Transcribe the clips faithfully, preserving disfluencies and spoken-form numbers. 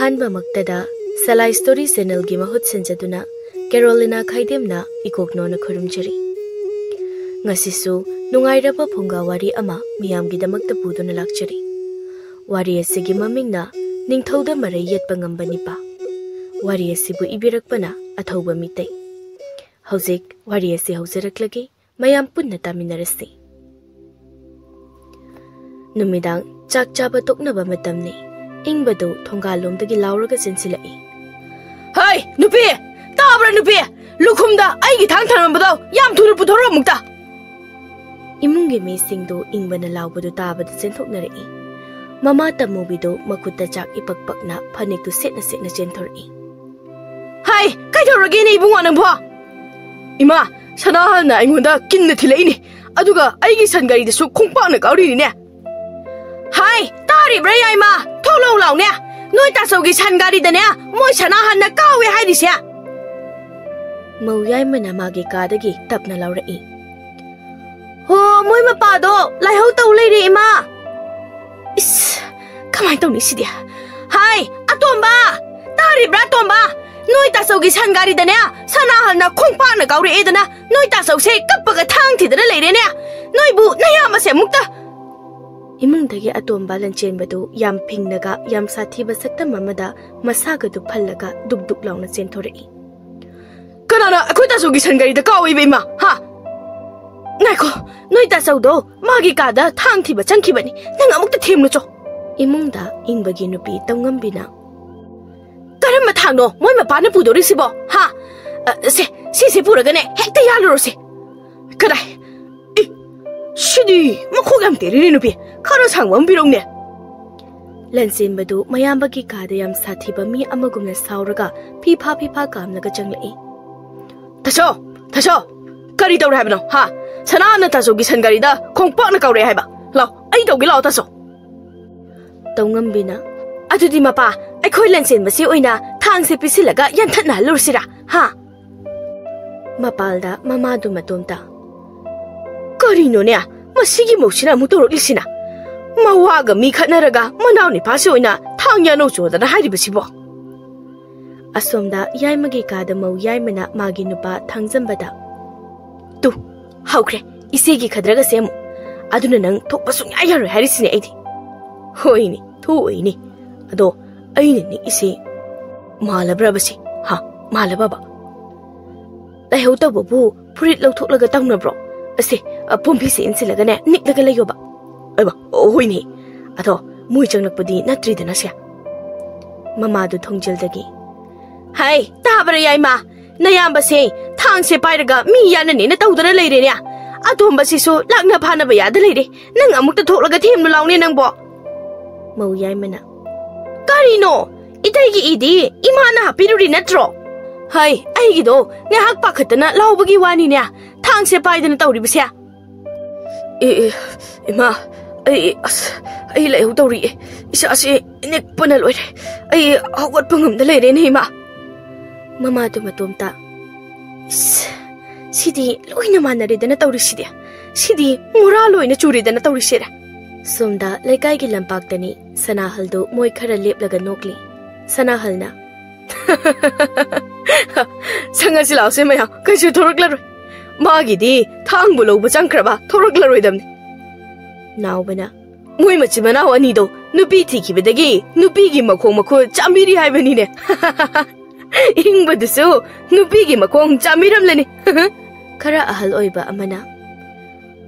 ꯑꯍꯥꯟꯕꯃꯛꯇꯗ ꯁꯂꯥꯏ story ꯆꯦꯅꯦꯜꯒꯤ ꯃꯍꯨꯠ ꯁꯤꯟꯖꯗꯨꯅ ꯀꯦꯔꯣꯂꯤꯅꯥ ꯈꯥꯏꯗꯦꯝꯅ ꯏꯀꯣꯛꯅꯣꯅ ꯈꯨꯔꯨꯝꯖꯔꯤ꯫ ꯉꯁꯤꯁꯨ ꯅꯨꯡꯉꯥꯏꯔꯕ ꯐꯨꯡꯒꯥ ꯋꯥꯔꯤ ꯑꯃ ꯃꯤꯌꯥꯝꯒꯤꯗꯃꯛꯇ ꯄꯨꯗꯨꯅ ꯂꯥꯛꯆꯔꯤ꯫ ꯋꯥꯔꯤ ꯑꯁꯤꯒꯤ ꯃꯃꯤꯡꯅ ꯅꯤꯡꯊꯧꯗ ꯃꯔꯩ ꯌꯦꯠꯄ ꯉꯝꯕ ꯅꯤꯄꯥ꯫ ꯋꯥꯔꯤ ꯑꯁꯤꯕꯨ ꯏꯕꯤꯔꯛꯄꯅ ꯑꯊꯧꯕ ꯃꯤꯇꯩ꯫ ꯍꯧꯖꯤꯛ ꯋꯥꯔꯤ ꯑꯁꯤ ꯍꯧꯖꯔꯛꯂꯒꯦ꯫ ꯃꯌꯥꯝ ꯄꯨꯟꯅ ꯇꯥꯃꯤꯟꯅꯔꯁꯤ꯫ ꯅꯨꯃꯤꯗꯥꯡ ꯆꯥꯛ ꯆꯥꯕ ꯇꯣꯛꯅꯕ ꯃꯇꯝꯅꯤ꯫ ꯏꯪꯕꯗꯨ ꯊꯣꯡꯒꯥꯜꯂꯣꯝꯗꯒꯤ ꯂꯥꯎꯔꯒ ꯆꯦꯟꯁꯤꯜꯂꯛꯏ꯫ "ꯍꯩ, ꯅꯨꯄꯤ! ꯇꯥꯕ꯭ꯔꯥ, ꯅꯨꯄꯤ? ꯂꯨꯈꯨꯝꯗ ꯑꯩꯒꯤ ꯊꯥꯡ ꯊꯝꯂꯝꯕꯗꯣ ꯌꯥꯝ ꯊꯨꯅ ꯄꯨꯊꯣꯔꯛꯑꯣ ꯑꯃꯨꯛꯇ!" ꯏꯃꯨꯡꯒꯤ ꯃꯤꯁꯤꯡꯗꯨ ꯏꯪꯕꯅ ꯂꯥꯎꯕꯗꯨ ꯇꯥꯕꯗ ꯆꯦꯟꯊꯣꯛꯅꯔꯛꯏ꯫ ꯃꯃꯥ ꯇꯝꯃꯨꯕꯤꯗꯨ ꯃꯈꯨꯠꯇ ꯆꯥꯛ ꯏꯄꯛ ꯄꯛꯅ ꯐꯅꯦꯛꯇꯨ ꯁꯦꯠꯅ ꯁꯦꯠꯅ ꯆꯦꯟꯊꯣꯔꯛꯏ꯫ "ꯍꯩ, ꯀꯩꯗꯧꯔꯒꯦꯅꯦ ꯏꯕꯨꯡꯉꯣ ꯅꯪꯕꯣ?" "ꯏꯃꯥ, ꯁꯅꯥꯍꯜꯅ ꯑꯩꯉꯣꯟꯗ ꯀꯤꯟꯅ ꯊꯤꯜꯂꯛꯏꯅꯦ, ꯑꯗꯨꯒ ꯑꯩꯒꯤ ꯁꯟ ꯒꯥꯔꯤꯗꯁꯨ ꯈꯣꯡꯄꯥꯛꯅ ꯀꯥꯎꯔꯤꯅꯤꯅꯦ!" "ꯍꯥꯏ, ꯇꯥꯔꯤꯕ꯭ꯔꯥ ꯌꯥꯏꯃ? ꯊꯣꯛꯂꯛꯎ ꯂꯥꯎꯅꯦ! ꯅꯣꯏ ꯇꯥꯆꯧꯒꯤ ꯁꯟ ꯒꯥꯔꯤꯗꯅꯦ ꯃꯣꯏ ꯁꯅꯥꯍꯜꯅ ꯀꯥꯎꯋꯦ ꯍꯥꯏꯔꯤꯁꯦ!" ꯃꯧ ꯌꯥꯏꯃꯅ ꯃꯥꯒꯤ ꯀꯥꯗꯒꯤ ꯇꯞꯅ ꯂꯥꯎꯔꯛꯏ꯫ "ꯍꯣ, ꯃꯣꯏ ꯃꯄꯥꯗꯣ ꯂꯥꯏꯍꯧ ꯇꯧ ꯂꯩꯔꯦ, ꯏꯃꯥ!" ꯏꯁ, ꯀꯃꯥꯏꯅ ꯇꯧꯅꯤ ꯁꯤꯗꯤ? "ꯍꯥꯏ, ꯑꯇꯣꯝꯕ! ꯇꯥꯔꯤꯕ꯭ꯔꯥ, ꯑꯇꯣꯝꯕ? ꯅꯣꯏ ꯇꯥꯆꯧꯒꯤ ꯁꯟ ꯒꯥꯔꯤꯗꯅꯦ ꯁꯅꯥꯍꯜꯅ ꯈꯣꯡꯄꯥꯛꯅ ꯀꯥꯎꯔꯛꯑꯦꯗꯅ ꯅꯣꯏ ꯇꯥꯆꯧꯁꯦ ꯀꯞꯄꯒ ꯊꯥꯡ ꯊꯤꯗꯅ ꯂꯩꯔꯦꯅꯦ! ꯅꯣꯏꯕꯨ ꯅꯌꯥꯝꯕꯁꯦ ꯑꯃꯨꯛꯇ!" ꯏꯃꯨꯡꯗꯒꯤ ꯑꯇꯣꯝꯕ ꯂꯟꯆꯦꯟꯕꯗꯨ ꯌꯥꯝ ꯐꯤꯡꯂꯒ ꯌꯥꯝ ꯁꯥꯊꯤꯕ ꯁꯛꯇꯝ ꯑꯃꯗ ꯃꯁꯥꯒꯗꯨ ꯐꯜꯂꯒ ꯗꯨꯛ ꯗꯨꯛ ꯂꯥꯎꯅ ꯆꯦꯟꯊꯣꯔꯛꯏ꯫ "ꯀꯅꯥꯅ ꯑꯩꯈꯣꯏ ꯇꯥꯆꯧꯒꯤ ꯁꯟ ꯒꯥꯔꯤꯗ ꯀꯥꯎꯏꯕ, ꯏꯃꯥ? ꯍꯥ? ꯉꯥꯏꯈꯣ, ꯅꯣꯏ ꯇꯥꯆꯧꯗꯣ ꯃꯥꯒꯤ ꯀꯥꯗ ꯊꯥꯡ ꯊꯤꯕ ꯆꯪꯈꯤꯕꯅꯤ꯫ ꯅꯪ ꯑꯃꯨꯛꯇ ꯊꯦꯝꯂꯨꯆꯣ!" ꯏꯃꯨꯡꯗ ꯏꯪꯕꯒꯤ ꯅꯨꯄꯤ ꯇꯧꯉꯝꯕꯤꯅ꯫ "ꯀꯔꯝꯕ ꯊꯥꯡꯅꯣ ꯃꯣꯏ ꯃꯄꯥꯅ ꯄꯨꯗꯣꯔꯤꯁꯤꯕꯣ? ꯍꯥ? ꯑ, ꯁꯦ, ꯁꯤꯁꯦ ꯄꯨꯔꯒꯅꯦ ꯍꯦꯛꯇ ꯌꯥꯜꯂꯨꯔꯣꯁꯦ!" "ꯀꯗꯥꯏ? ꯏ, ꯁꯤꯗꯤ ꯃꯈꯣꯡ ꯌꯥꯝ ꯇꯦꯔꯤꯅꯦ ꯅꯨꯄꯤ꯫ ꯈꯔ ꯁꯥꯡꯕ ꯑꯃ ꯄꯤꯔꯧꯅꯦ!" ꯂꯟꯆꯦꯟꯕꯗꯨ ꯃꯌꯥꯝꯕꯒꯤ ꯀꯥꯗ ꯌꯥꯝ ꯁꯥꯊꯤꯕ ꯃꯤ ꯑꯃꯒꯨꯝꯅ ꯁꯥꯎꯔꯒ ꯐꯤꯐꯥ ꯐꯤꯐꯥ ꯀꯥꯝꯂꯒ ꯆꯪꯂꯛꯏ꯫ "ꯇꯥꯆꯧ! ꯇꯥꯆꯧ! ꯀꯔꯤ ꯇꯧꯔꯦ ꯍꯥꯏꯕꯅꯣ, ꯍꯥ? ꯁꯅꯥꯅ ꯇꯥꯆꯧꯒꯤ ꯁꯟ ꯒꯥꯔꯤꯗ ꯈꯣꯡꯄꯥꯛꯅ ꯀꯥꯎꯔꯛꯑꯦ ꯍꯥꯏꯕ꯫ ꯂꯥꯎ, ꯑꯩ ꯇꯧꯒꯦ, ꯂꯥꯎ, ꯇꯥꯆꯧ!" ꯇꯧꯉꯝꯕꯤꯅ꯫ "ꯑꯗꯨꯗꯤ ꯃꯄꯥ, ꯑꯩꯈꯣꯏ ꯂꯟꯆꯦꯟꯕꯁꯤ ꯑꯣꯏꯅ ꯊꯥꯡꯁꯦ ꯄꯤꯁꯤꯜꯂꯒ ꯌꯥꯟꯊꯠꯅꯍꯜꯂꯨꯔꯁꯤꯔꯥ, ꯍꯥ?" ꯃꯄꯥꯜꯗ ꯃꯃꯥꯗꯨ ꯃꯇꯣꯝꯇ꯫ "ꯀꯔꯤꯅꯣꯅꯦ, ꯃꯁꯤꯒꯤ ꯃꯧꯁꯤꯅ ꯑꯃꯨꯛ ꯇꯧꯔꯛꯂꯤꯁꯤꯅ? ꯃꯋꯥꯒ ꯃꯤ ꯈꯠꯅꯔꯒ ꯃꯅꯥꯎ ꯅꯤꯄꯥꯁꯤ ꯑꯣꯏꯅ ꯊꯥꯡ ꯑꯉꯥꯡ ꯌꯥꯅꯧ ꯆꯣꯗꯅ ꯍꯥꯏꯔꯤꯕꯁꯤꯕꯣ?" ꯑꯁꯣꯝꯗ ꯌꯥꯏꯃꯒꯤ ꯀꯥꯗ ꯃꯧ ꯌꯥꯏꯃꯅ ꯃꯥꯒꯤ ꯅꯨꯄꯥ ꯊꯥꯡꯖꯝꯕꯗ, "ꯇꯨ, ꯍꯧꯈ꯭ꯔꯦ ꯏꯆꯦꯒꯤ ꯈꯗ꯭ꯔꯒꯁꯦ ꯑꯃꯨꯛ꯫ ꯑꯗꯨꯅ ꯅꯪ ꯊꯣꯛꯄ ꯁꯨꯡꯌꯥ ꯌꯥꯔꯣꯏ ꯍꯥꯏꯔꯤꯁꯤꯅꯦ ꯑꯩꯗꯤ꯫" "ꯍꯣꯏꯅꯦ, ꯊꯣꯛꯑꯣꯏꯅꯦ꯫ ꯑꯗꯣ ꯑꯩꯅ ꯅꯤꯛꯏꯁꯦ ꯃꯥꯜꯂꯕ꯭ꯔꯕꯁꯦ? ꯍꯥ, ꯃꯥꯜꯂꯕꯕ?" "ꯂꯥꯏꯍꯧ ꯇꯧꯕꯕꯨ ꯐꯨꯔꯤꯠ ꯂꯧꯊꯣꯛꯂꯒ ꯇꯧꯅꯕ꯭ꯔꯣ? ꯑꯁꯦ, ꯑ, ꯄꯣꯝꯕꯤꯁꯦ ꯏꯟꯁꯤꯜꯂꯒꯅꯦ, ꯅꯤꯛꯂꯒ ꯂꯩꯌꯣꯕ꯫" "ꯑꯩꯕ, ꯑꯣ, ꯍꯣꯏꯅꯦ꯫ ꯑꯗꯣ ꯃꯣꯏ ꯆꯪꯂꯛꯄꯗꯤ ꯅꯠꯇ꯭ꯔꯤꯗꯅ ꯁꯦ?" ꯃꯃꯥꯗꯨ ꯊꯣꯡꯖꯤꯜꯗꯒꯤ, "ꯍꯥꯏ, ꯇꯥꯕ꯭ꯔꯥ ꯌꯥꯏꯃ? ꯅꯌꯥꯝꯕꯁꯦ ꯊꯥꯡꯁꯦ ꯄꯥꯏꯔꯒ ꯃꯤ ꯌꯥꯅꯅꯦꯅ ꯇꯧꯗꯅ ꯂꯩꯔꯦꯅꯦ꯫ ꯑꯇꯣꯝꯕꯁꯤꯁꯨ ꯂꯥꯛꯅ ꯐꯥꯅꯕ ꯌꯥꯗ ꯂꯩꯔꯦ꯫ ꯅꯪ ꯑꯃꯨꯛꯇ ꯊꯣꯛꯂꯒ ꯊꯦꯝꯂꯨ ꯂꯥꯎꯅꯦ ꯅꯪꯕꯣ꯫" ꯃꯧ ꯌꯥꯏꯃꯅ, "ꯀꯔꯤꯅꯣ? ꯏꯇꯩꯒꯤ ꯏꯗꯤ ꯏꯃꯥꯅ ꯍꯥꯞꯄꯤꯔꯨꯔꯤ ꯅꯠꯇ꯭ꯔꯣ? ꯍꯥꯏ, ꯑꯩꯒꯤꯗꯣ ꯉꯥꯏꯍꯥꯛ ꯄꯥꯈꯠꯇꯅ ꯂꯥꯎꯕꯒꯤ ꯋꯥꯅꯤꯅꯦ, ꯊꯥꯡꯁꯦ ꯄꯥꯏꯗꯅ ꯇꯧꯔꯤꯕꯁꯦ꯫" "ꯑꯦ, ꯑꯦ, ꯏꯃꯥ, ꯑꯩ, ꯑꯁ, ꯑꯩ ꯂꯥꯏꯍꯧ ꯇꯧꯔꯤꯌꯦ꯫ ꯏꯁꯥꯁꯦ ꯅꯤꯛꯄꯅ ꯂꯣꯏꯔꯦ꯫ ꯑꯩ ꯍꯧꯒꯠꯄ ꯉꯝꯗ ꯂꯩꯔꯦꯅꯦ, ꯏꯃꯥ꯫" ꯃꯃꯥꯗꯨ ꯃꯇꯣꯝꯇ, "ꯏꯁ, ꯁꯤꯗꯤ ꯂꯣꯏꯅ ꯃꯥꯟꯅꯔꯦꯗꯅ ꯇꯧꯔꯤꯁꯤꯗꯤ꯫ ꯁꯤꯗꯤ ꯃꯣꯔꯥ ꯂꯣꯏꯅ ꯆꯨꯔꯦꯗꯅ ꯇꯧꯔꯤꯁꯤꯗ꯫" ꯁꯣꯝꯗ ꯂꯩꯀꯥꯏꯒꯤ ꯂꯝꯄꯥꯛꯇꯅꯤ ꯁꯅꯥꯍꯜꯗꯨ ꯃꯣꯏ ꯈꯔ ꯂꯦꯞꯂꯒ ꯅꯣꯛꯂꯤ꯫ ꯁꯅꯥꯍꯜꯅ, "ꯁꯪꯉꯁꯤ ꯂꯥꯛꯑꯣꯁꯦ ꯃꯌꯥꯝ, ꯀꯩꯁꯨ ꯊꯣꯔꯛꯂꯔꯣꯏ꯫ ꯃꯥꯒꯤꯗꯤ ꯊꯥꯡꯕꯨ ꯂꯧꯕ ꯆꯪꯈ꯭ꯔꯕ ꯊꯣꯔꯛꯂꯔꯣꯏꯗꯝꯅꯤ꯫" ꯅꯥꯎꯕꯅ, "ꯃꯣꯏ ꯃꯆꯤꯟ ꯃꯅꯥꯎ ꯑꯅꯤꯗꯣ ꯅꯨꯄꯤ ꯊꯤꯈꯤꯕꯗꯒꯤ ꯅꯨꯄꯤꯒꯤ ꯃꯈꯣꯡ ꯃꯈꯨꯠ ꯆꯥꯝꯕꯤꯔꯤ ꯍꯥꯏꯕꯅꯤꯅꯦ꯫ ꯏꯪꯕꯗꯨꯁꯨ ꯅꯨꯄꯤꯒꯤ ꯃꯈꯣꯡ ꯆꯥꯝꯕꯤꯔꯝꯂꯅꯤ꯫" ꯈꯔ ꯑꯍꯜ ꯑꯣꯏꯕ ꯑꯃꯅ,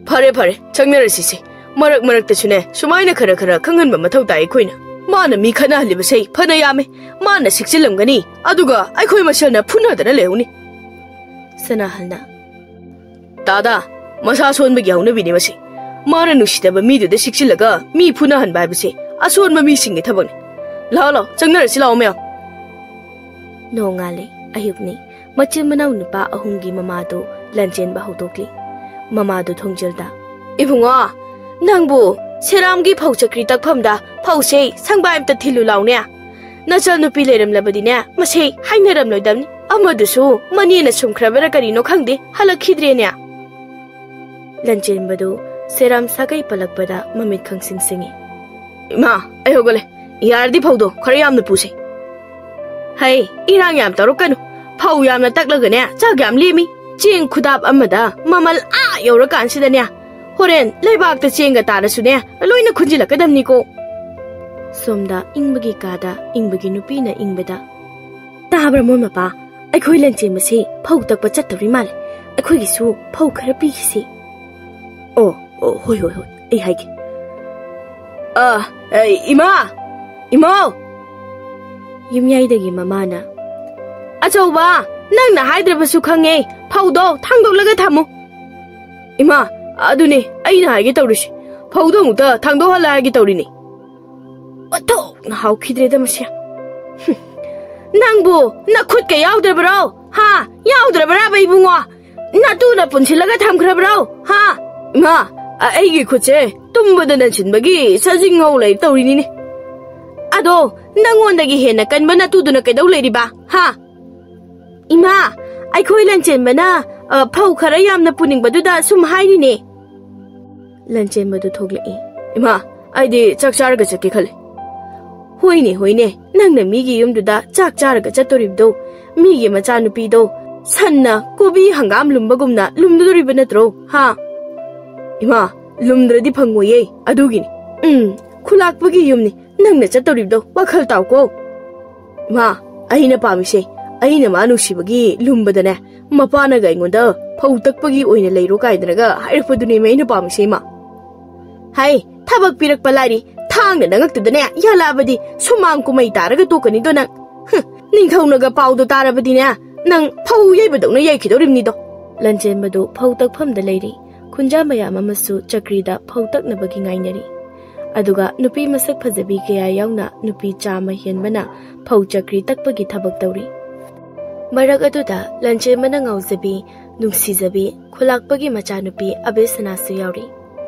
"ꯐꯔꯦ, ꯐꯔꯦ, ꯆꯪꯅꯔꯁꯤꯁꯦ꯫ ꯃꯔꯛ ꯃꯔꯛꯇꯁꯨꯅꯦ, ꯁꯨꯃꯥꯏꯅ ꯈꯔ ꯈꯔ ꯈꯪꯍꯟꯕ ꯃꯊꯧ ꯇꯥꯏ ꯑꯩꯈꯣꯏꯅ꯫ ꯃꯥꯅ ꯃꯤ ꯈꯠꯅꯍꯜꯂꯤꯕꯁꯦ ꯐꯅ ꯌꯥꯝꯃꯦ꯫ ꯃꯥꯅ ꯁꯤꯛꯆꯤꯜꯂꯝꯒꯅꯤ, ꯑꯗꯨꯒ ꯑꯩꯈꯣꯏ ꯃꯁꯦꯜꯅ ꯐꯨꯅꯗꯅ ꯂꯩꯍꯧꯅꯤ꯫" ꯁꯅꯥꯍꯜꯅ, "ꯇꯥꯗꯥ, ꯃꯁꯥ ꯁꯣꯟꯕꯒꯤ ꯍꯧꯅꯕꯤꯅꯤ ꯃꯁꯤ꯫ ꯃꯥꯅ ꯅꯨꯡꯁꯤꯗꯕ ꯃꯤꯗꯨꯗ ꯁꯤꯛꯆꯤꯜꯂꯒ ꯃꯤ ꯐꯨꯅꯍꯟꯕ ꯍꯥꯏꯕꯁꯦ ꯑꯁꯣꯟꯕ ꯃꯤꯁꯤꯡꯒꯤ ꯊꯕꯛꯅꯤ꯫ ꯂꯥꯛꯑꯣ, ꯂꯥꯛꯑꯣ, ꯆꯪꯅꯔꯁꯤ ꯂꯥꯛꯑꯣ ꯃꯌꯥꯝ꯫" ꯅꯣꯡꯉꯥꯜꯂꯦ, ꯑꯌꯨꯛꯅꯤ꯫ ꯃꯆꯤꯟ ꯃꯅꯥꯎ ꯅꯨꯄꯥ ꯑꯍꯨꯝꯒꯤ ꯃꯃꯥꯗꯨ ꯂꯥꯟꯆꯦꯟꯕ ꯍꯧꯗꯣꯛꯂꯤ꯫ ꯃꯃꯥꯗꯨ ꯊꯣꯡꯖꯤꯜꯗ, "ꯏꯕꯨꯡꯉꯣ, ꯅꯪꯕꯨ ꯁꯦꯔꯥꯝꯒꯤ ꯐꯧ ꯆꯀ꯭ꯔꯤ ꯇꯛꯐꯝꯗ ꯐꯧꯁꯦ ꯁꯪꯕꯥꯏ ꯑꯝꯇ ꯊꯤꯜꯂꯨ ꯂꯥꯎꯅꯦ꯫ ꯅꯆꯜ ꯅꯨꯄꯤ ꯂꯩꯔꯝꯂꯕꯗꯤꯅꯦ, ꯃꯁꯦ ꯍꯥꯏꯅꯔꯝꯂꯣꯏꯗꯕꯅꯤ꯫ ꯑꯃꯗꯨꯁꯨ ꯃꯅꯦꯅ ꯁꯨꯝꯈ꯭ꯔꯕꯔꯥ ꯀꯔꯤꯅꯣ ꯈꯪꯗꯦ, ꯍꯜꯂꯛꯈꯤꯗ꯭ꯔꯦꯅꯦ꯫" ꯂꯟꯆꯦꯟꯕꯗꯨ ꯁꯦꯔꯥꯝ ꯁꯥꯒꯩ ꯄꯜꯂꯛꯄꯗ ꯃꯃꯤꯠ ꯈꯪꯁꯤꯡ ꯁꯤꯡꯏ꯫ "ꯏꯃꯥ, ꯑꯩ ꯍꯧꯒꯠꯂꯦ꯫ ꯌꯥꯔꯗꯤ ꯐꯧꯗꯣ ꯈꯔ ꯌꯥꯝꯅ ꯄꯨꯁꯦ꯫ ꯍꯩ, ꯏꯔꯥꯡ ꯌꯥꯝ ꯇꯧꯔꯛꯀꯅꯨ꯫ ꯐꯧ ꯌꯥꯝꯅ ꯇꯛꯂꯒꯅꯦ, ꯆꯥꯛ ꯌꯥꯝ ꯂꯦꯝꯃꯤ꯫ ꯆꯦꯡ ꯈꯨꯗꯥꯞ ꯑꯃꯗ ꯃꯃꯜ ꯑꯥ ꯌꯧꯔꯀꯥꯟꯁꯤꯗꯅꯦ, ꯍꯣꯔꯦꯟ ꯂꯩꯕꯥꯛꯇ ꯆꯦꯡꯒ ꯇꯥꯔꯁꯨꯅꯦ, ꯂꯣꯏꯅ ꯈꯨꯟꯖꯤꯜꯂꯛꯀꯗꯕꯅꯤꯀꯣ꯫ ꯁꯣꯝꯗ ꯏꯪꯕꯒꯤ ꯀꯥꯗ ꯏꯪꯕꯒꯤ ꯅꯨꯄꯤꯅ ꯏꯪꯕꯗ, "ꯇꯥꯕ꯭ꯔꯥ, ꯃꯣꯏ ꯃꯄꯥ? ꯑꯩꯈꯣꯏ ꯂꯟꯆꯦꯟꯕꯁꯤ ꯐꯧ ꯇꯛꯄ ꯆꯠꯇꯧꯔꯤ ꯃꯥꯜꯂꯦ꯫ ꯑꯩꯈꯣꯏꯒꯤꯁꯨ ꯐꯧ ꯈꯔ ꯄꯤꯈꯤꯁꯤ꯫" "ꯑꯣ, ꯑꯣ, ꯍꯣꯏ, ꯍꯣꯏ, ꯍꯣꯏ, ꯑꯩ ꯍꯥꯏꯒꯦ꯫ ꯑ, ꯑꯦ, ꯏꯃꯥ! ꯏꯃꯥꯎ!" ꯌꯨꯝꯌꯥꯏꯗꯒꯤ ꯃꯃꯥꯅ, "ꯑꯆꯧꯕ, ꯅꯪꯅ ꯍꯥꯏꯗ꯭ꯔꯕꯁꯨ ꯈꯪꯉꯦ꯫ ꯐꯧꯗꯣ ꯊꯥꯡꯗꯣꯛꯂꯒ ꯊꯝꯃꯨ꯫" "ꯏꯃꯥ, ꯑꯗꯨꯅꯦ ꯑꯩꯅ ꯍꯥꯏꯒꯦ ꯇꯧꯔꯤꯁꯦ꯫ ꯐꯧꯗꯣ ꯑꯃꯨꯛꯇ ꯊꯥꯡꯗꯣꯛꯍꯜꯂ ꯍꯥꯏꯒꯦ ꯇꯧꯔꯤꯅꯦ꯫" ꯑꯣꯟꯊꯣꯛꯅ ꯍꯥꯎꯈꯤꯗ꯭ꯔꯦꯗ ꯃꯁꯤ꯫ ꯍꯨꯝ꯫ "ꯅꯪꯕꯨ ꯅꯈꯨꯠꯀ ꯌꯥꯎꯗ꯭ꯔꯕ꯭ꯔꯣ? ꯍꯥ? ꯌꯥꯎꯗ꯭ꯔꯕ꯭ꯔꯥꯕ, ꯏꯕꯨꯡꯉꯣ? ꯅꯇꯨꯅ ꯄꯨꯟꯁꯤꯜꯂꯒ ꯊꯝꯈ꯭ꯔꯕ꯭ꯔꯣ? ꯍꯥ?" "ꯏꯃꯥ, ꯑ-, ꯑꯩꯒꯤ ꯈꯨꯠꯁꯦ ꯇꯨꯝꯕꯗ ꯅꯟꯁꯤꯟꯕꯒꯤ ꯁꯖꯤꯡ ꯉꯧ ꯂꯩ ꯇꯧꯔꯤꯅꯤꯅꯦ꯫ ꯑꯗꯣ, ꯅꯪꯉꯣꯟꯗꯒꯤ ꯍꯦꯟꯅ ꯀꯟꯕ ꯅꯇꯨꯗꯨꯅ ꯀꯩꯗꯧ ꯂꯩꯔꯤꯕ? ꯍꯥ?" "ꯏꯃꯥ, ꯑꯩꯈꯣꯏ ꯂꯟꯆꯦꯟꯕꯅ, ꯑ, ꯐꯧ ꯈꯔ ꯌꯥꯝꯅ ꯄꯨꯅꯤꯡꯕꯗꯨꯗ ꯁꯨꯝ ꯍꯥꯏꯔꯤꯅꯦ꯫" ꯂꯟꯆꯦꯟꯕꯗꯨ ꯊꯣꯛꯂꯛꯏ꯫ "ꯏꯃꯥ, ꯑꯩꯗꯤ ꯆꯥꯛ ꯆꯥꯔꯒ ꯆꯠꯀꯦ ꯈꯜꯂꯦ꯫" "ꯍꯣꯏꯅꯦ, ꯍꯣꯏꯅꯦ, ꯅꯪꯅ ꯃꯤꯒꯤ ꯌꯨꯝꯗꯨꯗ ꯆꯥꯛ ꯆꯥꯔꯒ ꯆꯠꯇꯣꯔꯤꯕꯗꯣ, ꯃꯤꯒꯤ ꯃꯆꯥꯅꯨꯄꯤꯗꯣ ꯁꯟꯅ ꯀꯣꯕꯤ ꯍꯪꯒꯥꯝ ꯂꯨꯝꯕꯒꯨꯝꯅ ꯂꯨꯝꯗꯣꯔꯤꯕ ꯅꯠꯇ꯭ꯔꯣ? ꯍꯥ?" "ꯏꯃꯥ, ꯂꯨꯝꯗ꯭ꯔꯗꯤ ꯐꯪꯉꯣꯏꯌꯦ, ꯑꯗꯨꯒꯤꯅꯤ꯫ ꯎꯝ, ꯈꯨꯂꯥꯛꯄꯒꯤ ꯌꯨꯝꯅꯤ ꯅꯪꯅ ꯆꯠꯇꯣꯔꯤꯕꯗꯣ, ꯋꯥꯈꯜ ꯇꯥꯎꯀꯣ꯫" "ꯏꯃꯥ, ꯑꯩꯅ ꯄꯥꯝꯃꯤꯁꯦ, ꯑꯩꯅ ꯃꯥ ꯅꯨꯡꯁꯤꯕꯒꯤ ꯂꯨꯝꯕꯗꯅꯦ, ꯃꯄꯥꯅꯒ ꯑꯩꯉꯣꯟꯗ ꯐꯧ ꯇꯛꯄꯒꯤ ꯑꯣꯏꯅ ꯂꯩꯔꯣ ꯀꯥꯏꯗꯅꯒ ꯍꯥꯏꯔꯛꯄꯗꯨꯅꯦꯃꯤ ꯑꯩꯅ ꯄꯥꯝꯃꯤꯁꯦ, ꯏꯃꯥ꯫" "ꯍꯥꯏ, ꯊꯕꯛ ꯄꯤꯔꯛꯄ ꯂꯥꯏꯔꯤ, ꯊꯥꯡꯅ ꯅꯉꯛꯇꯨꯗꯅꯦ ꯌꯥꯜꯂꯛꯑꯕꯗꯤ ꯁꯨꯃꯥꯡ ꯀꯨꯝꯍꯩ ꯇꯥꯔꯒ ꯇꯣꯛꯀꯅꯤꯗꯣ ꯅꯪ꯫ ꯍꯨꯝ, ꯅꯤꯡꯊꯧꯅꯒ ꯄꯥꯎꯗꯣ ꯇꯥꯔꯕꯗꯤꯅꯦ, ꯅꯪ ꯐꯧ ꯌꯩꯕꯗꯧꯅ ꯌꯩꯈꯤꯗꯧꯔꯤꯕꯅꯤꯗꯣ꯫" ꯂꯟꯆꯦꯟꯕꯗꯨ ꯐꯧ ꯇꯛꯐꯝꯗ ꯂꯩꯔꯤ꯫ ꯈꯨꯟꯖꯥ ꯃꯌꯥꯝ ꯑꯃꯁꯨ ꯆꯀ꯭ꯔꯤꯗ ꯐꯧ ꯇꯛꯅꯕꯒꯤ ꯉꯥꯏꯅꯔꯤ꯫ ꯑꯗꯨꯒ ꯅꯨꯄꯤ ꯃꯁꯛ ꯐꯖꯕꯤ ꯀꯌꯥ ꯌꯥꯎꯅ ꯅꯨꯄꯤ ꯆꯥꯃ ꯍꯦꯟꯕꯅ ꯐꯧ ꯆꯀ꯭ꯔꯤ ꯇꯛꯄꯒꯤ ꯊꯕꯛ ꯇꯧꯔꯤ꯫ ꯃꯔꯛ ꯑꯗꯨꯗ ꯂꯟꯆꯦꯟꯕꯅ ꯉꯥꯎꯖꯕꯤ, ꯅꯨꯡꯁꯤꯖꯕꯤ, ꯈꯨꯂꯥꯛꯄꯒꯤ ꯃꯆꯥꯅꯨꯄꯤ ꯑꯕꯦꯁꯅꯥꯁꯨ ꯌꯥꯎꯔꯤ꯫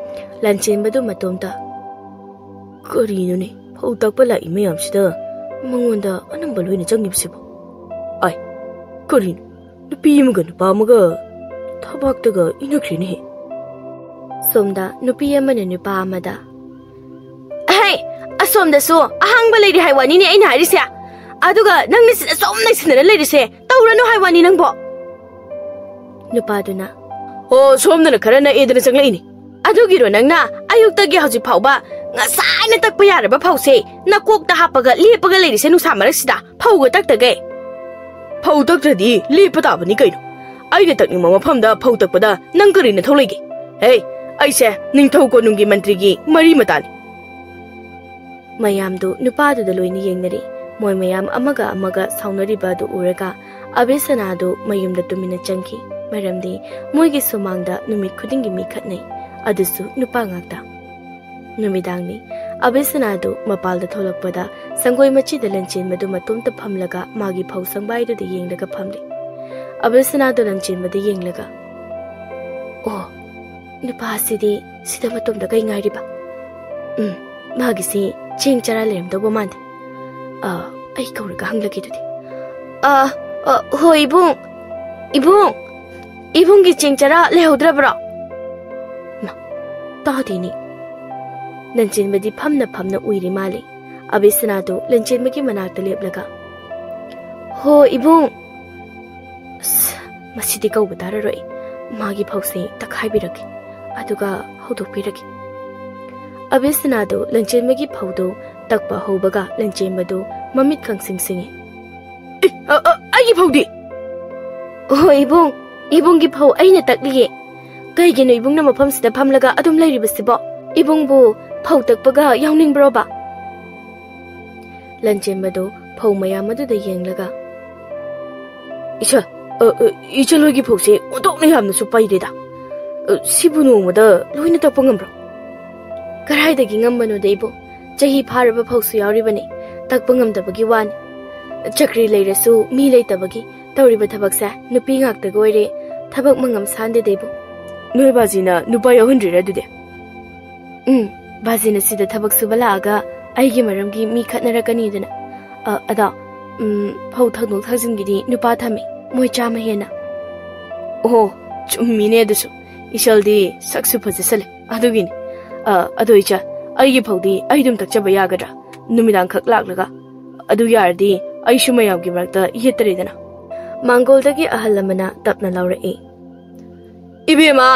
ꯂꯟꯆꯦꯟꯕꯗꯨ ꯃꯇꯣꯝꯇ, "ꯀꯔꯤꯅꯣꯅꯦ, ꯐꯧ ꯇꯛꯄ ꯂꯥꯛꯏ ꯃꯌꯥꯝꯁꯤꯗ ꯃꯉꯣꯟꯗ ꯑꯅꯝꯕ ꯂꯣꯏꯅ ꯆꯪꯉꯤꯕꯁꯤꯕꯣ? ꯑꯥꯏ, ꯀꯔꯤꯅꯣ, ꯅꯨꯄꯤ ꯑꯃꯒ ꯅꯨꯄꯥ ꯑꯃꯒ ꯊꯕꯥꯛꯇꯒ ꯏꯟꯅꯈ꯭ꯔꯦꯅꯦꯍꯦ꯫" ꯁꯣꯝꯗ ꯅꯨꯄꯤ ꯑꯃꯅ ꯅꯨꯄꯥ ꯑꯃꯗ, "ꯑꯍꯩ, ꯁꯣꯝꯗꯁꯨ ꯑꯍꯥꯡꯕ ꯂꯩꯔꯤ ꯍꯥꯏ ꯋꯥꯅꯤꯅꯦ ꯑꯩꯅ ꯍꯥꯏꯔꯤꯁꯦ꯫ ꯑꯗꯨꯒ ꯅꯪꯅ ꯁꯤꯗ ꯁꯨꯝ ꯅꯩꯁꯤꯟꯅꯔ ꯂꯩꯔꯤꯁꯦ ꯇꯧꯔꯅꯨ ꯍꯥꯏ ꯋꯥꯅꯤ ꯅꯪꯕꯣ꯫ ꯅꯨꯄꯥꯗꯨꯅ, "ꯑꯣ, ꯁꯣꯝꯗꯅ ꯈꯔ ꯅꯛꯑꯦꯗꯅ ꯆꯪꯂꯛꯏꯅꯤ꯫ ꯑꯗꯨꯒꯤꯔꯣ ꯅꯪꯅ ꯑꯌꯨꯛꯇꯒꯤ ꯍꯧꯖꯤꯛ ꯐꯥꯎꯕ ꯉꯁꯥꯏꯅ ꯇꯛꯄ ꯌꯥꯔꯕ ꯐꯧꯁꯦ ꯅꯀꯣꯛꯇ ꯍꯥꯞꯄꯒ ꯂꯦꯞꯄꯒ ꯂꯩꯔꯤꯁꯦ ꯅꯨꯡꯁꯥ ꯃꯔꯛꯁꯤꯗ? ꯐꯧꯒ ꯇꯛꯇꯒꯩ?" "ꯐꯧ ꯇꯛꯇ꯭ꯔꯗꯤ ꯂꯦꯞꯄ ꯇꯥꯕꯅꯤ ꯀꯩꯅꯣ꯫ ꯑꯩꯅ ꯇꯛꯅꯤꯡꯕ ꯃꯐꯝꯗ ꯐꯧ ꯇꯛꯄꯗ ꯅꯪ ꯀꯔꯤ ꯅꯊꯧ ꯂꯩꯒꯦ? ꯍꯦ, ꯑꯩꯁꯦ ꯅꯤꯡꯊꯧ ꯀꯣꯅꯨꯡꯒꯤ ꯃꯟꯇ꯭ꯔꯤꯒꯤ ꯃꯔꯤ ꯃꯇꯥꯅꯤ꯫" ꯃꯌꯥꯝꯗꯨ ꯅꯨꯄꯥꯗꯨꯗ ꯂꯣꯏꯅ ꯌꯦꯡꯅꯔꯤ꯫ ꯃꯣꯏ ꯃꯌꯥꯝ ꯑꯃꯒ ꯑꯃꯒ ꯁꯥꯎꯅꯔꯤꯕ ꯑꯗꯨ ꯎꯔꯒ ꯑꯕꯦꯁꯅꯥꯗꯨ ꯃꯌꯨꯝꯗ ꯇꯨꯃꯤꯟꯅ ꯆꯪꯈꯤ꯫ ꯃꯔꯝꯗꯤ ꯃꯣꯏꯒꯤ ꯁꯨꯃꯥꯡꯗ ꯅꯨꯃꯤꯠ ꯈꯨꯗꯤꯡꯒꯤ ꯃꯤ ꯈꯠꯅꯩ, ꯑꯗꯨꯁꯨ ꯅꯨꯄꯥ ꯉꯥꯛꯇ꯫ ꯅꯨꯃꯤꯗꯥꯡꯅꯤ꯫ ꯑꯕꯦꯁꯅꯥꯗꯨ ꯃꯄꯥꯜꯗ ꯊꯣꯛꯂꯛꯄꯗ ꯁꯪꯒꯣꯏ ꯃꯆꯤꯗ ꯂꯟꯆꯦꯟꯕꯗꯨ ꯃꯇꯣꯝꯇ ꯐꯝꯂꯒ ꯃꯥꯒꯤ ꯐꯧ ꯁꯪꯕꯥꯏꯗꯨꯗ ꯌꯦꯡꯂꯒ ꯐꯝꯂꯤ꯫ ꯑꯕꯦꯁꯅꯥꯗꯨ ꯂꯟꯆꯦꯟꯕꯗ ꯌꯦꯡꯂꯒ, "ꯑꯣ, ꯅꯨꯄꯥ ꯑꯁꯤꯗꯤ ꯁꯤꯗ ꯃꯇꯣꯝꯗ ꯀꯩ ꯉꯥꯏꯔꯤꯕ? ꯎꯝ, ꯃꯥꯒꯤꯁꯤ ꯆꯦꯡ ꯆꯔꯥ ꯂꯩꯔꯝꯗꯧꯕ ꯃꯥꯟꯗꯦ꯫ ꯑ, ꯑꯩ ꯀꯧꯔꯒ ꯍꯪꯂꯒꯦ ꯑꯗꯨꯗꯤ꯫ ꯑ, ꯑ, ꯍꯣꯏ, ꯏꯕꯨꯡ꯫ ꯏꯕꯨꯡ! ꯏꯕꯨꯡꯒꯤ ꯆꯦꯡ ꯆꯔꯥ ꯂꯩꯍꯧꯗ꯭ꯔꯕ꯭ꯔꯣ?" ꯃꯥ, ꯇꯥꯗꯦꯅꯦ꯫ ꯂꯟꯆꯦꯟꯕꯗꯤ ꯐꯝꯅ ꯐꯝꯅ ꯎꯏꯔꯤ ꯃꯥꯜꯂꯤ꯫ ꯑꯕꯦꯁꯅꯥꯗꯨ ꯂꯟꯆꯦꯟꯕꯒꯤ ꯃꯅꯥꯛꯇ ꯂꯦꯞꯂꯒ, "ꯍꯣ, ꯏꯕꯨꯡ!" ꯑꯁ, ꯃꯁꯤꯗꯤ ꯀꯧꯕ ꯇꯥꯔꯔꯣꯏ꯫ ꯃꯥꯒꯤ ꯐꯧꯁꯤ ꯇꯛꯈꯥꯏꯕꯤꯔꯒꯦ, ꯑꯗꯨꯒ ꯍꯧꯗꯣꯛꯄꯤꯔꯒꯦ꯫ ꯑꯕꯦꯁꯅꯥꯗꯨ ꯂꯟꯆꯦꯟꯕꯒꯤ ꯐꯧꯗꯨ ꯇꯛꯄ ꯍꯧꯕꯒ ꯂꯟꯆꯦꯟꯕꯗꯨ ꯃꯃꯤꯠ ꯈꯪꯁꯤꯡ ꯁꯤꯡꯏ꯫ "ꯑꯦ, ꯑ, ꯑ, ꯑꯩꯒꯤ ꯐꯧꯗꯤ?" "ꯍꯣꯏ, ꯏꯕꯨꯡ, ꯏꯕꯨꯡꯒꯤ ꯐꯧ ꯑꯩꯅ ꯇꯛꯂꯤꯌꯦ꯫ ꯀꯩꯒꯤꯅꯣ ꯏꯕꯨꯡꯅ ꯃꯐꯝꯁꯤꯗ ꯐꯝꯂꯒ ꯑꯗꯨꯝ ꯂꯩꯔꯤꯕꯁꯤꯕꯣ? ꯏꯕꯨꯡꯕꯨ ꯐꯧ ꯇꯛꯄꯒ ꯌꯥꯎꯅꯤꯡꯕ꯭ꯔꯣꯕ?" ꯂꯟꯆꯦꯟꯕꯗꯨ ꯐꯧ ꯃꯌꯥꯝ ꯑꯗꯨꯗ ꯌꯦꯡꯂꯒ, "ꯏꯆꯜ, ꯑ, ꯑ, ꯏꯆꯜ ꯍꯣꯏꯒꯤ ꯐꯧꯁꯦ ꯑꯣꯟꯊꯣꯛꯅ ꯌꯥꯝꯅꯁꯨ ꯄꯩꯔꯦꯗ꯫ ꯑ, ꯁꯤꯕꯨ ꯅꯣꯡꯃꯗ ꯂꯣꯏꯅ ꯇꯛꯄ ꯉꯝꯕ꯭ꯔꯣ?" "ꯀꯔꯥꯏꯗꯒꯤ ꯉꯝꯕꯅꯣꯗ ꯏꯕꯨꯡ? ꯆꯍꯤ ꯐꯥꯔꯕ ꯐꯧꯁꯨ ꯌꯥꯎꯔꯤꯕꯅꯤ꯫ ꯇꯛꯄ ꯉꯝꯗꯕꯒꯤ ꯋꯥꯅꯤ꯫ ꯆꯀ꯭ꯔꯤ ꯂꯩꯔꯁꯨ ꯃꯤ ꯂꯩꯇꯕꯒꯤ ꯇꯧꯔꯤꯕ ꯊꯕꯛꯁꯦ ꯅꯨꯄꯤ ꯉꯥꯛꯇꯒ ꯑꯣꯏꯔꯦ꯫ ꯊꯕꯛ ꯃꯉꯝ ꯁꯥꯟꯗꯦꯗ ꯏꯕꯨꯡ꯫" "ꯅꯣꯏ ꯕꯥꯖꯤꯅ ꯅꯨꯄꯥ ꯌꯥꯎꯍꯟꯗ꯭ꯔꯤꯔꯥ ꯑꯗꯨꯗꯤ?" "ꯎꯝ, ꯕꯥꯖꯤꯅ ꯁꯤꯗ ꯊꯕꯛ ꯁꯨꯕ ꯂꯥꯛꯑꯒ ꯑꯩꯒꯤ ꯃꯔꯝꯒꯤ ꯃꯤ ꯈꯠꯅꯔꯛꯀꯅꯤꯗꯅ꯫ ꯑ, ꯑꯗꯣ, ꯎꯝ, ꯐꯧ ꯊꯪꯗꯣꯛ ꯊꯥꯡꯖꯤꯟꯒꯤꯗꯤ ꯅꯨꯄꯥ ꯊꯝꯃꯦ, ꯃꯣꯏ ꯆꯥꯝꯃ ꯍꯦꯟꯅ꯫" "ꯑꯣꯍꯣ, ꯆꯨꯝꯃꯤꯅꯦ ꯑꯗꯨꯁꯨ꯫ ꯏꯆꯜꯗꯤ ꯁꯛꯁꯨ ꯐꯖꯁꯜꯂꯦ, ꯑꯗꯨꯒꯤꯅꯤ꯫ ꯑ, ꯑꯗꯣ ꯏꯆꯜ, ꯑꯩꯒꯤ ꯐꯧꯗꯤ ꯑꯩ ꯑꯗꯨꯝ ꯇꯛꯆꯕ ꯌꯥꯒꯗ꯭ꯔꯥ? ꯅꯨꯃꯤꯗꯥꯡꯈꯛ ꯂꯥꯛꯂꯒ? ꯑꯗꯨ ꯌꯥꯔꯗꯤ ꯑꯩꯁꯨ ꯃꯌꯥꯝꯒꯤ ꯃꯔꯛꯇ ꯌꯦꯠꯇꯔꯦꯗꯅ꯫ ꯃꯥꯡꯒꯣꯜꯗꯒꯤ ꯑꯍꯜ ꯑꯃꯅ ꯇꯞꯅ ꯂꯥꯎꯔꯛꯏ꯫ "ꯏꯕꯦꯝꯃ,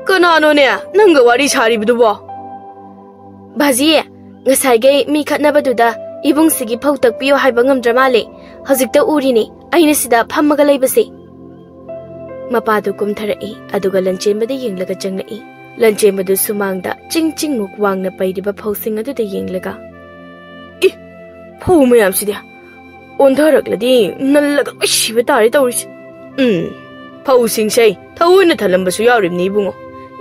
ꯀꯅꯥꯅꯣꯅꯦ ꯅꯪꯒ ꯋꯥꯔꯤ ꯁꯥꯔꯤꯕꯗꯨꯕꯣ?" "ꯕꯥꯖꯤ, ꯉꯁꯥꯏꯒꯩ ꯃꯤ ꯈꯠꯅꯕꯗꯨꯗ ꯏꯕꯨꯡꯁꯤꯒꯤ ꯐꯧ ꯇꯛꯄꯤꯌꯣ ꯍꯥꯏꯕ ꯉꯝꯗ꯭ꯔ ꯃꯥꯜꯂꯦ꯫ ꯍꯧꯖꯤꯛꯇ ꯎꯔꯤꯅꯦ ꯑꯩꯅ ꯁꯤꯗ ꯐꯝꯃꯒ ꯂꯩꯕꯁꯦ꯫" ꯃꯄꯥꯗꯨ ꯀꯨꯝꯊꯔꯛꯏ, ꯑꯗꯨꯒ ꯂꯟꯆꯦꯟꯕꯗ ꯌꯦꯡꯂꯒ ꯆꯪꯂꯛꯏ꯫ ꯂꯟꯆꯦꯟꯕꯗꯨ ꯁꯨꯃꯥꯡꯗ ꯆꯤꯡ ꯆꯤꯡꯃꯨꯛ ꯋꯥꯡꯅ ꯄꯩꯔꯤꯕ ꯐꯧꯁꯤꯡ ꯑꯗꯨꯗ ꯌꯦꯡꯂꯒ, "ꯏ, ꯐꯧ ꯃꯌꯥꯝꯁꯤꯗꯤ ꯑꯣꯟꯊꯔꯛꯂꯗꯤ ꯅꯜꯂꯒ ꯂꯣꯏ ꯁꯤꯕ ꯇꯥꯔꯦ ꯇꯧꯔꯤꯁꯦ꯫ ꯎꯝ, ꯐꯧꯁꯤꯡꯁꯦ ꯊꯑꯣꯏꯅ ꯊꯜꯂꯝꯕꯁꯨ ꯌꯥꯎꯔꯤꯕꯅꯤ ꯏꯕꯨꯡꯉꯣ,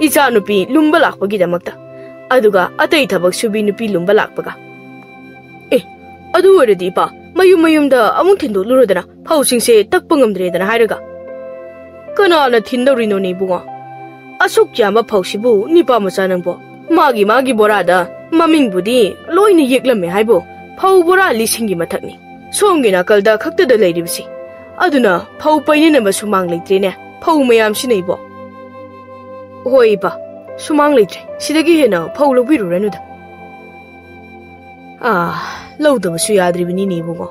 ꯏꯆꯥ ꯅꯨꯄꯤ ꯂꯨꯝꯕ ꯂꯥꯛꯄꯒꯤꯗꯃꯛꯇ꯫ ꯑꯗꯨꯒ ꯑꯇꯩ ꯊꯕꯛ ꯁꯨꯕꯤ ꯅꯨꯄꯤ ꯂꯨꯝꯕ ꯂꯥꯛꯄꯒ꯫ ꯑꯦ, ꯑꯗꯨ ꯑꯣꯏꯔꯗꯤ ꯏꯄꯥ, ꯃꯌꯨꯝ ꯃꯌꯨꯝꯗ ꯑꯃꯨꯛ ꯊꯤꯟꯗꯣꯛꯂꯨꯔꯣꯗꯅ, ꯐꯧꯁꯤꯡꯁꯦ ꯇꯛꯄ ꯉꯝꯗ꯭ꯔꯦꯗꯅ ꯍꯥꯏꯔꯒ꯫ ꯀꯅꯥꯅ ꯊꯤꯟꯗꯧꯔꯤꯅꯣꯅꯦ ꯏꯕꯨꯡꯉꯣ? ꯑꯁꯨꯛ ꯌꯥꯝꯕ ꯐꯧꯁꯤꯕꯨ ꯅꯤꯄꯥ ꯃꯆꯥ ꯅꯪꯕꯣ? ꯃꯥꯒꯤ ꯃꯥꯒꯤ ꯕꯣꯔꯥꯗ ꯃꯃꯤꯡꯕꯨꯗꯤ ꯂꯣꯏꯅ ꯌꯦꯛꯂꯝꯃꯦ ꯍꯥꯏꯕꯨ, ꯐꯧ ꯕꯣꯔꯥ ꯂꯤꯁꯤꯡꯒꯤ ꯃꯊꯛꯅꯤ ꯁꯣꯝꯒꯤ ꯅꯥꯀꯜꯗ ꯈꯛꯇꯗ ꯂꯩꯔꯤꯕꯁꯤ꯫ ꯑꯗꯨꯅ ꯐꯧ ꯄꯩꯅꯅꯕ ꯁꯨꯃꯥꯡ ꯂꯩꯇ꯭ꯔꯦꯅꯦ, ꯐꯧ ꯃꯌꯥꯝꯁꯤꯅ ꯏꯕꯣ꯫" "ꯍꯣꯏ ꯏꯄꯥ, ꯁꯨꯃꯥꯡ ꯂꯩꯇ꯭ꯔꯦ, ꯁꯤꯗꯒꯤ ꯍꯦꯟꯅ ꯐꯧ ꯂꯧꯕꯤꯔꯨꯔꯅꯨꯗ꯫" "ꯑꯥ, ꯂꯧꯗꯕꯁꯨ ꯌꯥꯗ꯭ꯔꯤꯕꯅꯤꯅꯦ ꯏꯕꯨꯡꯉꯣ꯫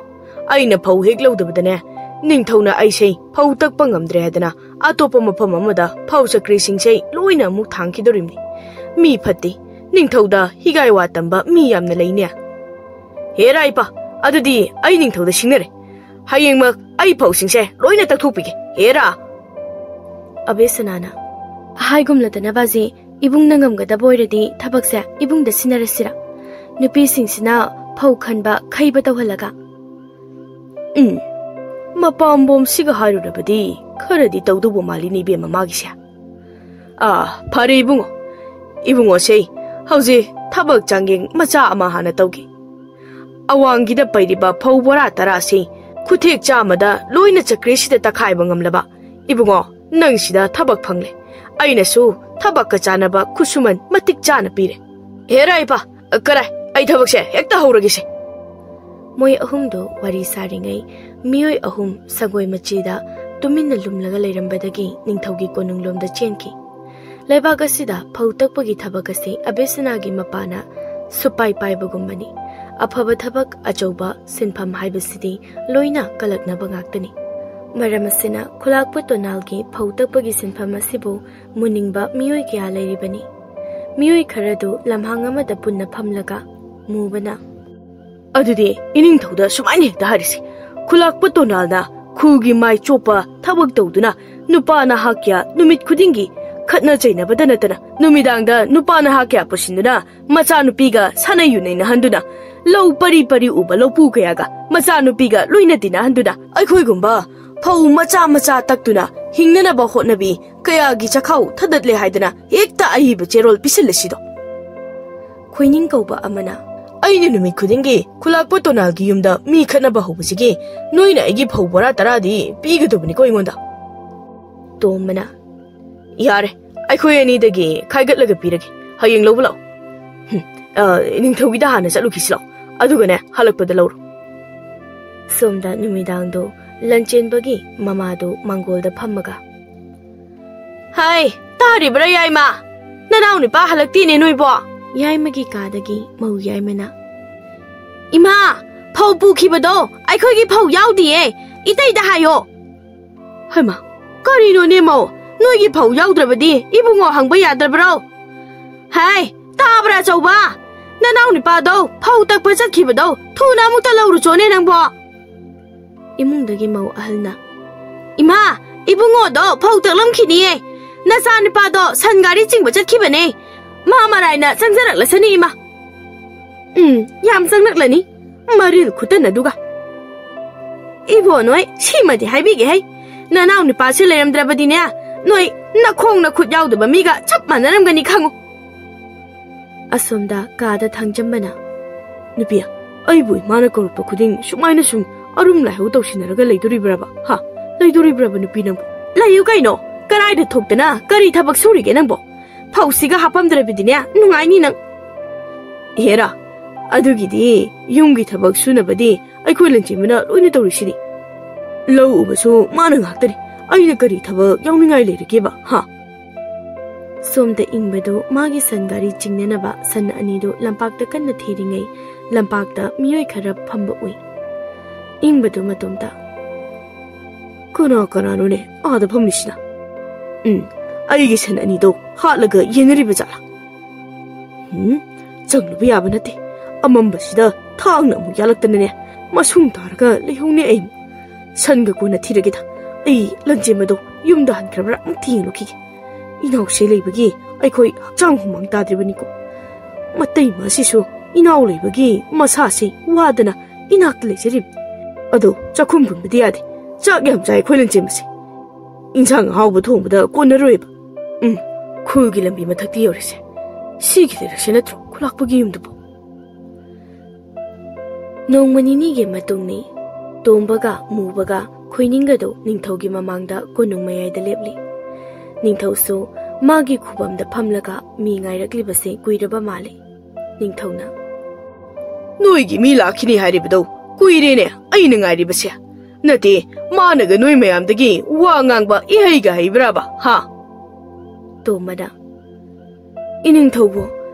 ꯑꯩꯅ ꯐꯧ ꯍꯦꯛ ꯂꯧꯗꯕꯗꯅꯦ, ꯅꯤꯡꯊꯧꯅ ꯑꯩꯁꯦ ꯐꯧ ꯇꯛꯄ ꯉꯝꯗ꯭ꯔꯦ ꯍꯥꯏꯗꯅ ꯑꯇꯣꯞꯄ ꯃꯐꯝ ꯑꯃꯗ ꯐꯧ ꯆꯀ꯭ꯔꯤꯁꯤꯡꯁꯦ ꯂꯣꯏꯅ ꯑꯃꯨꯛ ꯊꯥꯡꯈꯤꯗꯧꯔꯤꯕꯅꯤ꯫ ꯃꯤ ꯐꯠꯇꯦ, ꯅꯤꯡꯊꯧꯗ ꯍꯤꯒꯥꯏ ꯋꯥ ꯇꯝꯕ ꯃꯤ ꯌꯥꯝꯅ ꯂꯩꯅꯦ꯫" "ꯍꯦꯔꯥ ꯏꯄꯥ, ꯑꯗꯨꯗꯤ ꯑꯩ ꯅꯤꯡꯊꯧꯗ ꯁꯤꯡꯅꯔꯦ꯫ ꯍꯌꯦꯡꯃꯛ ꯑꯩ ꯐꯧꯁꯤꯡꯁꯦ ꯂꯣꯏꯅ ꯇꯛꯊꯣꯛꯄꯤꯒꯦ, ꯍꯦꯔꯥ!" ꯑꯕꯦꯁꯅꯥꯅ, "ꯍꯥꯏꯒꯨꯝꯂꯗꯅ ꯕꯥꯖꯤ, ꯏꯕꯨꯡꯅ ꯉꯝꯒꯗꯕ ꯑꯣꯏꯔꯗꯤ ꯊꯕꯛꯁꯦ ꯏꯕꯨꯡꯗ ꯁꯤꯟꯅꯔꯁꯤꯔ? ꯅꯨꯄꯤꯁꯤꯡꯁꯤꯅ ꯐꯧ ꯈꯟꯕ ꯈꯩꯕ ꯇꯧꯍꯜꯂꯒ꯫" "ꯎꯝ, ꯃꯄꯥꯝꯕꯣꯝꯁꯤꯒ ꯍꯥꯏꯔꯨꯔꯕꯗꯤ ꯈꯔꯗꯤ ꯇꯧꯗꯧꯕ ꯃꯥꯜꯂꯤꯅꯦ ꯏꯕꯦꯝꯃ ꯃꯥꯒꯤꯁꯦ꯫ ꯑꯥ, ꯐꯔꯦ ꯏꯕꯨꯡꯉꯣ꯫ ꯏꯕꯨꯡꯉꯣꯁꯦ ꯍꯧꯖꯤꯛ ꯊꯕꯛ ꯆꯥꯡꯌꯦꯡ ꯃꯆꯥ ꯑꯃ ꯍꯥꯟꯅ ꯇꯧꯒꯦ꯫ ꯑꯋꯥꯡꯒꯤꯗ ꯄꯩꯔꯤꯕ ꯐꯧ ꯕꯣꯔꯥ ꯇꯔꯥꯁꯤ ꯈꯨꯊꯦꯛ ꯆꯥꯝꯃꯗ ꯂꯣꯏꯅ ꯆꯀ꯭ꯔꯤꯁꯤꯗ ꯇꯛꯈꯥꯏꯕ ꯉꯝꯂꯕ ꯏꯕꯨꯡꯉꯣ, ꯅꯪ ꯁꯤꯗ ꯊꯕꯛ ꯐꯪꯂꯦ꯫ ꯑꯩꯅꯁꯨ ꯊꯕꯛꯀ ꯆꯥꯅꯕ ꯈꯨꯠꯁꯨꯃꯟ ꯃꯇꯤꯛ ꯆꯥꯅ ꯄꯤꯔꯦ꯫ ꯍꯦꯔꯥ ꯏꯄꯥ, ꯀꯔꯥꯏ, ꯑꯩ ꯊꯕꯛꯁꯦ ꯍꯦꯛꯇ ꯍꯧꯔꯒꯦꯁꯦ꯫" ꯃꯣꯏ ꯑꯍꯨꯝꯗꯣ ꯋꯥꯔꯤ ꯁꯥꯔꯤꯉꯩ ꯃꯤꯑꯣꯏ ꯑꯍꯨꯝ ꯁꯪꯒꯣꯏ ꯃꯆꯤꯗ ꯇꯨꯃꯤꯟꯅ ꯂꯨꯝꯂꯒ ꯂꯩꯔꯝꯕꯗꯒꯤ ꯅꯤꯡꯊꯧꯒꯤ ꯀꯣꯅꯨꯡꯂꯣꯝꯗ ꯆꯦꯟꯈꯤ꯫ ꯂꯩꯕꯥꯛ ꯑꯁꯤꯗ ꯐꯧ ꯇꯛꯄꯒꯤ ꯊꯕꯛ ꯑꯁꯤ ꯑꯕꯦꯁꯅꯥꯒꯤ ꯃꯄꯥꯅ ꯁꯨꯄꯥꯏ ꯄꯥꯏꯕꯒꯨꯝꯕꯅꯤ꯫ ꯑꯐꯕ ꯊꯕꯛ, ꯑꯆꯧꯕ ꯁꯤꯟꯐꯝ ꯍꯥꯏꯕꯁꯤꯗꯤ ꯂꯣꯏꯅ ꯀꯜꯂꯛꯅꯕ ꯉꯥꯛꯇꯅꯤ꯫ ꯃꯔꯝ ꯑꯁꯤꯅ ꯈꯨꯂꯥꯛꯄ ꯇꯣꯅꯥꯜꯒꯤ ꯐꯧ ꯇꯛꯄꯒꯤ ꯁꯤꯟꯐꯝ ꯑꯁꯤꯕꯨ ꯃꯨꯅꯤꯡꯕ ꯃꯤꯑꯣꯏ ꯀꯌꯥ ꯂꯩꯔꯤꯕꯅꯤ꯫ ꯃꯤꯑꯣꯏ ꯈꯔꯗꯨ ꯂꯝꯍꯥꯡ ꯑꯃꯗ ꯄꯨꯟꯅ ꯐꯝꯂꯒ ꯃꯨꯕꯅ, "ꯑꯗꯨꯗꯤ ꯏꯅꯤꯡꯊꯧꯗ ꯁꯨꯃꯥꯏꯅ ꯍꯦꯛꯇ ꯍꯥꯏꯔꯁꯤ, ꯈꯨꯂꯥꯛꯄ ꯇꯣꯅꯥꯜꯅ ꯈꯨꯜꯒꯤ ꯃꯥꯏ ꯆꯣꯞꯄ ꯊꯕꯛ ꯇꯧꯗꯨꯅ ꯅꯨꯄꯥ ꯅꯍꯥ ꯀꯌꯥ ꯅꯨꯃꯤꯠ ꯈꯨꯗꯤꯡꯒꯤ ꯈꯠꯅ ꯆꯩꯅꯕꯗ ꯅꯠꯇꯅ ꯅꯨꯃꯤꯗꯥꯡꯗ ꯅꯨꯄꯥ ꯅꯍꯥ ꯀꯌꯥ ꯄꯨꯁꯤꯟꯗꯨꯅ ꯃꯆꯥꯅꯨꯄꯤꯒ ꯁꯥꯟꯅ ꯌꯨꯅꯩꯅꯍꯟꯗꯨꯅ ꯂꯧ ꯄꯔꯤ ꯄꯔꯤ ꯎꯕ ꯂꯧꯄꯨ ꯀꯌꯥꯒ ꯃꯆꯥꯅꯨꯄꯤꯒ ꯂꯣꯏꯅ ꯇꯤꯟꯅꯍꯟꯗꯨꯅ ꯑꯩꯈꯣꯏꯒꯨꯝꯕ ꯐꯧ ꯃꯆꯥ ꯃꯆꯥ ꯇꯛꯇꯨꯅ ꯍꯤꯡꯅꯅꯕ ꯍꯣꯠꯅꯕꯤ ꯀꯌꯥꯒꯤ ꯆꯈꯥꯎ ꯊꯗꯠꯂꯦ ꯍꯥꯏꯗꯅ ꯍꯦꯛꯇ ꯑꯏꯕ ꯆꯦꯔꯣꯜ ꯄꯤꯁꯤꯜꯂꯁꯤꯗꯣ?" ꯈꯣꯏꯅꯤꯡ ꯀꯧꯕ ꯑꯃꯅ, "ꯑꯩꯅ ꯅꯨꯃꯤꯠ ꯈꯨꯗꯤꯡꯒꯤ ꯈꯨꯂꯥꯛꯄ ꯇꯣꯅꯥꯜꯒꯤ ꯌꯨꯝꯗ ꯃꯤ ꯈꯠꯅꯕ ꯍꯧꯕꯁꯤꯒꯤ ꯅꯣꯏꯅ ꯑꯩꯒꯤ ꯐꯧ ꯕꯣꯔꯥ ꯇꯔꯥꯗꯤ ꯄꯤꯒꯗꯕꯅꯤꯀꯣ ꯑꯩꯉꯣꯟꯗ?" ꯇꯣꯝꯕꯅ, "ꯌꯥꯔꯦ, ꯑꯩꯈꯣꯏ ꯑꯅꯤꯗꯒꯤ ꯈꯥꯏꯒꯠꯂꯒ ꯄꯤꯔꯒꯦ, ꯍꯌꯦꯡ ꯂꯧꯕ ꯂꯥꯛꯑꯣ꯫ ꯍꯨꯝ, ꯑ, ꯅꯤꯡꯊꯧꯒꯤꯗ ꯍꯥꯟꯅ ꯆꯠꯂꯨꯈꯤꯁꯤ ꯂꯥꯛꯑꯣ, ꯑꯗꯨꯒꯅꯦ ꯍꯜꯂꯛꯄꯗ ꯂꯧꯔꯣ꯫" ꯁꯣꯝꯗ ꯅꯨꯃꯤꯗꯥꯡꯗꯣ ꯂꯟꯆꯦꯟꯕꯒꯤ ꯃꯃꯥꯗꯣ ꯃꯥꯡꯒꯣꯜꯗ ꯐꯝꯃꯒ, "ꯍꯥꯏ, ꯇꯥꯔꯤꯕ꯭ꯔꯥ ꯌꯥꯏꯃ? ꯅꯅꯥꯎ ꯅꯨꯄꯥ ꯍꯜꯂꯛꯇꯦꯅꯦ ꯅꯣꯏꯕꯣ?" ꯌꯥꯏꯃꯒꯤ ꯀꯥꯗꯒꯤ ꯃꯧ ꯌꯥꯏꯃꯅ, "ꯏꯃꯥ, ꯐꯧ ꯄꯨꯈꯤꯕꯗꯣ ꯑꯩꯈꯣꯏꯒꯤ ꯐꯧ ꯌꯥꯎꯗꯤꯌꯦ, ꯏꯇꯩꯗ ꯍꯥꯏꯌꯣ꯫" "ꯍꯩꯃꯥ, ꯀꯔꯤꯅꯣꯅꯦ ꯃꯧ? ꯅꯣꯏꯒꯤ ꯐꯧ ꯌꯥꯎꯗ꯭ꯔꯕꯗꯤ ꯏꯕꯨꯡꯉꯣ ꯍꯪꯕ ꯌꯥꯗ꯭ꯔꯕ꯭ꯔꯣ?" "ꯍꯥꯏ, ꯇꯥꯕ꯭ꯔꯥ ꯑꯆꯧꯕ? ꯅꯅꯥꯎ ꯅꯨꯄꯥꯗꯣ ꯐꯧ ꯇꯛꯄ ꯆꯠꯈꯤꯕꯗꯣ ꯊꯨꯅ ꯑꯃꯨꯛꯇ ꯂꯧꯔꯨꯆꯣꯅꯦ ꯅꯪꯕꯣ꯫" ꯏꯃꯨꯡꯗꯒꯤ ꯃꯧ ꯑꯍꯜꯅ, "ꯏꯃꯥ, ꯏꯕꯨꯡꯉꯣꯗꯣ ꯐꯧ ꯇꯛꯂꯝꯈꯤꯅꯤꯌꯦ꯫ ꯅꯆꯥ ꯅꯨꯄꯥꯗꯣ ꯁꯟ ꯒꯥꯔꯤ ꯆꯤꯡꯕ ꯆꯠꯈꯤꯕꯅꯦ꯫ ꯃꯥ ꯃꯔꯥꯏꯅ ꯆꯪꯖꯔꯛꯂꯁꯅꯤ ꯏꯃꯥ꯫" "ꯎꯝ, ꯌꯥꯝ ꯆꯪꯂꯛꯂꯅꯤ, ꯃꯔꯤꯜ ꯈꯨꯇꯟ ꯑꯗꯨꯒ꯫" "ꯏꯕꯣ ꯅꯣꯏ, ꯁꯤꯃꯗꯤ ꯍꯥꯏꯕꯤꯒꯦ ꯍꯩ, ꯅꯅꯥꯎ ꯅꯨꯄꯥꯁꯦ ꯂꯩꯔꯝꯗ꯭ꯔꯕꯗꯤꯅꯦ, ꯅꯣꯏ ꯅꯈꯣꯡ ꯅꯈꯨꯠ ꯌꯥꯎꯗꯕ ꯃꯤꯒ ꯆꯞ ꯃꯥꯟꯅꯔꯝꯒꯅꯤ ꯈꯪꯉꯨ꯫" ꯑꯁꯣꯝꯗ ꯀꯥꯗ ꯊꯥꯡꯖꯝꯕꯅ, "ꯅꯨꯄꯤ, ꯑꯩꯕꯨ ꯏꯃꯥꯅ ꯀꯧꯔꯛꯄ ꯈꯨꯗꯤꯡ ꯁꯨꯃꯥꯏꯅ ꯁꯨꯝ ꯑꯔꯨꯝ ꯂꯥꯏꯍꯧ ꯇꯧꯁꯤꯟꯅꯔꯒ ꯂꯩꯗꯣꯔꯤꯕ꯭ꯔꯕ? ꯍꯥ? ꯂꯩꯗꯣꯔꯤꯕ꯭ꯔꯕ ꯅꯨꯄꯤ ꯅꯪꯕꯨ?" "ꯂꯩꯌꯨ ꯀꯩꯅꯣ, ꯀꯔꯥꯏꯗ ꯊꯣꯛꯇꯅ ꯀꯔꯤ ꯊꯕꯛ ꯁꯨꯔꯤꯒꯦ ꯅꯪꯕꯣ? ꯐꯧꯁꯤꯒ ꯍꯥꯞꯄꯝꯗ꯭ꯔꯕꯗꯤꯅꯦ ꯅꯨꯡꯉꯥꯏꯅꯤ ꯅꯪ꯫" "ꯍꯦꯔꯥ, ꯑꯗꯨꯒꯤꯗꯤ ꯌꯨꯝꯒꯤ ꯊꯕꯛ ꯁꯨꯅꯕꯗꯤ ꯑꯩꯈꯣꯏ ꯂꯟꯆꯦꯟꯕꯅ ꯂꯣꯏꯅ ꯇꯧꯔꯤꯁꯤꯗꯤ꯫ ꯂꯧ ꯎꯕꯁꯨ ꯃꯥꯅ ꯉꯥꯛꯇꯅꯤ꯫ ꯑꯩꯅ ꯀꯔꯤ ꯊꯕꯛ ꯌꯥꯎꯅꯤꯡꯉꯥꯏ ꯂꯩꯔꯒꯦꯕ, ꯍꯥ?" ꯁꯣꯝꯗ ꯏꯪꯕꯗꯨ ꯃꯥꯒꯤ ꯁꯟ ꯒꯥꯔꯤ ꯆꯤꯡꯅꯅꯕ ꯁꯟ ꯑꯅꯤꯗꯨ ꯂꯝꯄꯥꯛꯇ ꯀꯟꯅ ꯊꯤꯔꯤꯉꯩ, ꯂꯝꯄꯥꯛꯇ ꯃꯤꯑꯣꯏ ꯈꯔ ꯐꯝꯕ ꯎꯏ꯫ ꯏꯪꯕꯗꯨ ꯃꯇꯣꯝꯇ, "ꯀꯅꯥ ꯀꯅꯥꯅꯣꯅꯦ ꯑꯥꯗ ꯐꯝꯃꯤꯁꯤꯅ? ꯎꯝ, ꯑꯩꯒꯤ ꯁꯟ ꯑꯅꯤꯗꯣ ꯍꯥꯠꯂꯒ ꯌꯦꯟꯅꯔꯤꯕ ꯖꯥꯠꯂꯥ? ꯎꯝ, ꯆꯪꯂꯨꯕ ꯌꯥꯕ ꯅꯠꯇꯦ꯫ ꯑꯃꯝꯕꯁꯤꯗ ꯊꯥꯡꯅ ꯑꯃꯨꯛ ꯌꯥꯜꯂꯛꯇꯅꯅꯦ, ꯃꯁꯨꯡ ꯇꯥꯔꯒ ꯂꯩꯍꯧꯅꯦ ꯑꯩ꯫ ꯁꯟꯒ ꯀꯣꯟꯅ ꯊꯤꯔꯒꯦꯗ꯫ ꯑꯩ ꯂꯟꯖꯦꯟꯕꯗꯣ ꯌꯨꯝꯗ ꯍꯟꯈ꯭ꯔꯕ꯭ꯔꯥ ꯑꯃꯨꯛ ꯊꯤꯔꯨꯈꯤꯒꯦ꯫ ꯏꯅꯥꯎꯁꯦ ꯂꯩꯕꯒꯤ ꯑꯩꯈꯣꯏ ꯍꯛꯆꯥꯡ ꯍꯨꯃꯥꯡ ꯇꯥꯗ꯭ꯔꯤꯕꯅꯤꯀꯣ꯫ ꯃꯇꯩ ꯃꯥꯁꯤꯁꯨ ꯏꯅꯥꯎ ꯂꯩꯕꯒꯤ ꯃꯁꯥꯁꯦ ꯋꯥꯗꯅ ꯏꯅꯥꯛꯇ ꯂꯩꯖꯔꯤꯕꯅꯤ꯫ ꯑꯗꯣ ꯆꯥꯛꯈꯨꯝ ꯄꯨꯟꯕꯗꯤ ꯌꯥꯗꯦ꯫ ꯆꯥꯛ ꯌꯥꯝ ꯆꯥꯏ ꯑꯩꯈꯣꯏ ꯂꯟꯖꯦꯟꯕꯁꯦ꯫ ꯏꯟꯁꯥꯡ ꯑꯍꯥꯎꯕ ꯊꯣꯡꯕꯗ ꯀꯣꯟꯅꯔꯣꯏꯕ꯫ ꯎꯝ, ꯈꯨꯜꯒꯤ ꯂꯝꯕꯤ ꯃꯊꯛꯇ ꯌꯧꯔꯤꯁꯦ꯫ ꯁꯤꯒꯤ ꯂꯩꯔꯛꯁꯦ ꯅꯠꯇ꯭ꯔꯣ ꯈꯨꯂꯥꯛꯄꯒꯤ ꯌꯨꯝꯗꯨꯕꯨ?" ꯅꯣꯡꯃ ꯅꯤꯅꯤꯒꯤ ꯃꯇꯨꯡꯅꯤ꯫ ꯇꯣꯝꯕꯒ ꯃꯨꯕꯒ ꯈꯣꯏꯅꯤꯡꯒꯗꯨ ꯅꯤꯡꯊꯧꯒꯤ ꯃꯃꯥꯡꯗ ꯀꯣꯅꯨꯡ ꯃꯌꯥꯏꯗ ꯂꯦꯞꯂꯤ꯫ ꯅꯤꯡꯊꯧꯁꯨ ꯃꯥꯒꯤ ꯈꯨꯕꯝꯗ ꯐꯝꯂꯒ ꯃꯤ ꯉꯥꯏꯔꯛꯂꯤꯕꯁꯦ ꯀꯨꯏꯔꯕ ꯃꯥꯜꯂꯤ꯫ ꯅꯤꯡꯊꯧꯅ, "ꯅꯣꯏꯒꯤ ꯃꯤ ꯂꯥꯛꯈꯤꯅꯤ ꯍꯥꯏꯔꯤꯕꯗꯣ ꯀꯨꯏꯔꯦꯅꯦ ꯑꯩꯅ ꯉꯥꯏꯔꯤꯕꯁꯦ꯫ ꯅꯠꯇꯦ, ꯃꯥꯅꯒ ꯅꯣꯏ ꯃꯌꯥꯝꯗꯒꯤ ꯋꯥ ꯉꯥꯡꯕ ꯏꯍꯩꯒ ꯍꯩꯕ꯭ꯔꯥꯕ, ꯍꯥ?" ꯇꯣꯝꯕꯅ, "ꯏꯅꯤꯡꯊꯧꯕꯨ,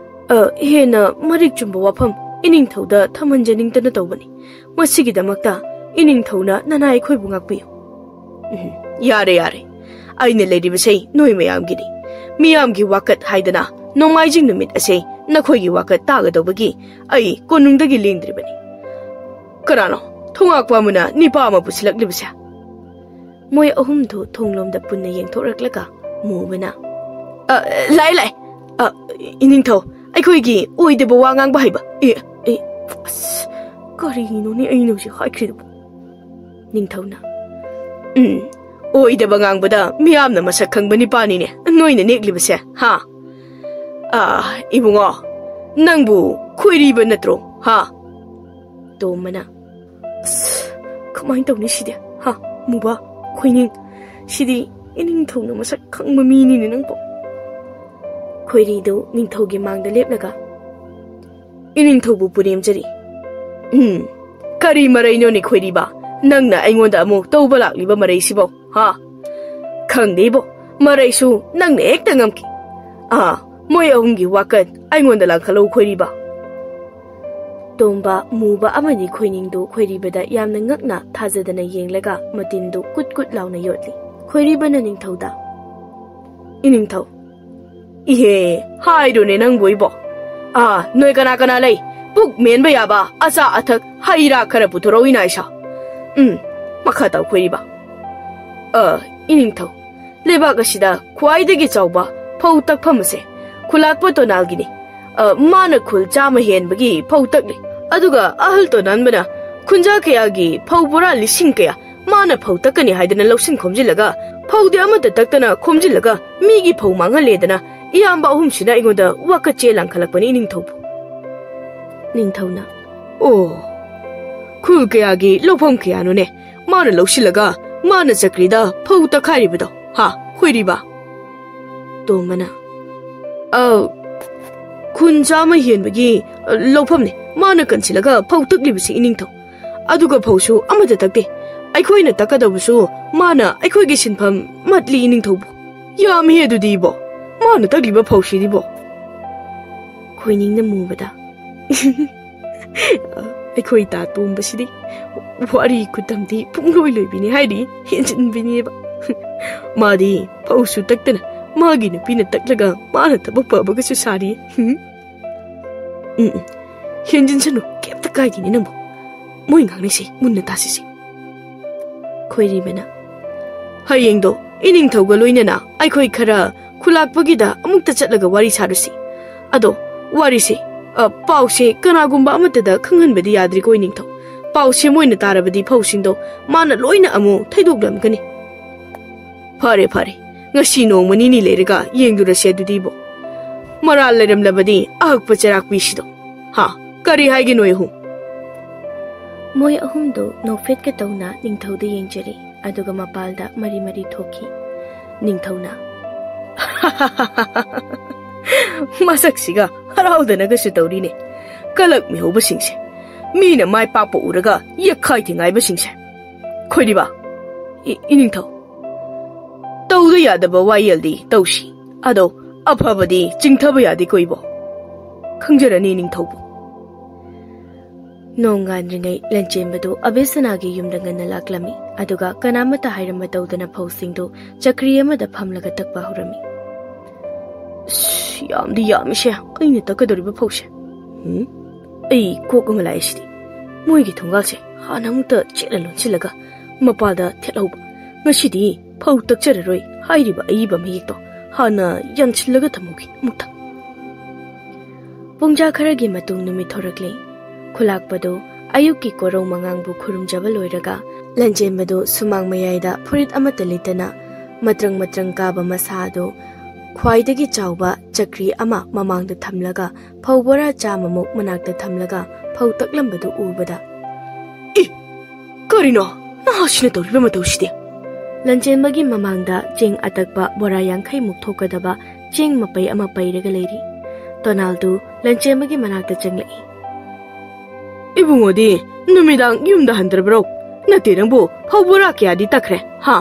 ꯑ, ꯍꯦꯟꯅ ꯃꯔꯤꯛ ꯆꯨꯝꯕ ꯋꯥꯐꯝ ꯏꯅꯤꯡꯊꯧꯗ ꯊꯝꯍꯟꯖꯅꯤꯡꯗꯅ ꯇꯧꯕꯅꯤ꯫ ꯃꯁꯤꯒꯤꯗꯃꯛꯇ ꯏꯅꯤꯡꯊꯧꯅ ꯅꯅꯥꯏ ꯑꯩꯈꯣꯏꯕꯨ ꯉꯥꯛꯄꯤꯌꯨ꯫" "ꯎꯝ, ꯌꯥꯔꯦ, ꯌꯥꯔꯦ꯫ ꯑꯩꯅ ꯂꯩꯔꯤꯕꯁꯦ ꯅꯣꯏ ꯃꯌꯥꯝꯒꯤꯅꯤ꯫ ꯃꯤꯌꯥꯝꯒꯤ ꯋꯥꯀꯠ ꯍꯥꯏꯗꯅ ꯅꯣꯡꯃꯥꯏꯖꯤꯡ ꯅꯨꯃꯤꯠ ꯑꯁꯦ ꯅꯈꯣꯏꯒꯤ ꯋꯥꯀꯠ ꯇꯥꯒꯗꯧꯕꯒꯤ ꯑꯩ ꯀꯣꯅꯨꯡꯗꯒꯤ ꯂꯦꯡꯗ꯭ꯔꯤꯕꯅꯤ꯫ ꯀꯅꯥꯅꯣ ꯊꯣꯉꯥꯛꯄ ꯑꯃꯅ ꯅꯤꯄꯥ ꯑꯃ ꯄꯨꯁꯤꯜꯂꯛꯂꯤꯕꯁꯦ?" ꯃꯣꯏ ꯑꯍꯨꯝꯗꯨ ꯊꯣꯡꯂꯣꯝꯗ ꯄꯨꯟꯅ ꯌꯦꯡꯊꯣꯛꯂꯛꯂꯒ ꯃꯨꯕꯅ, "ꯑ, ꯂꯥꯛꯑꯦ, ꯂꯥꯛꯑꯦ꯫ ꯑ, ꯏꯅꯤꯡꯊꯧ, ꯑꯩꯈꯣꯏꯒꯤ ꯑꯣꯏꯗꯕ ꯋꯥ ꯉꯥꯡꯕ ꯍꯩꯕ꯫ ꯑꯦ, ꯑꯦ, ꯑꯁ, ꯀꯔꯤꯅꯣꯅꯦ ꯑꯩꯅ ꯍꯧꯖꯤꯛ ꯍꯥꯏꯈ꯭ꯔꯤꯗꯨꯕꯨ?" ꯅꯤꯡꯊꯧꯅ, "ꯎꯝ, ꯑꯣꯏꯗꯕ ꯉꯥꯡꯕꯗ ꯃꯤꯌꯥꯝꯅ ꯃꯁꯛ ꯈꯪꯕ ꯅꯤꯄꯥꯅꯤꯅꯦ ꯅꯣꯏꯅ ꯅꯦꯛꯂꯤꯕꯁꯦ, ꯍꯥ? ꯑꯥ, ꯏꯕꯨꯡꯉꯣ, ꯅꯪꯕꯨ ꯈꯣꯏꯔꯤꯕ ꯅꯠꯇ꯭ꯔꯣ, ꯍꯥ?" ꯇꯣꯝꯕꯅ, "ꯑꯁ, ꯀꯃꯥꯏꯅ ꯇꯧꯅꯤ ꯁꯤꯗꯤ? ꯍꯥ, ꯃꯨꯕ, ꯈꯣꯏꯅꯤꯡ, ꯁꯤꯗꯤ ꯏꯅꯤꯡꯊꯧꯅ ꯃꯁꯛ ꯈꯪꯕ ꯃꯤꯅꯤꯅꯦ ꯅꯪꯕꯨ꯫" ꯈꯣꯏꯔꯤꯗꯨ ꯅꯤꯡꯊꯧꯒꯤ ꯃꯥꯡꯗ ꯂꯦꯞꯂꯒ, "ꯏꯅꯤꯡꯊꯧꯕꯨ ꯄꯨꯅꯦꯝꯖꯔꯤ꯫" "ꯎꯝ, ꯀꯔꯤ ꯃꯔꯩꯅꯣꯅꯦ ꯈꯣꯏꯔꯤꯕ? ꯅꯪꯅ ꯑꯩꯉꯣꯟꯗ ꯑꯃꯨꯛ ꯇꯧꯕ ꯂꯥꯛꯂꯤꯕ ꯃꯔꯩꯁꯤꯕꯣ, ꯍꯥ? ꯈꯪꯗꯦ ꯏꯕꯣ, ꯃꯔꯩꯁꯨ ꯅꯪꯅ ꯍꯦꯛꯇ ꯉꯝꯈꯤ꯫ ꯑꯥ, ꯃꯣꯏ ꯑꯍꯨꯝꯒꯤ ꯋꯥꯀꯠ ꯑꯩꯉꯣꯟꯗ ꯂꯥꯡꯈꯠꯂꯧ, ꯈꯣꯏꯔꯤꯕ꯫ ꯇꯣꯝꯕ ꯃꯨꯕ ꯑꯃꯗꯤ ꯈꯣꯏꯅꯤꯡꯗꯨ ꯈꯣꯏꯔꯤꯕꯗ ꯌꯥꯝꯅ ꯉꯛꯅ ꯊꯥꯖꯗꯅ ꯌꯦꯡꯂꯒ ꯃꯇꯤꯟꯗꯨ ꯀꯨꯠ ꯀꯨꯠ ꯂꯥꯎꯅ ꯌꯣꯠꯂꯤ꯫ ꯈꯣꯏꯔꯤꯕꯅ ꯅꯤꯡꯊꯧꯗ, "ꯏꯅꯤꯡꯊꯧ, ꯏꯍꯦ, ꯍꯥꯏꯔꯨꯅꯦ ꯅꯪꯕꯨ ꯏꯕꯣ꯫ ꯑꯥ, ꯅꯣꯏ ꯀꯅꯥ ꯀꯅꯥ ꯂꯩ? ꯄꯨꯛ ꯃꯦꯟꯕ ꯌꯥꯕ ꯑꯆꯥ ꯑꯊꯛ, ꯍꯩ ꯔꯥ ꯈꯔ ꯄꯨꯊꯣꯔꯛꯎ ꯏꯅꯥ ꯏꯁꯥ꯫ ꯎꯝ, ꯃꯈꯥ ꯇꯧ ꯈꯣꯏꯔꯤꯕ꯫ ꯑ, ꯏꯅꯤꯡꯊꯧ, ꯂꯩꯕꯥꯛ ꯑꯁꯤꯗ ꯈ꯭ꯋꯥꯏꯗꯒꯤ ꯆꯥꯎꯕ ꯐꯧ ꯇꯛꯐꯝ ꯑꯁꯦ ꯈꯨꯂꯥꯛꯄ ꯇꯣꯅꯥꯜꯒꯤꯅꯤ꯫ ꯑ, ꯃꯥꯅ ꯈꯨꯜ ꯆꯥꯝꯃ ꯍꯦꯟꯕꯒꯤ ꯐꯧ ꯇꯛꯂꯤ꯫ ꯑꯗꯨꯒ ꯑꯍꯜ ꯇꯣꯅꯥꯟꯕꯅ ꯈꯨꯟꯖꯥ ꯀꯌꯥꯒꯤ ꯐꯧ ꯕꯣꯔꯥ ꯂꯤꯁꯤꯡ ꯀꯌꯥ ꯃꯥꯅ ꯐꯧ ꯇꯛꯀꯅꯤ ꯍꯥꯏꯗꯅ ꯂꯧꯁꯤꯟ ꯈꯣꯝꯖꯤꯜꯂꯒ, ꯐꯧꯗꯤ ꯑꯃꯠꯇ ꯇꯛꯇꯅ ꯈꯣꯝꯖꯤꯜꯂꯒ ꯃꯤꯒꯤ ꯐꯧ ꯃꯥꯡꯍꯜꯂꯦꯗꯅ ꯏꯌꯥꯝꯕ ꯑꯍꯨꯝꯁꯤꯅ ꯑꯩꯉꯣꯟꯗ ꯋꯥꯀꯠ ꯆꯦ ꯂꯥꯡꯈꯠꯂꯛꯄꯅꯤ ꯏꯅꯤꯡꯊꯧꯕꯨ꯫" ꯅꯤꯡꯊꯧꯅ, "ꯑꯣ, ꯈꯨꯜ ꯀꯌꯥꯒꯤ ꯂꯧꯐꯝ ꯀꯌꯥꯅꯣꯅꯦ ꯃꯥꯅ ꯂꯧꯁꯤꯜꯂꯒ ꯃꯥꯅ ꯆꯀ꯭ꯔꯤꯗ ꯐꯧ ꯇꯛꯈꯥꯏꯔꯤꯕꯗꯣ, ꯍꯥ, ꯈꯣꯏꯔꯤꯕ?" ꯇꯣꯝꯕꯅ, "ꯑ, ꯈꯨꯟ ꯆꯥꯝꯃ ꯍꯦꯟꯕꯒꯤ, ꯑ, ꯂꯧꯐꯝꯅꯦ ꯃꯥꯅ ꯀꯟꯁꯤꯜꯂꯒ ꯐꯧ ꯇꯛꯂꯤꯕꯁꯤ ꯏꯅꯤꯡꯊꯧ꯫ ꯑꯗꯨꯒ ꯐꯧꯁꯨ ꯑꯃꯠꯇ ꯇꯛꯇꯦ꯫ ꯑꯩꯈꯣꯏꯅ ꯇꯛꯀꯗꯧꯕꯁꯨ ꯃꯥꯅ ꯑꯩꯈꯣꯏꯒꯤ ꯁꯤꯟꯐꯝ ꯃꯠꯂꯤ ꯏꯅꯤꯡꯊꯧꯕꯨ꯫ ꯌꯥꯝꯃꯤ ꯑꯗꯨꯗꯤ ꯏꯕꯣ, ꯃꯥꯅ ꯇꯛꯂꯤꯕ ꯐꯧꯁꯤꯗꯤꯕꯣ꯫" ꯈꯣꯏꯅꯤꯡꯅ ꯃꯨꯕꯗ, "ꯑꯩꯈꯣꯏ ꯇꯥ ꯇꯣꯝꯕꯁꯤꯗꯤ ꯋꯥꯔꯤ ꯈꯨꯇꯝꯗꯤ ꯄꯨꯡꯂꯣꯏ ꯂꯣꯏꯕꯤꯅꯤ ꯍꯥꯏꯔꯤ, ꯍꯦꯟꯖꯤꯟꯕꯤꯅꯦꯕ꯫ ꯃꯥꯗꯤ ꯐꯧꯁꯨ ꯇꯛꯇꯅ ꯃꯥꯒꯤ ꯅꯨꯄꯤꯅ ꯇꯛꯂꯒ ꯃꯥꯅ ꯊꯕꯛ ꯐꯕꯒꯁꯨ ꯁꯥꯔꯤ꯫ ꯎꯝ, ꯎꯝ, ꯍꯦꯟꯖꯤꯟꯁꯅꯨ, ꯀꯩꯝꯇ ꯀꯥꯏꯗꯦꯅꯦ ꯅꯪꯕꯨ꯫ ꯃꯣꯏ ꯉꯥꯡꯅꯩꯁꯦ ꯃꯨꯟꯅ ꯇꯥꯁꯤꯁꯦ꯫" ꯈꯣꯏꯔꯤꯕꯅ, "ꯍꯌꯦꯡꯗꯣ ꯏꯅꯤꯡꯊꯧꯒ ꯂꯣꯏꯅꯅ ꯑꯩꯈꯣꯏ ꯈꯔ ꯈꯨꯂꯥꯛꯄꯒꯤꯗ ꯑꯃꯨꯛꯇ ꯆꯠꯂꯒ ꯋꯥꯔꯤ ꯁꯥꯔꯨꯁꯤ꯫ ꯑꯗꯣ ꯋꯥꯔꯤꯁꯦ, ꯑ, ꯄꯥꯎꯁꯦ ꯀꯅꯥꯒꯨꯝꯕ ꯑꯃꯠꯇꯗ ꯈꯪꯍꯟꯕꯗꯤ ꯌꯥꯗ꯭ꯔꯤꯀꯣ ꯏꯅꯤꯡꯊꯧ꯫ ꯄꯥꯎꯁꯦ ꯃꯣꯏꯅ ꯇꯥꯔꯕꯗꯤ ꯐꯧꯁꯤꯡꯗꯣ ꯃꯥꯅ ꯂꯣꯏꯅ ꯑꯃꯨꯛ ꯊꯩꯗꯣꯛꯂꯝꯒꯅꯤ꯫" "ꯐꯔꯦ, ꯐꯔꯦ, ꯉꯁꯤ ꯅꯣꯡꯃ ꯅꯤꯅꯤ ꯂꯩꯔꯒ ꯌꯦꯡꯂꯨꯔꯁꯤ ꯑꯗꯨꯗꯤꯕꯣ꯫ ꯃꯔꯥꯜ ꯂꯩꯔꯝꯂꯕꯗꯤ ꯑꯍꯛꯄ ꯆꯩꯔꯥꯛ ꯄꯤꯁꯤꯗꯣ꯫ ꯍꯥ, ꯀꯔꯤ ꯍꯥꯏꯒꯦ ꯅꯣꯏ ꯑꯍꯨꯝ?" ꯃꯣꯏ ꯑꯍꯨꯝꯗꯨ ꯅꯣꯛꯐꯦꯠꯀ ꯇꯧꯅ ꯅꯤꯡꯊꯧꯗ ꯌꯦꯡꯖꯔꯦ, ꯑꯗꯨꯒ ꯃꯄꯥꯜꯗ ꯃꯔꯤ ꯃꯔꯤ ꯊꯣꯛꯈꯤ꯫ ꯅꯤꯡꯊꯧꯅ, "ꯃꯁꯛꯁꯤꯒ ꯍꯔꯥꯎꯗꯅꯒꯁꯨ ꯇꯧꯔꯤꯅꯦ꯫ ꯀꯂꯛ ꯃꯤꯍꯧꯕꯁꯤꯡꯁꯦ, ꯃꯤꯅ ꯃꯥꯏ ꯄꯥꯛꯄ ꯎꯔꯒ ꯌꯦꯛꯈꯥꯏ ꯊꯤꯡꯉꯥꯏꯕꯁꯤꯡꯁꯦ꯫ ꯈꯣꯏꯔꯤꯕ, ꯏ-, ꯏꯅꯤꯡꯊꯧ, ꯇꯧꯗ ꯌꯥꯗꯕ ꯋꯥꯌꯦꯜꯗꯤ ꯇꯧꯁꯤ꯫ ꯑꯗꯣ ꯑꯐꯕꯗꯤ ꯆꯤꯡꯊꯕ ꯌꯥꯗꯦꯀꯣ ꯏꯕꯣ꯫ ꯈꯪꯖꯔꯅꯤ ꯅꯤꯡꯊꯧꯕꯨ꯫ ꯅꯣꯡꯉꯥꯟꯗ꯭ꯔꯤꯉꯩ ꯂꯟꯆꯦꯟꯕꯗꯨ ꯑꯕꯦꯁꯅꯥꯒꯤ ꯌꯨꯝꯗ ꯉꯟꯅ ꯂꯥꯛꯂꯝꯃꯤ꯫ ꯑꯗꯨꯒ ꯀꯅꯥꯃꯠꯇ ꯍꯥꯏꯔꯝꯕ ꯇꯧꯗꯅ ꯐꯧꯁꯤꯡꯗꯨ ꯆꯀ꯭ꯔꯤ ꯑꯃꯗ ꯐꯝꯂꯒ ꯇꯛꯄ ꯍꯧꯔꯝꯃꯤ꯫ ꯑꯁ, ꯌꯥꯝꯗꯤ ꯌꯥꯝꯃꯤꯁꯦ, ꯑꯩꯅ ꯇꯛꯀꯗꯧꯔꯤꯕ ꯐꯧꯁꯦ꯫ ꯎꯝ? ꯑꯩ ꯀꯣꯛ ꯑꯃ ꯂꯥꯛꯑꯦ ꯁꯤꯗꯤ꯫ ꯃꯣꯏꯒꯤ ꯊꯣꯡꯒꯥꯜꯁꯦ ꯍꯥꯟꯅ ꯑꯃꯨꯛꯇ ꯆꯦꯠꯅ ꯂꯣꯟꯁꯤꯜꯂꯒ ꯃꯄꯥꯗ ꯊꯦꯠꯍꯧꯕ꯫ ꯉꯁꯤꯗꯤ ꯐꯧ ꯇꯛꯆꯔꯔꯣꯏ ꯍꯥꯏꯔꯤꯕ ꯑꯏꯕ ꯃꯌꯦꯛꯇꯣ ꯍꯥꯟꯅ ꯌꯥꯟꯁꯤꯜꯂꯒ ꯊꯝꯍꯧꯒꯦ ꯑꯃꯨꯛꯇ꯫ ꯄꯨꯡꯖꯥ ꯈꯔꯒꯤ ꯃꯇꯨꯡ ꯅꯨꯃꯤꯠ ꯊꯣꯔꯛꯂꯦ꯫ ꯈꯨꯂꯥꯛꯄꯗꯨ ꯑꯌꯨꯛꯀꯤ ꯀꯣꯔꯧ ꯃꯉꯥꯡꯕꯨ ꯈꯨꯔꯨꯝꯖꯕ ꯂꯣꯏꯔꯒ ꯂꯟꯖꯦꯟꯕꯗꯨ ꯁꯨꯃꯥꯡ ꯃꯌꯥꯏꯗ ꯐꯨꯔꯤꯠ ꯑꯃꯠꯇ ꯂꯤꯠꯇꯅ ꯃꯇ꯭ꯔꯪ ꯃꯇ꯭ꯔꯪ ꯀꯥꯕ ꯃꯁꯥ ꯑꯗꯨ ꯈ꯭ꯋꯥꯏꯗꯒꯤ ꯆꯥꯎꯕ ꯆꯀ꯭ꯔꯤ ꯑꯃ ꯃꯃꯥꯡꯗ ꯊꯝꯂꯒ ꯐꯧ ꯕꯣꯔꯥ ꯆꯥꯝꯃꯃꯨꯛ ꯃꯅꯥꯛꯇ ꯊꯝꯂꯒ ꯐꯧ ꯇꯛꯂꯝꯕꯗꯨ ꯎꯕꯗ, "ꯏ! ꯀꯔꯤꯅꯣ ꯅꯍꯥꯁꯤꯅ ꯇꯧꯔꯤꯕ ꯃꯇꯧꯁꯤꯗꯤ?" ꯂꯟꯖꯦꯟꯕꯒꯤ ꯃꯃꯥꯡꯗ ꯆꯦꯡ ꯑꯇꯛꯄ ꯕꯣꯔꯥ ꯌꯥꯡꯈꯩꯃꯨꯛ ꯊꯣꯛꯀꯗꯕ ꯆꯦꯡ ꯃꯄꯩ ꯑꯃ ꯄꯩꯔꯒ ꯂꯩꯔꯤ꯫ ꯇꯣꯅꯥꯜꯗꯨ ꯂꯟꯖꯦꯟꯕꯒꯤ ꯃꯅꯥꯛꯇ ꯆꯪꯂꯛꯏ꯫ "ꯏꯕꯨꯡꯉꯣꯗꯤ ꯅꯨꯃꯤꯗꯥꯡ ꯌꯨꯝꯗ ꯍꯟꯗ꯭ꯔꯕ꯭ꯔꯣ? ꯅꯠꯇꯦ ꯅꯪꯕꯨ ꯐꯧ ꯕꯣꯔꯥ ꯀꯌꯥꯗꯤ ꯇꯛꯈ꯭ꯔꯦ, ꯍꯥ?"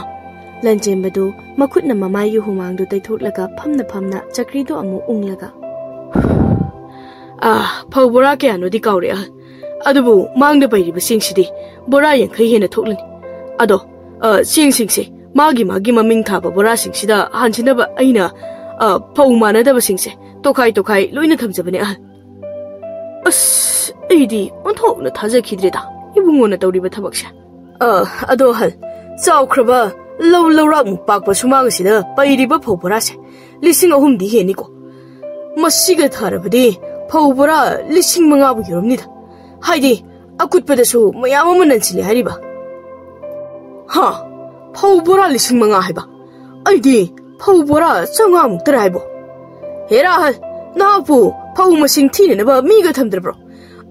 ꯂꯟꯖꯦꯟꯕꯗꯨ ꯃꯈꯨꯠꯅ ꯃꯃꯥꯏꯒꯤ ꯍꯨꯃꯥꯡꯗꯨ ꯇꯩꯊꯣꯛꯂꯒ ꯐꯝꯅ ꯐꯝꯅ ꯆꯀ꯭ꯔꯤꯗꯨ ꯑꯃꯨꯛ ꯎꯪꯂꯒ, "ꯑꯥ, ꯐꯧ ꯕꯣꯔꯥ ꯀꯌꯥꯅꯣꯗꯤ ꯀꯥꯎꯔꯦ ꯑꯍꯜ꯫ ꯑꯗꯨꯕꯨ ꯃꯥꯡꯗ ꯄꯩꯔꯤꯕ ꯆꯦꯡꯁꯤꯗꯤ ꯕꯣꯔꯥ ꯌꯥꯡꯈꯩ ꯍꯦꯟꯅ ꯊꯣꯛꯂꯅꯤ꯫ ꯑꯗꯣ, ꯑ, ꯆꯦꯡꯁꯤꯡꯁꯦ ꯃꯥꯒꯤ ꯃꯥꯒꯤ ꯃꯃꯤꯡ ꯊꯥꯕ ꯕꯣꯔꯥꯁꯤꯡꯁꯤꯗ ꯍꯥꯟꯁꯤꯟꯅꯕ ꯑꯩꯅ, ꯑ, ꯐꯧ ꯃꯥꯟꯅꯗꯕꯁꯤꯡꯁꯦ ꯇꯣꯈꯥꯏ ꯇꯣꯈꯥꯏ ꯂꯣꯏꯅ ꯊꯝꯖꯕꯅꯦ ꯑꯍꯜ꯫ ꯑꯁ, ꯑꯩꯗꯤ ꯑꯣꯟꯊꯣꯛꯅ ꯊꯥꯖꯈꯤꯗ꯭ꯔꯦꯗ ꯏꯕꯨꯡꯉꯣꯅ ꯇꯧꯔꯤꯕ ꯊꯕꯛꯁꯦ꯫ ꯑ, ꯑꯗꯣ ꯑꯍꯜ, ꯆꯥꯎꯈ꯭ꯔꯕ ꯂꯧ ꯂꯧꯔꯥꯛꯃꯨꯛ ꯄꯥꯛꯄ ꯁꯨꯃꯥꯡ ꯑꯁꯤꯗ ꯄꯩꯔꯤꯕ ꯐꯧ ꯕꯣꯔꯥꯁꯦ ꯂꯤꯁꯤꯡ ꯑꯍꯨꯝꯗꯤ ꯍꯦꯟꯅꯤꯀꯣ꯫ ꯃꯁꯤꯒ ꯊꯥꯔꯕꯗꯤ ꯐꯧ ꯕꯣꯔꯥ ꯂꯤꯁꯤꯡ ꯃꯉꯥꯕꯨ ꯌꯧꯔꯝꯅꯤꯗ꯫ ꯍꯥꯏꯗꯤ ꯑꯀꯨꯠꯄꯗꯁꯨ ꯃꯌꯥꯝ ꯑꯃ ꯅꯟꯁꯤꯜꯂꯦ ꯍꯥꯏꯔꯤꯕ꯫ ꯍꯥ? ꯐꯧ ꯕꯣꯔꯥ ꯂꯤꯁꯤꯡ ꯃꯉꯥ ꯍꯥꯏꯕ? ꯑꯩꯗꯤ ꯐꯧ ꯕꯣꯔꯥ ꯆꯥꯝꯃꯉꯥꯃꯨꯛꯇꯔ ꯍꯥꯏꯕꯣ?" "ꯍꯦꯔꯥ ꯑꯍꯜ, ꯅꯍꯥꯛꯄꯨ ꯐꯧ ꯃꯁꯤꯡ ꯊꯤꯅꯅꯕ ꯃꯤꯒ ꯊꯝꯗ꯭ꯔꯕ꯭ꯔꯣ?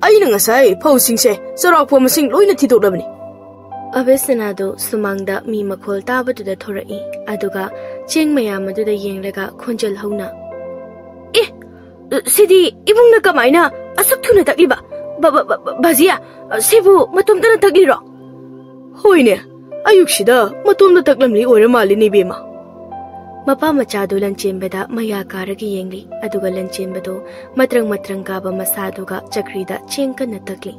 ꯑꯩꯅ ꯉꯁꯥꯏ ꯐꯧꯁꯤꯡꯁꯦ ꯆꯥꯎꯔꯥꯛꯄ ꯃꯁꯤꯡ ꯂꯣꯏꯅ ꯊꯤꯗꯣꯛꯂꯕꯅꯤ꯫" ꯑꯕꯦꯁꯅꯥꯗꯨ ꯁꯨꯃꯥꯡꯗ ꯃꯤ ꯃꯈꯣꯜ ꯇꯥꯕꯗꯨꯗ ꯊꯣꯔꯛꯏ꯫ ꯑꯗꯨꯒ ꯆꯦꯡ ꯃꯌꯥꯝ ꯑꯗꯨꯗ ꯌꯦꯡꯂꯒ ꯈꯣꯟꯖꯦꯜ ꯍꯧꯅ, "ꯑꯦ, ꯁꯤꯗꯤ ꯏꯕꯨꯡꯅ ꯀꯃꯥꯏꯅ ꯑꯁꯨꯛ ꯊꯨꯅ ꯇꯛꯂꯤꯕ? ꯕ-, ꯕ-, ꯕ-, ꯕꯥꯖꯤꯌꯥ, ꯁꯤꯕꯨ ꯃꯇꯣꯝꯇꯅ ꯇꯛꯂꯤꯔꯣ?" "ꯍꯣꯏꯅꯦ, ꯑꯌꯨꯛꯁꯤꯗ ꯃꯇꯣꯝꯇ ꯇꯛꯂꯝꯂꯤ ꯑꯣꯏꯔ ꯃꯥꯜꯂꯤꯅꯦ ꯏꯕꯦꯝꯃ꯫" ꯃꯄꯥ ꯃꯆꯥꯗꯨ ꯂꯟꯆꯦꯟꯕꯗ ꯃꯌꯥ ꯀꯥꯔꯒ ꯌꯦꯡꯂꯤ, ꯑꯗꯨꯒ ꯂꯟꯆꯦꯟꯕꯗꯨ ꯃꯇ꯭ꯔꯪ ꯃꯇ꯭ꯔꯪ ꯀꯥꯕ ꯃꯁꯥꯗꯨꯒ ꯆꯀ꯭ꯔꯤꯗ ꯆꯦꯡ ꯀꯟꯅ ꯇꯛꯂꯤ꯫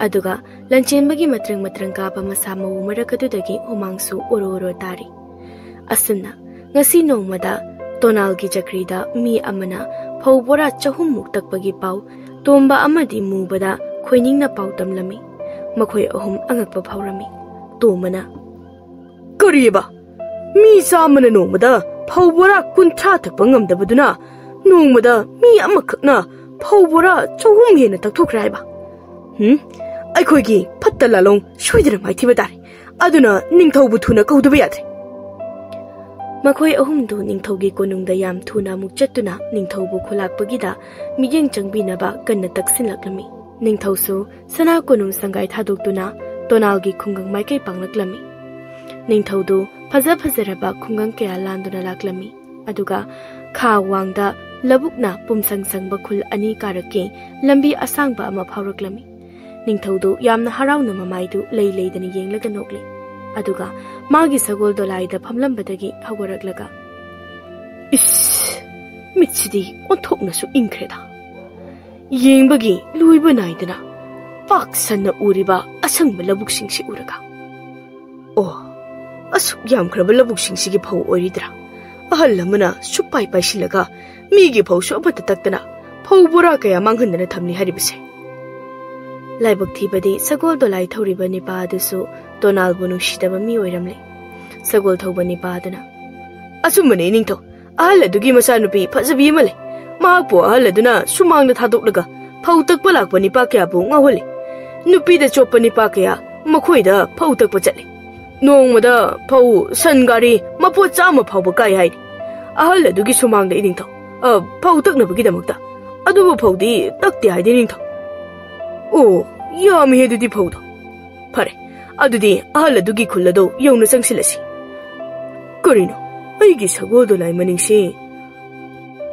ꯑꯗꯨꯒ ꯂꯟꯆꯦꯟꯕꯒꯤ ꯃꯇ꯭ꯔꯪ ꯃꯇ꯭ꯔꯪ ꯀꯥꯕ ꯃꯁꯥ ꯃꯎ ꯃꯔꯛ ꯑꯗꯨꯗꯒꯤ ꯍꯨꯃꯥꯡꯁꯨ ꯑꯣꯔꯣ ꯑꯣꯔꯣ ꯇꯥꯔꯤ꯫ ꯑꯁꯨꯝꯅ ꯉꯁꯤ ꯅꯣꯡꯃꯗ ꯇꯣꯅꯥꯜꯒꯤ ꯆꯀ꯭ꯔꯤꯗ ꯃꯤ ꯑꯃꯅ ꯐꯧ ꯕꯣꯔꯥ ꯆꯍꯨꯝꯃꯨꯛ ꯇꯛꯄꯒꯤ ꯄꯥꯎ ꯇꯣꯝꯕ ꯑꯃꯗꯤ ꯃꯨꯕꯗ ꯈꯣꯏꯅꯤꯡꯅ ꯄꯥꯎ ꯇꯝꯂꯝꯃꯤ꯫ ꯃꯈꯣꯏ ꯑꯍꯨꯝ ꯑꯉꯛꯄ ꯐꯥꯎꯔꯝꯃꯤ꯫ ꯇꯣꯝꯕꯅ, "ꯀꯔꯤꯕ? ꯃꯤ ꯆꯥꯝꯃꯅ ꯅꯣꯡꯃꯗ ꯐꯧ ꯕꯣꯔꯥ ꯀꯨꯟꯊ꯭ꯔꯥ ꯇꯛꯄ ꯉꯝꯗꯕꯗꯨꯅ ꯅꯣꯡꯃꯗ ꯃꯤ ꯑꯃꯈꯛꯅ ꯐꯧ ꯕꯣꯔꯥ ꯆꯍꯨꯝ ꯍꯦꯟꯅ ꯇꯛꯊꯣꯛꯈ꯭ꯔꯦ ꯍꯥꯏꯕ? ꯍꯨꯝ? ꯑꯩꯈꯣꯏꯒꯤ ꯐꯠꯇ ꯂꯥꯂꯣꯡ ꯁꯣꯏꯗꯅ ꯃꯥꯏꯊꯤꯕ ꯇꯥꯔꯦ꯫ ꯑꯗꯨꯅ ꯅꯤꯡꯊꯧꯕꯨ ꯊꯨꯅ ꯀꯧꯗꯕ ꯌꯥꯗ꯭ꯔꯦ꯫" ꯃꯈꯣꯏ ꯑꯍꯨꯝꯗꯨ ꯅꯤꯡꯊꯧꯒꯤ ꯀꯣꯅꯨꯡꯗ ꯌꯥꯝ ꯊꯨꯅ ꯑꯃꯨꯛ ꯆꯠꯇꯨꯅ ꯅꯤꯡꯊꯧꯕꯨ ꯈꯨꯂꯥꯛꯄꯒꯤꯗ ꯃꯤꯠꯌꯦꯡ ꯆꯪꯕꯤꯅꯕ ꯀꯟꯅ ꯇꯛꯁꯤꯜꯂꯛꯂꯝꯃꯤ꯫ ꯅꯤꯡꯊꯧꯁꯨ ꯁꯅꯥ ꯀꯣꯅꯨꯡ ꯁꯪꯒꯥꯏ ꯊꯥꯗꯣꯛꯇꯨꯅ ꯇꯣꯅꯥꯜꯒꯤ ꯈꯨꯡꯒꯪ ꯃꯥꯏꯀꯩ ꯄꯥꯡꯂꯛꯂꯝꯃꯤ꯫ ꯅꯤꯡꯊꯧꯗꯨ ꯐꯖ ꯐꯖꯔꯕ ꯈꯨꯡꯒꯪ ꯀꯌꯥ ꯂꯥꯟꯗꯨꯅ ꯂꯥꯛꯂꯝꯃꯤ꯫ ꯑꯗꯨꯒ ꯈꯥ ꯋꯥꯡꯗ ꯂꯧꯕꯨꯛꯅ ꯄꯨꯝꯁꯪ ꯁꯪꯕ ꯈꯨꯜ ꯑꯅꯤ ꯀꯥꯔꯛꯀꯤ ꯂꯝꯕꯤ ꯑꯁꯥꯡꯕ ꯑꯃ ꯐꯥꯎꯔꯛꯂꯝꯃꯤ꯫ ꯅꯤꯡꯊꯧꯗꯨ ꯌꯥꯝꯅ ꯍꯔꯥꯎꯅ ꯃꯃꯥꯏꯗꯨ ꯂꯩ ꯂꯩꯗꯅ ꯌꯦꯡꯂꯒ ꯅꯣꯛꯂꯤ꯫ ꯑꯗꯨꯒ ꯃꯥꯒꯤ ꯁꯒꯣꯜ ꯗꯣꯂꯥꯏꯗ ꯐꯝꯂꯝꯕꯗꯒꯤ ꯍꯧꯒꯠꯂꯛꯂꯒ, "ꯏꯁ, ꯃꯤꯠꯁꯤꯗꯤ ꯑꯣꯟꯊꯣꯛꯅꯁꯨ ꯏꯪꯈ꯭ꯔꯦꯗ꯫ ꯌꯦꯡꯕꯒꯤ ꯂꯣꯏꯕ ꯅꯥꯏꯗꯅ ꯄꯥꯛ ꯁꯟꯅ ꯎꯔꯤꯕ ꯑꯁꯪꯕ ꯂꯧꯕꯨꯛꯁꯤꯡꯁꯤ ꯎꯔꯒ꯫ ꯑꯣ, ꯑꯁꯨꯛ ꯌꯥꯝꯈ꯭ꯔꯕ ꯂꯧꯕꯨꯛꯁꯤꯡꯁꯤꯒꯤ ꯐꯧ ꯑꯣꯏꯔꯤꯗ꯭ꯔꯥ? ꯑꯍꯜ ꯑꯃꯅ ꯁꯨꯛꯄꯥꯏ ꯄꯥꯏꯁꯤꯜꯂꯒ ꯃꯤꯒꯤ ꯐꯧꯁꯨ ꯑꯃꯠꯇ ꯇꯛꯇꯅ ꯐꯧ ꯕꯣꯔꯥ ꯀꯌꯥ ꯃꯥꯡꯍꯟꯗꯅ ꯊꯝꯂꯤ ꯍꯥꯏꯔꯤꯕꯁꯦ?" ꯂꯥꯏꯕꯛ ꯊꯤꯕꯗꯤ ꯁꯒꯣꯜ ꯗꯣꯂꯥꯏ ꯊꯧꯔꯤꯕ ꯅꯤꯄꯥ ꯑꯗꯨꯁꯨ ꯇꯣꯅꯥꯜꯕꯨ ꯅꯨꯡꯁꯤꯗꯕ ꯃꯤ ꯑꯣꯏꯔꯝꯂꯦ꯫ ꯁꯒꯣꯜ ꯊꯧꯕ ꯅꯤꯄꯥ ꯑꯗꯨꯅ, "ꯑꯆꯨꯝꯕꯅꯤ ꯏꯅꯤꯡꯊꯧ, ꯑꯍꯜ ꯑꯗꯨꯒꯤ ꯃꯆꯥꯅꯨꯄꯤ ꯐꯖꯕꯤ ꯑꯃ ꯂꯩ꯫ ꯃꯍꯥꯛꯄꯨ ꯑꯍꯜ ꯑꯗꯨꯅ ꯁꯨꯃꯥꯡꯗ ꯊꯥꯗꯣꯛꯂꯒ ꯐꯧ ꯇꯛꯄ ꯂꯥꯛꯄ ꯅꯤꯄꯥ ꯀꯌꯥꯕꯨ ꯉꯥꯎꯍꯜꯂꯤ꯫ ꯅꯨꯄꯤꯗ ꯆꯣꯞꯄ ꯅꯤꯄꯥ ꯀꯌꯥ ꯃꯈꯣꯏꯗ ꯐꯧ ꯇꯛꯄ ꯆꯠꯂꯤ꯫ ꯅꯣꯡꯃꯗ ꯐꯧ ꯁꯟ ꯒꯥꯔꯤ ꯃꯄꯣꯠ ꯆꯥꯝꯃ ꯐꯥꯎꯕ ꯀꯥꯏ ꯍꯥꯏꯔꯤ꯫ ꯑꯍꯜ ꯑꯗꯨꯒꯤ ꯁꯨꯃꯥꯡꯗ ꯏꯅꯤꯡꯊꯧ, ꯑ, ꯐꯧ ꯇꯛꯅꯕꯒꯤꯗꯃꯛꯇ꯫ ꯑꯗꯨꯕꯨ ꯐꯧꯗꯤ ꯇꯛꯇꯦ ꯍꯥꯏꯗꯤ ꯏꯅꯤꯡꯊꯧ꯫ ꯑꯣ, ꯌꯥꯝꯃꯤꯍꯦ ꯑꯗꯨꯗꯤ ꯐꯧꯗꯣ꯫ ꯐꯔꯦ, ꯑꯗꯨꯗꯤ ꯑꯍꯜ ꯑꯗꯨꯒꯤ ꯈꯨꯜ ꯑꯗꯨ ꯌꯧꯅ ꯆꯪꯁꯤꯜꯂꯁꯤ꯫ ꯀꯔꯤꯅꯣ, ꯑꯩꯒꯤ ꯁꯒꯣꯜ ꯗꯣꯂꯥꯏ ꯃꯅꯤꯡꯁꯤ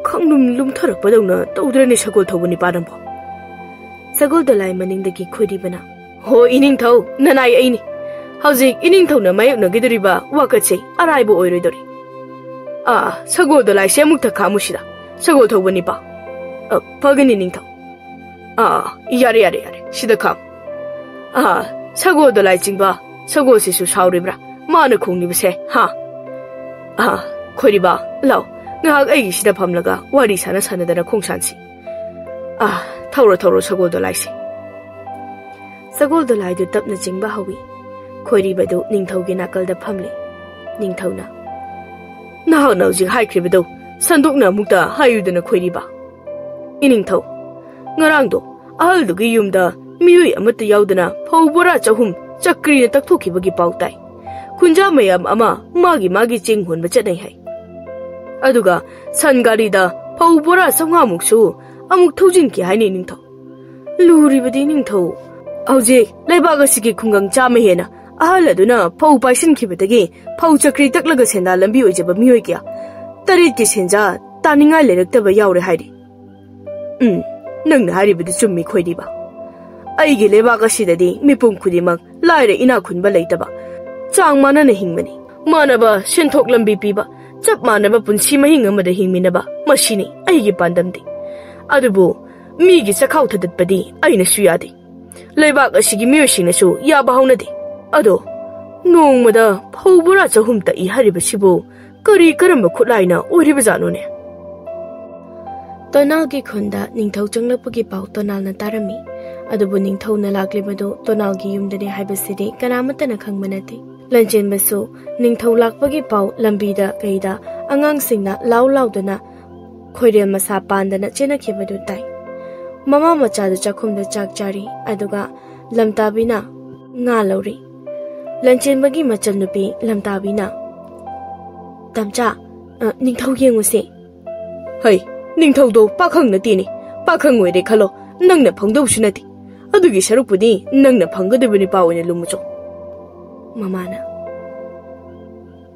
ꯈꯪꯂꯨꯝ ꯂꯨꯝꯊꯔꯛꯄꯗꯧꯅ ꯇꯧꯗ꯭ꯔꯅꯦ ꯁꯒꯣꯜ ꯊꯧꯕ ꯅꯤꯄꯥ ꯅꯪꯕꯣ?" ꯁꯒꯣꯜ ꯗꯣꯂꯥꯏ ꯃꯅꯤꯡꯗꯒꯤ ꯈꯣꯏꯔꯤꯕꯅ, "ꯍꯣ ꯏꯅꯤꯡꯊꯧ, ꯅꯅꯥꯏ ꯑꯩꯅꯤ꯫ ꯍꯧꯖꯤꯛ ꯏꯅꯤꯡꯊꯧꯅ ꯃꯥꯌꯣꯛꯅꯒꯗꯧꯔꯤꯕ ꯋꯥꯀꯠꯁꯦ ꯑꯔꯥꯏꯕ ꯑꯣꯏꯔꯣꯏꯗꯧꯔꯤ꯫" ꯑꯥ, ꯁꯒꯣꯜꯗꯣ ꯂꯥꯏꯁꯦ ꯑꯃꯨꯛꯇ ꯈꯥꯝꯃꯨꯁꯤꯗ꯫ ꯁꯒꯣꯜ ꯊꯧꯕ ꯅꯤꯄꯥ꯫ ꯑ, ꯐꯒꯅꯤ ꯅꯤꯡꯊꯧ꯫ ꯑꯥ, ꯌꯥꯔꯦ, ꯌꯥꯔꯦ, ꯌꯥꯔꯦ, ꯁꯤꯗ ꯈꯥꯝ꯫ ꯑꯥ, ꯁꯒꯣꯜꯗꯣ ꯂꯥꯏ ꯆꯤꯡꯕ, ꯁꯒꯣꯜꯁꯤꯁꯨ ꯁꯥꯎꯔꯤꯕ꯭ꯔꯥ? ꯃꯥꯅ ꯈꯣꯡꯂꯤꯕꯁꯦ, ꯍꯥ? ꯑꯥ, ꯈꯣꯏꯔꯤꯕ, ꯂꯥꯎ, ꯉꯥꯏꯍꯥꯛ ꯑꯩꯒꯤꯁꯤꯗ ꯐꯝꯂꯒ ꯋꯥꯔꯤ ꯁꯥꯟꯅ ꯁꯥꯟꯅꯗꯅ ꯈꯣꯡꯁꯥꯟꯁꯤ꯫ ꯑꯥ, ꯊꯧꯔꯣ, ꯊꯧꯔꯣ, ꯁꯒꯣꯜꯗꯣ ꯂꯥꯏꯁꯦ꯫ ꯁꯒꯣꯜꯗꯣ ꯂꯥꯏꯗꯨ ꯇꯞꯅ ꯆꯤꯡꯕ ꯍꯧꯏ꯫ ꯈꯣꯏꯔꯤꯕꯗꯨ ꯅꯤꯡꯊꯧꯒꯤ ꯅꯥꯀꯜꯗ ꯐꯝꯂꯤ꯫ ꯅꯤꯡꯊꯧꯅ, "ꯅꯍꯥꯛꯅ ꯍꯧꯖꯤꯛ ꯍꯥꯏꯈ꯭ꯔꯤꯕꯗꯨ ꯁꯟꯗꯣꯛꯅ ꯑꯃꯨꯛꯇ ꯍꯥꯏꯌꯨꯗꯅ, ꯈꯣꯏꯔꯤꯕ꯫" "ꯏꯅꯤꯡꯊꯧ, ꯉꯔꯥꯡꯗꯣ ꯑꯍꯜꯗꯨꯒꯤ ꯌꯨꯝꯗ ꯃꯤꯑꯣꯏ ꯑꯃꯠꯇ ꯌꯥꯎꯗꯅ ꯐꯧ ꯕꯣꯔꯥ ꯆꯍꯨꯝ ꯆꯀ꯭ꯔꯤꯅ ꯇꯛꯊꯣꯛꯈꯤꯕꯒꯤ ꯄꯥꯎ ꯇꯥꯏ꯫ ꯈꯨꯟꯖꯥ ꯃꯌꯥꯝ ꯑꯃ ꯃꯥꯒꯤ ꯃꯥꯒꯤ ꯆꯦꯡ ꯍꯣꯟꯕ ꯆꯠꯅꯩ ꯍꯥꯏ꯫ ꯑꯗꯨꯒ ꯁꯟ ꯒꯥꯔꯤꯗ ꯐꯧ ꯕꯣꯔꯥ ꯆꯥꯝꯃꯉꯥꯃꯨꯛꯁꯨ ꯑꯃꯨꯛ ꯊꯧꯖꯤꯟꯈꯤ ꯍꯥꯏꯅꯤ, ꯅꯤꯡꯊꯧ꯫ ꯂꯨꯔꯤꯕꯗꯤ, ꯅꯤꯡꯊꯧ, ꯍꯧꯖꯤꯛ ꯂꯩꯕꯥꯛ ꯑꯁꯤꯒꯤ ꯈꯨꯡꯒꯪ ꯆꯥꯝꯃ ꯍꯦꯟꯅ ꯑꯍꯜ ꯑꯗꯨꯅ ꯐꯧ ꯄꯥꯏꯁꯤꯟꯈꯤꯕꯗꯒꯤ ꯐꯧ ꯆꯀ꯭ꯔꯤ ꯇꯛꯂꯒ ꯁꯦꯟꯗꯥ ꯂꯝꯕꯤ ꯑꯣꯏꯖꯕ ꯃꯤꯑꯣꯏ ꯀꯌꯥ ꯇꯔꯦꯠꯀꯤ ꯁꯦꯟꯖꯥ ꯇꯥꯅꯤꯡꯉꯥꯏ ꯂꯩꯔꯛꯇꯕ ꯌꯥꯎꯔꯦ ꯍꯥꯏꯔꯤ꯫" "ꯎꯝ, ꯅꯪꯅ ꯍꯥꯏꯔꯤꯕꯗꯨ ꯆꯨꯝꯃꯤ, ꯈꯣꯏꯔꯤꯕ꯫ ꯑꯩꯒꯤ ꯂꯩꯕꯥꯛ ꯑꯁꯤꯗꯗꯤ ꯃꯤꯄꯨꯝ ꯈꯨꯗꯤꯡꯃꯛ ꯂꯥꯏꯔ ꯏꯅꯥꯛ ꯈꯨꯟꯕ ꯂꯩꯇꯕ, ꯆꯥꯡ ꯃꯥꯟꯅꯅ ꯍꯤꯡꯕꯅꯤ꯫ ꯃꯥꯟꯅꯕ ꯁꯦꯟꯊꯣꯛ ꯂꯝꯕꯤ ꯄꯤꯕ, ꯆꯞ ꯃꯥꯟꯅꯕ ꯄꯨꯟꯁꯤ ꯃꯍꯤꯡ ꯑꯃꯗ ꯍꯤꯡꯃꯤꯟꯅꯕ, ꯃꯁꯤꯅꯤ ꯑꯩꯒꯤ ꯄꯥꯟꯗꯝꯗꯤ꯫ ꯑꯗꯨꯕꯨ ꯃꯤꯒꯤ ꯆꯈꯥꯎ ꯊꯗꯠꯄꯗꯤ ꯑꯩꯅꯁꯨ ꯌꯥꯗꯦ꯫ ꯂꯩꯕꯥꯛ ꯑꯁꯤꯒꯤ ꯃꯤꯑꯣꯏꯁꯤꯡꯅꯁꯨ ꯌꯥꯕ ꯍꯧꯅꯗꯦ꯫ ꯑꯗꯣ ꯅꯣꯡꯃꯗ ꯐꯧ ꯕꯣꯔꯥ ꯆꯍꯨꯝ ꯇꯛꯏ ꯍꯥꯏꯔꯤꯕꯁꯤꯕꯨ ꯀꯔꯤ ꯀꯔꯝꯕ ꯈꯨꯠꯂꯥꯏꯅ ꯑꯣꯏꯔꯤꯕꯖꯥꯠꯅꯣꯅꯦ?" ꯇꯣꯅꯥꯜꯒꯤ ꯈꯨꯟꯗ ꯅꯤꯡꯊꯧ ꯆꯪꯂꯛꯄꯒꯤ ꯄꯥꯎ ꯇꯣꯅꯥꯜꯅ ꯇꯥꯔꯝꯃꯤ꯫ ꯑꯗꯨꯕꯨ ꯅꯤꯡꯊꯧꯅ ꯂꯥꯛꯂꯤꯕꯗꯨ ꯇꯣꯅꯥꯜꯒꯤ ꯌꯨꯝꯗꯅꯤ ꯍꯥꯏꯕꯁꯤꯗꯤ ꯀꯅꯥꯃꯠꯇꯅ ꯈꯪꯕ ꯅꯠꯇꯦ꯫ ꯂꯟꯆꯦꯟꯕꯁꯨ ꯅꯤꯡꯊꯧ ꯂꯥꯛꯄꯒꯤ ꯄꯥꯎ ꯂꯝꯕꯤꯗ ꯀꯩꯗ ꯑꯉꯥꯡꯁꯤꯡꯅ ꯂꯥꯎ ꯂꯥꯎꯗꯨꯅ ꯈꯣꯏꯔꯦꯜ ꯃꯁꯥ ꯄꯥꯟꯗꯅ ꯆꯦꯟꯅꯈꯤꯕꯗꯨ ꯇꯥꯏ꯫ ꯃꯃꯥ ꯃꯆꯥꯗꯨ ꯆꯥꯛꯈꯨꯝꯗ ꯆꯥꯛ ꯆꯥꯔꯤ, ꯑꯗꯨꯒ ꯂꯝꯇꯥꯕꯤꯅ ꯉꯥ ꯂꯧꯔꯤ꯫ ꯂꯟꯆꯦꯟꯕꯒꯤ ꯃꯆꯜꯅꯨꯄꯤ ꯂꯝꯇꯥꯕꯤꯅ, "ꯇꯝꯆꯥ, ꯑ, ꯅꯤꯡꯊꯧ ꯌꯦꯡꯉꯨꯁꯦ꯫" "ꯍꯩ, ꯅꯤꯡꯊꯧꯗꯣ ꯄꯥꯈꯪ ꯅꯠꯇꯦꯅꯦ꯫ ꯄꯥꯈꯪ ꯑꯣꯏꯔꯦ ꯈꯜꯂꯣ, ꯅꯪꯅ ꯐꯪꯗꯧꯕꯁꯨ ꯅꯠꯇꯦ꯫ ꯑꯗꯨꯒꯤ ꯁꯔꯨꯛꯄꯨꯗꯤ ꯅꯪꯅ ꯐꯪꯒꯗꯕ ꯅꯨꯄꯥ ꯑꯣꯏꯅ ꯂꯨꯝꯃꯨꯆꯣ꯫" ꯃꯃꯥꯅ,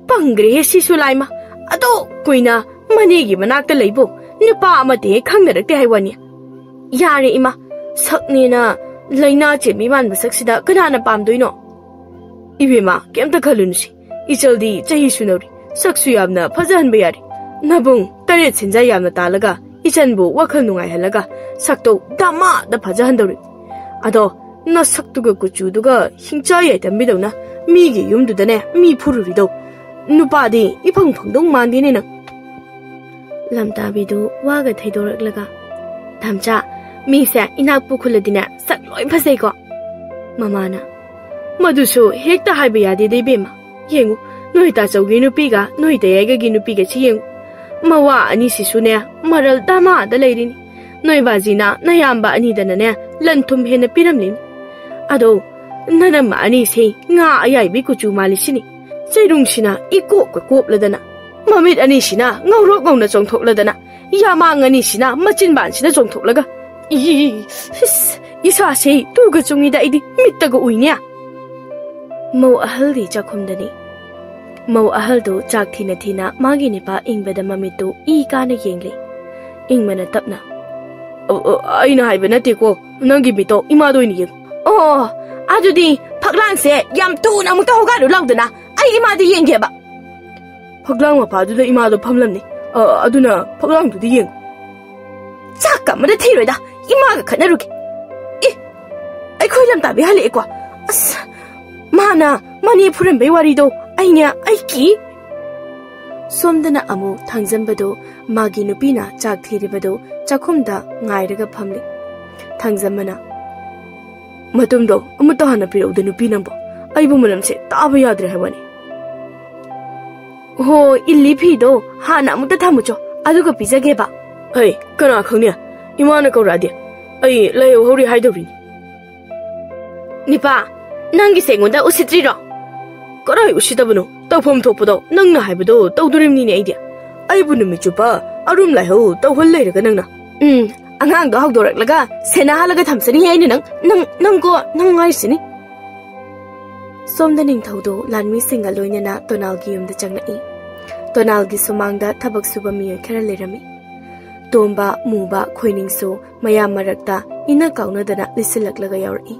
"ꯄꯪꯒ꯭ꯔꯦꯍꯦ ꯁꯤꯁꯨ ꯂꯥꯏꯃ꯫ ꯑꯗꯨ ꯀꯨꯏꯅ ꯃꯅꯦꯒꯤ ꯃꯅꯥꯛꯇ ꯂꯩꯕꯨ ꯅꯨꯄꯥ ꯑꯃꯠꯇ ꯍꯦꯛ ꯈꯪꯅꯔꯛꯇꯦ ꯍꯥꯏ ꯋꯥꯅꯤ꯫ ꯌꯥꯔꯦ ꯏꯃꯥ, ꯁꯛꯅꯦꯅ ꯂꯥꯏꯅꯥ ꯆꯦꯟꯕꯤ ꯃꯥꯟꯕ ꯁꯛꯁꯤꯗ ꯀꯅꯥꯅ ꯄꯥꯝꯗꯣꯏꯅꯣ?" "ꯏꯕꯦꯝꯃ, ꯀꯩꯝꯇ ꯈꯜꯂꯨꯅꯨꯁꯦ꯫ ꯏꯆꯜꯗꯤ ꯆꯍꯤꯁꯨ ꯅꯧꯔꯤ, ꯁꯛꯁꯨ ꯌꯥꯝꯅ ꯐꯖꯍꯟꯕ ꯌꯥꯔꯦ꯫ ꯅꯕꯨꯡ ꯇꯔꯦꯠ ꯁꯦꯟꯖꯥ ꯌꯥꯝꯅ ꯇꯥꯜꯂꯒ ꯏꯆꯟꯕꯨ ꯋꯥꯈꯜ ꯅꯨꯡꯉꯥꯏꯍꯜꯂꯒ ꯁꯛꯇꯣ ꯗꯃꯥꯗ ꯐꯖꯍꯟꯗꯧꯔꯤ꯫ ꯑꯗꯣ ꯅꯁꯛꯇꯨꯒ ꯀꯨꯆꯨꯗꯨꯒ ꯍꯤꯡꯆꯥ ꯌꯥꯏꯇꯝꯕꯤꯗꯧꯅ ꯃꯤꯒꯤ ꯌꯨꯝꯗꯨꯗꯅꯦ ꯃꯤ ꯐꯨꯔꯨꯔꯤꯗꯧ꯫ ꯅꯨꯄꯥꯗꯤ ꯏꯐꯪ ꯐꯪꯗꯧ ꯃꯥꯟꯗꯦꯅꯦ ꯅꯪ꯫ ꯂꯝꯇꯥꯕꯤꯗꯨ ꯋꯥꯒ ꯊꯩꯗꯣꯔꯛꯂꯒ, "ꯊꯝꯆꯥ, ꯃꯤꯁꯦ ꯏꯅꯥꯛ ꯄꯨꯈꯨꯜꯂꯗꯤꯅꯦ ꯁꯛ ꯂꯣꯏ ꯐꯖꯩꯀꯣ?" ꯃꯃꯥꯅ, "ꯃꯗꯨꯁꯨ ꯍꯦꯛꯇ ꯍꯥꯏꯕ ꯌꯥꯗꯦꯗ ꯏꯕꯦꯝꯃ꯫ ꯌꯦꯡꯉꯨ, ꯅꯣꯏ ꯇꯥꯆꯧꯒꯤ ꯅꯨꯄꯤꯒ ꯅꯣꯏ ꯇꯌꯥꯏꯒꯒꯤ ꯅꯨꯄꯤꯒꯁꯤ ꯌꯦꯡꯉꯨ꯫ ꯃꯋꯥ ꯑꯅꯤꯁꯤꯁꯨꯅꯦ ꯃꯔꯜ ꯗꯃꯥꯗ ꯂꯩꯔꯤꯅꯤ꯫ ꯅꯣꯏ ꯕꯥꯖꯤꯅ ꯅꯌꯥꯝꯕ ꯑꯅꯤꯗꯅꯅꯦ ꯂꯟ ꯊꯨꯝ ꯍꯦꯟꯅ ꯄꯤꯔꯝꯂꯤꯅꯤ꯫ ꯑꯗꯣ ꯅꯅꯝꯃ ꯑꯅꯤꯁꯤ ꯉꯥ ꯑꯌꯥꯏꯕꯤ ꯀꯨꯆꯨ ꯃꯥꯜꯂꯤꯁꯤꯅꯤ꯫ ꯆꯩꯔꯨꯡꯁꯤꯅ ꯏꯀꯣꯞꯀ ꯀꯣꯞꯂꯗꯅ, ꯃꯃꯤꯠ ꯑꯅꯤꯁꯤꯅ ꯉꯧꯔꯣꯛ ꯉꯧꯅ ꯆꯣꯡꯊꯣꯛꯂꯗꯅ, ꯌꯥꯃꯥꯡ ꯑꯅꯤꯁꯤꯅ ꯃꯆꯤꯟꯕꯥꯟꯁꯤꯅ ꯆꯣꯡꯊꯣꯛꯂꯒ, ꯏ, ꯏꯁ, ꯏꯁꯥꯁꯦ ꯇꯨꯒ ꯆꯨꯡꯉꯤꯗ ꯑꯩꯗꯤ ꯃꯤꯠꯇꯒ ꯎꯏꯅꯦ꯫" ꯃꯧ ꯑꯍꯜꯗꯤ ꯆꯥꯛꯈꯨꯝꯗꯅꯤ꯫ ꯃꯧ ꯑꯍꯜꯗꯨ ꯆꯥꯛ ꯊꯤꯅ ꯊꯤꯅ ꯃꯥꯒꯤ ꯅꯤꯄꯥ ꯏꯪꯕꯗ ꯃꯃꯤꯠꯇꯨ ꯏ ꯀꯥꯅ ꯌꯦꯡꯂꯤ꯫ ꯏꯪꯕꯅ ꯇꯞꯅ, "ꯑ, ꯑ, ꯑꯩꯅ ꯍꯥꯏꯕ ꯅꯠꯇꯦꯀꯣ, ꯅꯪꯒꯤ ꯃꯤꯠꯇꯣ ꯏꯃꯥꯗ ꯑꯣꯏꯅ ꯌꯦꯡꯉꯨ꯫" "ꯑꯣ, ꯑꯗꯨꯗꯤ ꯐꯛꯂꯥꯡꯁꯦ ꯌꯥꯝ ꯊꯨꯅ ꯑꯃꯨꯛꯇ ꯍꯧꯒꯠꯂꯨ ꯂꯥꯎꯗꯅ, ꯑꯩ ꯏꯃꯥꯗ ꯌꯦꯡꯒꯦꯕ꯫" "ꯐꯛꯂꯥꯡ ꯃꯄꯥꯗꯨꯗ ꯏꯃꯥꯗꯣ ꯐꯝꯂꯝꯅꯤ꯫ ꯑ, ꯑꯗꯨꯅ ꯐꯛꯂꯥꯡꯗꯨꯗ ꯌꯦꯡꯉꯨ꯫" "ꯆꯥꯛꯀ ꯑꯃꯗ ꯊꯤꯔꯣꯏꯗ, ꯏꯃꯥꯒ ꯈꯠꯅꯔꯨꯒꯦ꯫" "ꯑꯦ, ꯑꯩꯈꯣꯏ ꯂꯝꯇꯥꯕꯤ ꯍꯜꯂꯛꯑꯦꯀꯣ꯫ ꯑꯁ, ꯃꯥꯅ ꯃꯅꯦ ꯐꯨꯔꯝꯕꯩ ꯋꯥꯔꯤꯗꯣ ꯑꯩꯅꯦ, ꯑꯩ ꯀꯤ꯫" ꯁꯣꯝꯗꯅ ꯑꯃꯨꯛ ꯊꯥꯡꯖꯝꯕꯗꯣ ꯃꯥꯒꯤ ꯅꯨꯄꯤꯅ ꯆꯥꯛ ꯊꯤꯔꯤꯕꯗꯣ ꯆꯥꯛꯈꯨꯝꯗ ꯉꯥꯏꯔꯒ ꯐꯝꯂꯤ꯫ ꯊꯥꯡꯖꯝꯕꯅ, "ꯃꯇꯨꯝꯗꯣ ꯑꯃꯨꯛꯇ ꯍꯥꯟꯅ ꯄꯤꯔꯛꯎꯗ ꯅꯨꯄꯤ ꯅꯪꯕꯣ꯫ ꯑꯩꯕꯨ ꯃꯅꯝꯁꯦ ꯇꯥꯕ ꯌꯥꯗ꯭ꯔꯦ ꯍꯥꯏꯕꯅꯤ꯫" "ꯍꯣ, ꯏꯜꯂꯤ ꯐꯤꯗꯣ ꯍꯥꯟꯅ ꯑꯃꯨꯛꯇ ꯊꯝꯃꯨꯆꯣ, ꯑꯗꯨꯒ ꯄꯤꯖꯒꯦꯕ꯫" "ꯍꯩ, ꯀꯅꯥ ꯈꯪꯅꯤ? ꯏꯃꯥꯅ ꯀꯧꯔꯛꯑꯗꯤ ꯑꯩ ꯂꯥꯏꯍꯧ ꯍꯧꯔꯤ ꯍꯥꯏꯗꯧꯔꯤꯅꯤ꯫" "ꯅꯤꯄꯥ, ꯅꯪꯒꯤꯁꯦ ꯑꯩꯉꯣꯟꯗ ꯎꯁꯤꯠꯇ꯭ꯔꯤꯔꯣ?" "ꯀꯗꯥꯏ ꯎꯁꯤꯠꯇꯕꯅꯣ? ꯇꯧꯐꯝ ꯊꯣꯛꯄꯗꯣ ꯅꯪꯅ ꯍꯥꯏꯕꯗꯣ ꯇꯧꯗꯣꯔꯤꯕꯅꯤꯅꯦ ꯑꯩꯗꯤ꯫ ꯑꯩꯕꯨ ꯅꯨꯃꯤꯠ ꯆꯨꯞꯄ ꯑꯔꯨꯝ ꯂꯥꯏꯍꯧ ꯇꯧꯍꯜ ꯂꯩꯔꯒ ꯅꯪꯅ꯫ ꯎꯝ, ꯑꯉꯥꯡꯗꯣ ꯍꯧꯗꯣꯔꯛꯂꯒ ꯁꯦꯟꯅꯍꯜꯂꯒ ꯊꯝꯁꯅꯤ ꯑꯩꯅ ꯅꯪ, ꯅꯪ, ꯅꯪꯀꯣ, ꯅꯪ ꯍꯥꯏꯁꯤꯅꯤ꯫" ꯁꯣꯝꯗ ꯅꯤꯡꯊꯧꯗꯣ ꯂꯥꯟꯃꯤꯁꯤꯡꯒ ꯂꯣꯏꯅꯅ ꯇꯣꯅꯥꯜꯒꯤ ꯌꯨꯝꯗ ꯆꯪꯂꯛꯏ꯫ ꯇꯣꯅꯥꯜꯒꯤ ꯁꯨꯃꯥꯡꯗ ꯊꯕꯛ ꯁꯨꯕ ꯃꯤꯑꯣꯏ ꯈꯔ ꯂꯩꯔꯝꯃꯤ꯫ ꯇꯣꯝꯕ, ꯃꯨꯕ, ꯈꯣꯏꯅꯤꯡꯁꯨ ꯃꯌꯥꯝ ꯃꯔꯛꯇ ꯏꯟꯅ ꯀꯥꯎꯅꯗꯅ ꯂꯤꯠꯁꯤꯜꯂꯛꯂꯒ ꯌꯥꯎꯔꯛꯏ꯫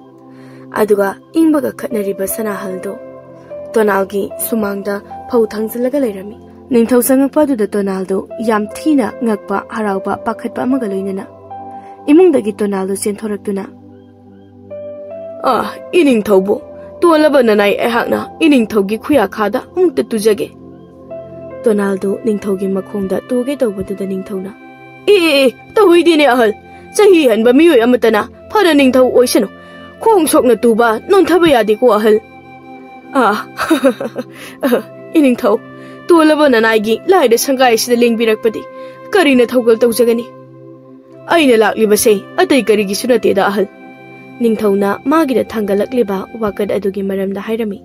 ꯑꯗꯨꯒ ꯏꯪꯕꯒ ꯈꯠꯅꯔꯤꯕ ꯁꯅꯥꯍꯜꯗꯣ ꯇꯣꯅꯥꯜꯒꯤ ꯁꯨꯃꯥꯡꯗ ꯐꯧ ꯊꯥꯡꯖꯤꯜꯂꯒ ꯂꯩꯔꯝꯃꯤ꯫ ꯅꯤꯡꯊꯧ ꯆꯪꯉꯛꯄ ꯑꯗꯨꯗ ꯇꯣꯅꯥꯜꯗꯣ ꯌꯥꯝ ꯊꯤꯅ ꯉꯛꯄ, ꯍꯔꯥꯎꯕ, ꯄꯥꯈꯠꯄ ꯑꯃꯒ ꯂꯣꯏꯅꯅ ꯏꯃꯨꯡꯗꯒꯤ ꯇꯣꯅꯥꯜꯗꯣ ꯆꯦꯟꯊꯣꯔꯛꯇꯨꯅ, "ꯑꯥ, ꯏꯅꯤꯡꯊꯧꯕꯨ, ꯇꯣꯜꯂꯕ ꯅꯅꯥꯏ ꯑꯩꯍꯥꯛꯅ ꯏꯅꯤꯡꯊꯧꯒꯤ ꯈꯨꯌꯥꯈꯥꯗ ꯑꯃꯨꯛꯇ ꯇꯨꯖꯒꯦ"꯫ ꯇꯣꯅꯥꯜꯗꯣ ꯅꯤꯡꯊꯧꯒꯤ ꯃꯈꯣꯡꯗ ꯇꯨꯒꯦ ꯇꯧꯕꯗꯨꯗ ꯅꯤꯡꯊꯧꯅ, "ꯑꯦ, ꯑꯦ, ꯑꯦ, ꯇꯧꯏꯗꯦꯅꯦ ꯑꯍꯜ, ꯆꯍꯤ ꯍꯟꯕ ꯃꯤꯑꯣꯏ ꯑꯃꯠꯇꯅ ꯐꯅ ꯅꯤꯡꯊꯧ ꯑꯣꯏꯁꯅꯨ, ꯈꯣꯡ ꯁꯣꯛꯅ ꯇꯨꯕ ꯅꯣꯟꯊꯕ ꯌꯥꯗꯦꯀꯣ ꯑꯍꯜ"꯫ "ꯑꯥ, ꯏꯅꯤꯡꯊꯧ, ꯇꯣꯜꯂꯕ ꯅꯅꯥꯏꯒꯤ ꯂꯥꯏꯔ ꯁꯪꯒꯥꯏ ꯑꯁꯤꯗ ꯂꯦꯡꯕꯤꯔꯛꯄꯗꯤ ꯀꯔꯤꯅ ꯊꯧꯒꯜ ꯇꯧꯖꯒꯅꯤ? ꯑꯩꯅ ꯂꯥꯛꯂꯤꯕꯁꯦ ꯑꯇꯩ ꯀꯔꯤꯒꯤꯁꯨ ꯅꯠꯇꯦꯗ ꯑꯍꯜ"꯫ ꯅꯤꯡꯊꯧꯅ ꯃꯥꯒꯤꯗ ꯊꯥꯡꯒꯠꯂꯛꯂꯤꯕ ꯋꯥꯀꯠ ꯑꯗꯨꯒꯤ ꯃꯔꯝꯗ ꯍꯥꯏꯔꯝꯃꯤ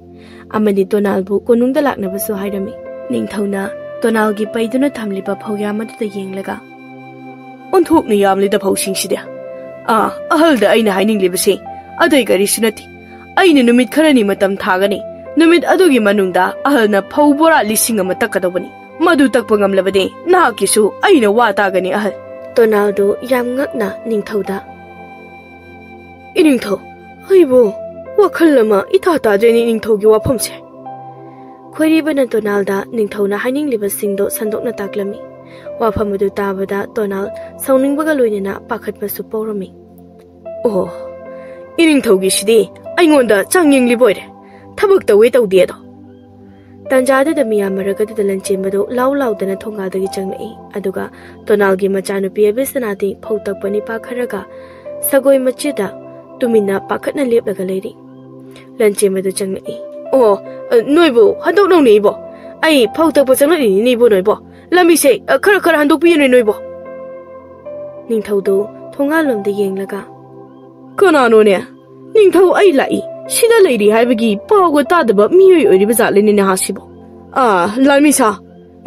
ꯑꯃꯗꯤ ꯇꯣꯅꯥꯜꯕꯨ ꯀꯣꯅꯨꯡꯗ ꯂꯥꯛꯅꯕꯁꯨ ꯍꯥꯏꯔꯝꯃꯤ꯫ ꯅꯤꯡꯊꯧꯅ ꯇꯣꯅꯥꯜꯒꯤ ꯄꯩꯗꯨꯅ ꯊꯝꯂꯤꯕ ꯐꯧꯌꯥꯝ ꯑꯗꯨꯗ ꯌꯦꯡꯂꯒ, "ꯑꯣꯟꯊꯣꯛꯅ ꯌꯥꯝꯂꯤꯗ ꯐꯧꯁꯤꯡꯁꯤꯗꯤ꯫ ꯑꯥ, ꯑꯍꯜꯗ ꯑꯩꯅ ꯍꯥꯏꯅꯤꯡꯂꯤꯕꯁꯤ ꯑꯇꯩ ꯀꯔꯤꯁꯨ ꯅꯠꯇꯦ꯫ ꯑꯩꯅ ꯅꯨꯃꯤꯠ ꯈꯔꯅꯤ ꯃꯇꯝ ꯊꯥꯒꯅꯤ꯫ ꯅꯨꯃꯤꯠ ꯑꯗꯨꯒꯤ ꯃꯅꯨꯡꯗ ꯑꯍꯜꯅ ꯐꯧ ꯕꯣꯔꯥ ꯂꯤꯁꯤꯡ ꯑꯃ ꯇꯛꯀꯗꯧꯕꯅꯤ꯫ ꯃꯗꯨ ꯇꯛꯄ ꯉꯝꯂꯕꯗꯤ ꯅꯍꯥꯛꯀꯤꯁꯨ ꯑꯩꯅ ꯋꯥ ꯇꯥꯒꯅꯤ ꯑꯍꯜ"꯫ ꯇꯣꯅꯥꯜꯗꯣ ꯌꯥꯝ ꯉꯛꯅ ꯅꯤꯡꯊꯧꯗ, "ꯏꯅꯤꯡꯊꯧ, ꯑꯩꯕꯨ ꯋꯥꯈꯜ ꯑꯃ ꯏꯇꯥ ꯇꯥꯗ꯭ꯔꯦꯅꯦ ꯏꯅꯤꯡꯊꯧꯒꯤ ꯋꯥꯐꯝꯁꯦ"꯫ ꯈꯣꯏꯔꯤꯕꯅ ꯇꯣꯅꯥꯜꯗ ꯅꯤꯡꯊꯧꯅ ꯍꯥꯏꯅꯤꯡꯂꯤꯕꯁꯤꯡꯗꯣ ꯁꯟꯗꯣꯛꯅ ꯇꯥꯛꯂꯝꯃꯤ꯫ ꯋꯥꯐꯝ ꯑꯗꯨ ꯇꯥꯕꯗ ꯇꯣꯅꯥꯜ ꯁꯥꯎꯅꯤꯡꯕꯒ ꯂꯣꯏꯅꯅ ꯄꯥꯈꯠꯄꯁꯨ ꯄꯣꯛꯔꯝꯃꯤ꯫ "ꯑꯣ, ꯏꯅꯤꯡꯊꯧꯒꯤꯁꯤꯗꯤ ꯑꯩꯉꯣꯟꯗ ꯆꯥꯡꯌꯦꯡꯂꯤꯕ ꯑꯣꯏꯔꯦ꯫ ꯊꯕꯛ ꯇꯧꯋꯦ ꯇꯧꯗꯦ ꯑꯗꯣ"꯫ ꯇꯥꯟꯖꯥꯗꯨꯗ ꯃꯤꯌꯥꯝ ꯃꯔꯛ ꯑꯗꯨꯗ ꯂꯟꯆꯦꯟꯕꯗꯨ ꯂꯥꯎ ꯂꯥꯎꯗꯅ ꯊꯣꯡꯒꯥꯜꯗꯒꯤ ꯆꯪꯂꯛꯏ꯫ ꯑꯗꯨꯒ ꯇꯣꯅꯥꯜꯒꯤ ꯃꯆꯥꯅꯨꯄꯤ ꯑꯕꯤꯁꯅꯥꯗꯤ ꯐꯧ ꯇꯛꯄ ꯅꯤꯄꯥ ꯈꯔꯒ ꯁꯒꯣꯏ ꯃꯆꯤꯗ ꯇꯨꯃꯤꯟꯅ ꯄꯥꯈꯠꯅ ꯂꯦꯞꯂꯒ ꯂꯩꯔꯤ꯫ ꯂꯟꯆꯦꯟꯕꯗꯨ ꯆꯪꯂꯛꯏ꯫ "ꯑꯣ, ꯑ, ꯅꯣꯏꯕꯨ ꯍꯟꯗꯣꯛꯅꯧꯅꯦ ꯏꯕꯣ꯫ ꯑꯩ ꯐꯧ ꯇꯛꯄ ꯆꯪꯂꯛꯂꯤꯅꯤꯅꯦ ꯏꯕꯣ ꯅꯣꯏꯕꯣ꯫ ꯂꯝꯕꯤꯁꯦ, ꯑ, ꯈꯔ ꯈꯔ ꯍꯟꯗꯣꯛꯄꯤꯌꯨꯅꯦ ꯅꯣꯏꯕꯣ"꯫ ꯅꯤꯡꯊꯧꯗꯨ ꯊꯣꯡꯒꯥꯜꯂꯣꯝꯗ ꯌꯦꯡꯂꯒ, "ꯀꯅꯥꯅꯣꯅꯦ? ꯅꯤꯡꯊꯧ ꯑꯩ ꯂꯥꯛꯏ, ꯁꯤꯗ ꯂꯩꯔꯤ ꯍꯥꯏꯕꯒꯤ ꯄꯥꯎꯒ ꯇꯥꯗꯕ ꯃꯤꯑꯣꯏ ꯑꯣꯏꯔꯤꯕ ꯖꯥꯠꯂꯅꯦ ꯅꯍꯥꯁꯤꯕꯣ? ꯑꯥ, ꯂꯥꯟꯃꯤꯁꯥ,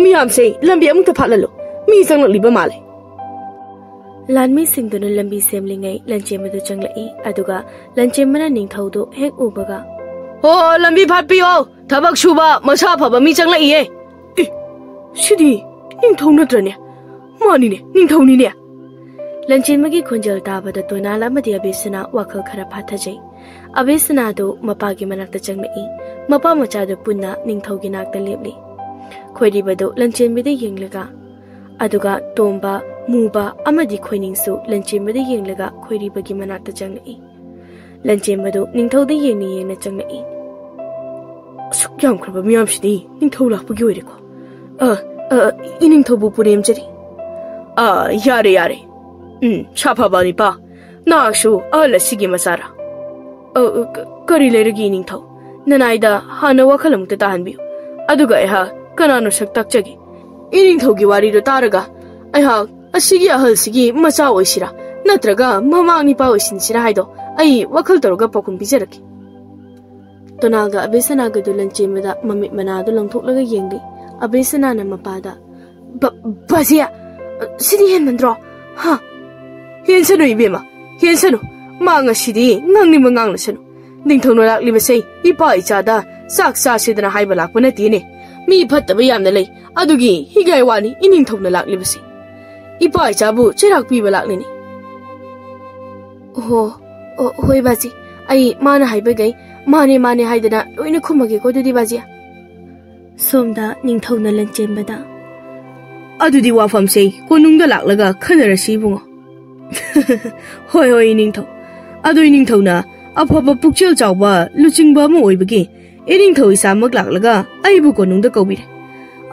ꯃꯤꯌꯥꯝꯁꯦ ꯂꯝꯕꯤ ꯑꯃꯨꯛꯇ ꯐꯥꯠꯍꯜꯂꯨ, ꯃꯤ ꯆꯪꯂꯛꯂꯤꯕ ꯃꯥꯜꯂꯦ"꯫ ꯂꯥꯟꯃꯤꯁꯤꯡꯗꯨꯅ ꯂꯝꯕꯤ ꯁꯦꯝꯂꯤꯉꯩ ꯂꯟꯆꯦꯟꯕꯗꯨ ꯆꯪꯂꯛꯏ꯫ ꯑꯗꯨꯒ ꯂꯟꯆꯦꯟꯕꯅ ꯅꯤꯡꯊꯧꯗꯨ ꯍꯦꯛ ꯎꯕꯒ, "ꯍꯣ, ꯂꯝꯕꯤ ꯐꯥꯠꯄꯤꯌꯣ, ꯊꯕꯛ ꯁꯨꯕ ꯃꯁꯥ ꯐꯕ ꯃꯤ ꯆꯪꯂꯛꯏꯌꯦ"꯫ "ꯑꯦ, ꯁꯤꯗꯤ ꯅꯤꯡꯊꯧ ꯅꯠꯇ꯭ꯔꯅꯦ? ꯃꯥꯅꯤꯅꯦ, ꯅꯤꯡꯊꯧꯅꯤꯅꯦ"꯫ ꯂꯟꯆꯦꯟꯕꯒꯤ ꯈꯣꯟꯖꯦꯜ ꯇꯥꯕꯗ ꯇꯣꯅꯥꯜ ꯑꯃꯗꯤ ꯑꯕꯤꯁꯅꯥ ꯋꯥꯈꯜ ꯈꯔ ꯐꯥꯊꯖꯩ꯫ ꯑꯕꯦꯁꯅꯥꯗꯨ ꯃꯄꯥꯒꯤ ꯃꯅꯥꯛꯇ ꯆꯪꯂꯛꯏ꯫ ꯃꯄꯥ ꯃꯆꯥꯗꯨ ꯄꯨꯟꯅ ꯅꯤꯡꯊꯧꯒꯤ ꯅꯥꯛꯇ ꯂꯦꯞꯂꯤ꯫ ꯈꯣꯏꯔꯤꯕꯗꯨ ꯂꯟꯆꯦꯟꯕꯤꯗ ꯌꯦꯡꯂꯒ, ꯑꯗꯨꯒ ꯇꯣꯝꯕ, ꯃꯨꯕ ꯑꯃꯗꯤ ꯈꯣꯏꯅꯤꯡꯁꯨ ꯂꯟꯆꯦꯟꯕꯗ ꯌꯦꯡꯂꯒ ꯈꯣꯏꯔꯤꯕꯒꯤ ꯃꯅꯥꯛꯇ ꯆꯪꯂꯛꯏ꯫ ꯂꯟꯆꯦꯟꯕꯗꯨ ꯅꯤꯡꯊꯧꯗ ꯌꯦꯡꯅ ꯌꯦꯡꯅ ꯆꯪꯂꯛꯏ꯫ "ꯑꯁꯨꯛ ꯌꯥꯝꯈ꯭ꯔꯕ ꯃꯤꯌꯥꯝꯁꯤꯗꯤ ꯅꯤꯡꯊꯧ ꯂꯥꯛꯄꯒꯤ ꯑꯣꯏꯔꯦꯀꯣ꯫ ꯑ, ꯑ, ꯏꯅꯤꯡꯊꯧꯕꯨ ꯄꯨꯅꯦꯝꯖꯔꯤ꯫ ꯑ, ꯌꯥꯔꯦ, ꯌꯥꯔꯦ꯫ ꯎꯝ, ꯁꯥꯐꯕ ꯅꯤꯄꯥ, ꯅꯍꯥꯛꯁꯨ ꯑꯍꯜ ꯑꯁꯤꯒꯤ ꯃꯆꯥꯔꯥ? ꯑ, ꯑ, ꯀ-, ꯀꯔꯤ ꯂꯩꯔꯒꯦ ꯏꯅꯤꯡꯊꯧ? ꯅꯅꯥꯏꯗ ꯍꯥꯟꯅ ꯋꯥꯈꯜ ꯑꯃꯨꯛꯇ ꯇꯥꯍꯟꯕꯤꯌꯨ꯫ ꯑꯗꯨꯒ ꯑꯩꯍꯥꯛ ꯀꯅꯥꯅꯣ ꯁꯛ ꯇꯥꯛꯆꯒꯦ꯫ ꯏꯅꯤꯡꯊꯧꯒꯤ ꯋꯥꯔꯤꯗꯨ ꯇꯥꯔꯒ ꯑꯩꯍꯥꯛ ꯑꯁꯤꯒꯤ ꯑꯍꯜꯁꯤꯒꯤ ꯃꯆꯥ ꯑꯣꯏꯁꯤꯔꯥ, ꯅꯠꯇ꯭ꯔꯒ ꯃꯃꯥꯡ ꯅꯤꯄꯥ ꯑꯣꯏꯁꯤꯟꯁꯤꯔꯥ ꯍꯥꯏꯗꯣ ꯑꯩ ꯋꯥꯈꯜ ꯇꯧꯔꯒ ꯄꯥꯎꯈꯨꯝ ꯄꯤꯖꯔꯛꯀꯦ꯫" ꯇꯣꯅꯥꯜꯒ ꯑꯕꯦꯁꯅꯥꯒꯗꯨ ꯂꯟꯆꯦꯟꯕꯗ ꯃꯃꯤꯠ ꯃꯅꯥꯗꯨ ꯂꯪꯊꯣꯛꯂꯒ ꯌꯦꯡꯂꯤ꯫ ꯑꯕꯦꯁꯅꯥꯅ ꯃꯄꯥꯗ, "ꯕ-, ꯕꯥꯖꯤ, ꯁꯤꯗꯤ ꯍꯦꯟꯃꯟꯗ꯭ꯔꯣ? ꯍꯥ?" "ꯍꯦꯟꯁꯅꯨ ꯏꯕꯦꯝꯃ, ꯍꯦꯟꯁꯅꯨ꯫ ꯃꯥ ꯉꯁꯤꯗꯤ ꯉꯥꯡꯅꯤꯡꯕ ꯉꯥꯡꯂꯁꯅꯨ꯫ ꯅꯤꯡꯊꯧꯅ ꯂꯥꯛꯂꯤꯕꯁꯦ ꯏꯄꯥ ꯏꯆꯥꯗ ꯆꯥꯛ ꯆꯥꯁꯤꯗꯅ ꯍꯥꯏꯕ ꯂꯥꯛꯄ ꯅꯠꯇꯦꯅꯦ꯫ ꯃꯤ ꯐꯠꯇꯕ ꯌꯥꯝꯅ ꯂꯩ, ꯑꯗꯨꯒꯤ ꯍꯤꯒꯥꯏ ꯋꯥꯅꯤ ꯏꯅꯤꯡꯊꯧꯅ ꯂꯥꯛꯂꯤꯕꯁꯦ꯫ ꯏꯄꯥ ꯏꯆꯥꯕꯨ ꯆꯩꯔꯥꯛ ꯄꯤꯕ ꯂꯥꯛꯂꯤꯅꯤ꯫" "ꯑꯣꯍꯣ, ꯑꯣ, ꯍꯣꯏ ꯕꯥꯖꯤ, ꯑꯩ ꯃꯥꯅ ꯍꯥꯏꯕꯈꯩ ꯃꯥꯅꯦ ꯃꯥꯅꯦ ꯍꯥꯏꯗꯅ ꯂꯣꯏꯅ ꯈꯨꯝꯃꯒꯦꯀꯣ ꯑꯗꯨꯗꯤ ꯕꯥꯖꯤ꯫" ꯁꯣꯝꯗ ꯅꯤꯡꯊꯧꯅ ꯂꯟꯆꯦꯟꯕꯗ, "ꯑꯗꯨꯗꯤ ꯋꯥꯐꯝꯁꯦ ꯀꯣꯅꯨꯡꯗ ꯂꯥꯛꯂꯒ ꯈꯟꯅꯔꯁꯤ ꯏꯕꯨꯡꯉꯣ꯫" "ꯍꯣꯏ, ꯍꯣꯏ, ꯏꯅꯤꯡꯊꯧ꯫ ꯑꯗꯨ ꯏꯅꯤꯡꯊꯧꯅ ꯑꯐꯕ ꯄꯨꯛꯆꯦꯜ ꯆꯥꯎꯕ ꯂꯨꯆꯤꯡꯕ ꯑꯃ ꯑꯣꯏꯕꯒꯤ ꯏꯅꯤꯡꯊꯧ ꯏꯁꯥꯃꯛ ꯂꯥꯛꯂꯒ ꯑꯩꯕꯨ ꯀꯣꯅꯨꯡꯗ ꯀꯧꯕꯤꯔꯦ꯫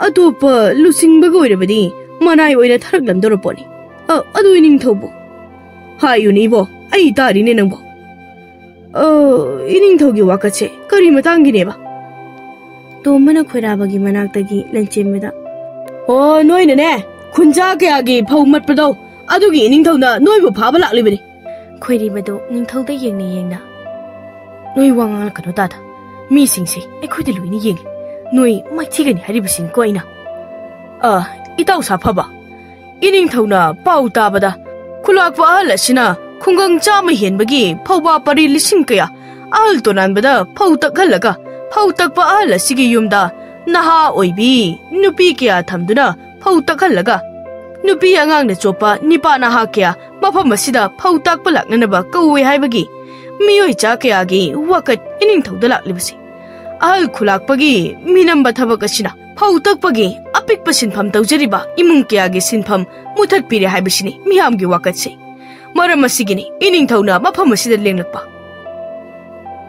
ꯑꯇꯣꯞꯄ ꯂꯨꯆꯤꯡꯕꯒ ꯑꯣꯏꯔꯕꯗꯤ ꯃꯅꯥꯏ ꯑꯣꯏꯅ ꯊꯔꯛꯂꯝꯗꯧꯔ ꯄꯣꯠꯅꯤ꯫ ꯑ, ꯑꯗꯨ ꯏꯅꯤꯡꯊꯧꯕꯨ ꯍꯥꯏꯌꯨꯅꯦ ꯏꯕꯣ, ꯑꯩ ꯇꯥꯔꯤꯅꯦ ꯅꯪꯕꯣ꯫" "ꯑ, ꯏꯅꯤꯡꯊꯧꯒꯤ ꯋꯥꯀꯠꯁꯦ ꯀꯔꯤ ꯃꯇꯥꯡꯒꯤꯅꯦꯕ?" ꯇꯣꯝꯕꯅ ꯈꯣꯏꯔꯥꯕꯒꯤ ꯃꯅꯥꯛꯇꯒꯤ ꯂꯟꯆꯦꯟꯕꯗ, "ꯑꯣ, ꯅꯣꯏꯅꯅꯦ, ꯈꯨꯟꯖꯥ ꯀꯌꯥꯒꯤ ꯐꯧ ꯃꯠꯄꯗꯣ, ꯑꯗꯨꯒꯤ ꯏꯅꯤꯡꯊꯧꯅ ꯅꯣꯏꯕꯨ ꯐꯥꯕ ꯂꯥꯛꯂꯤꯕꯅꯤ꯫" ꯈꯣꯏꯔꯤꯕꯗꯣ ꯅꯤꯡꯊꯧꯗ ꯌꯦꯡꯅ ꯌꯦꯡꯅ, "ꯅꯣꯏ ꯋꯥ ꯉꯥꯡꯂꯛꯀꯅꯨ ꯇꯥꯗ꯫ ꯃꯤꯁꯤꯡꯁꯦ ꯑꯩꯈꯣꯏꯗ ꯂꯣꯏꯅ ꯌꯦꯡꯂꯤ꯫ ꯅꯣꯏ ꯃꯥꯏꯊꯤꯒꯅꯤ ꯍꯥꯏꯔꯤꯕꯁꯤꯡꯀꯣ ꯑꯩꯅ꯫" "ꯑ, ꯏꯇꯥꯎ ꯁꯥꯐꯕ, ꯏꯅꯤꯡꯊꯧꯅ ꯄꯥꯎ ꯇꯥꯕꯗ ꯈꯨꯂꯥꯛꯄ ꯑꯍꯜ ꯑꯁꯤꯅ ꯈꯨꯡꯒꯪ ꯆꯥꯝꯃ ꯍꯦꯟꯕꯒꯤ ꯐꯧꯕꯥ ꯄꯔꯤ ꯂꯤꯁꯤꯡ ꯀꯌꯥ ꯑꯍꯜ ꯇꯣꯅꯥꯟꯕꯗ ꯐꯧ ꯇꯛꯍꯜꯂꯒ ꯐꯧ ꯇꯛꯄ ꯑꯍꯜ ꯑꯁꯤꯒꯤ ꯌꯨꯝꯗ ꯅꯍꯥ ꯑꯣꯏꯕꯤ ꯅꯨꯄꯤ ꯀꯌꯥ ꯊꯝꯗꯨꯅ ꯐꯧ ꯇꯛꯍꯜꯂꯒ ꯅꯨꯄꯤ ꯑꯉꯥꯡꯅ ꯆꯣꯞꯄ ꯅꯤꯄꯥ ꯅꯍꯥ ꯀꯌꯥ ꯃꯐꯝ ꯑꯁꯤꯗ ꯐꯧ ꯇꯥꯛꯄ ꯂꯥꯛꯅꯅꯕ ꯀꯧꯋꯦ ꯍꯥꯏꯕꯒꯤ ꯃꯤꯑꯣꯏ ꯆꯥ ꯀꯌꯥꯒꯤ ꯋꯥꯀꯠ ꯏꯅꯤꯡꯊꯧꯗ ꯂꯥꯛꯂꯤꯕꯁꯤ꯫ ꯑꯍꯜ ꯈꯨꯂꯥꯛꯄꯒꯤ ꯃꯤꯅꯝꯕ ꯊꯕꯛ ꯑꯁꯤꯅ ꯐꯧ ꯇꯛꯄꯒꯤ ꯑꯄꯤꯛꯄ ꯁꯤꯟꯐꯝ ꯇꯧꯖꯔꯤꯕ ꯏꯃꯨꯡ ꯀꯌꯥꯒꯤ ꯁꯤꯟꯐꯝ ꯃꯨꯊꯠꯄꯤꯔꯦ ꯍꯥꯏꯕꯁꯤꯅꯤ ꯃꯤꯌꯥꯝꯒꯤ ꯋꯥꯀꯠꯁꯦ꯫ ꯃꯔꯝ ꯑꯁꯤꯒꯤꯅꯤ ꯏꯅꯤꯡꯊꯧꯅ ꯃꯐꯝ ꯑꯁꯤꯗ ꯂꯦꯡꯂꯛꯄ꯫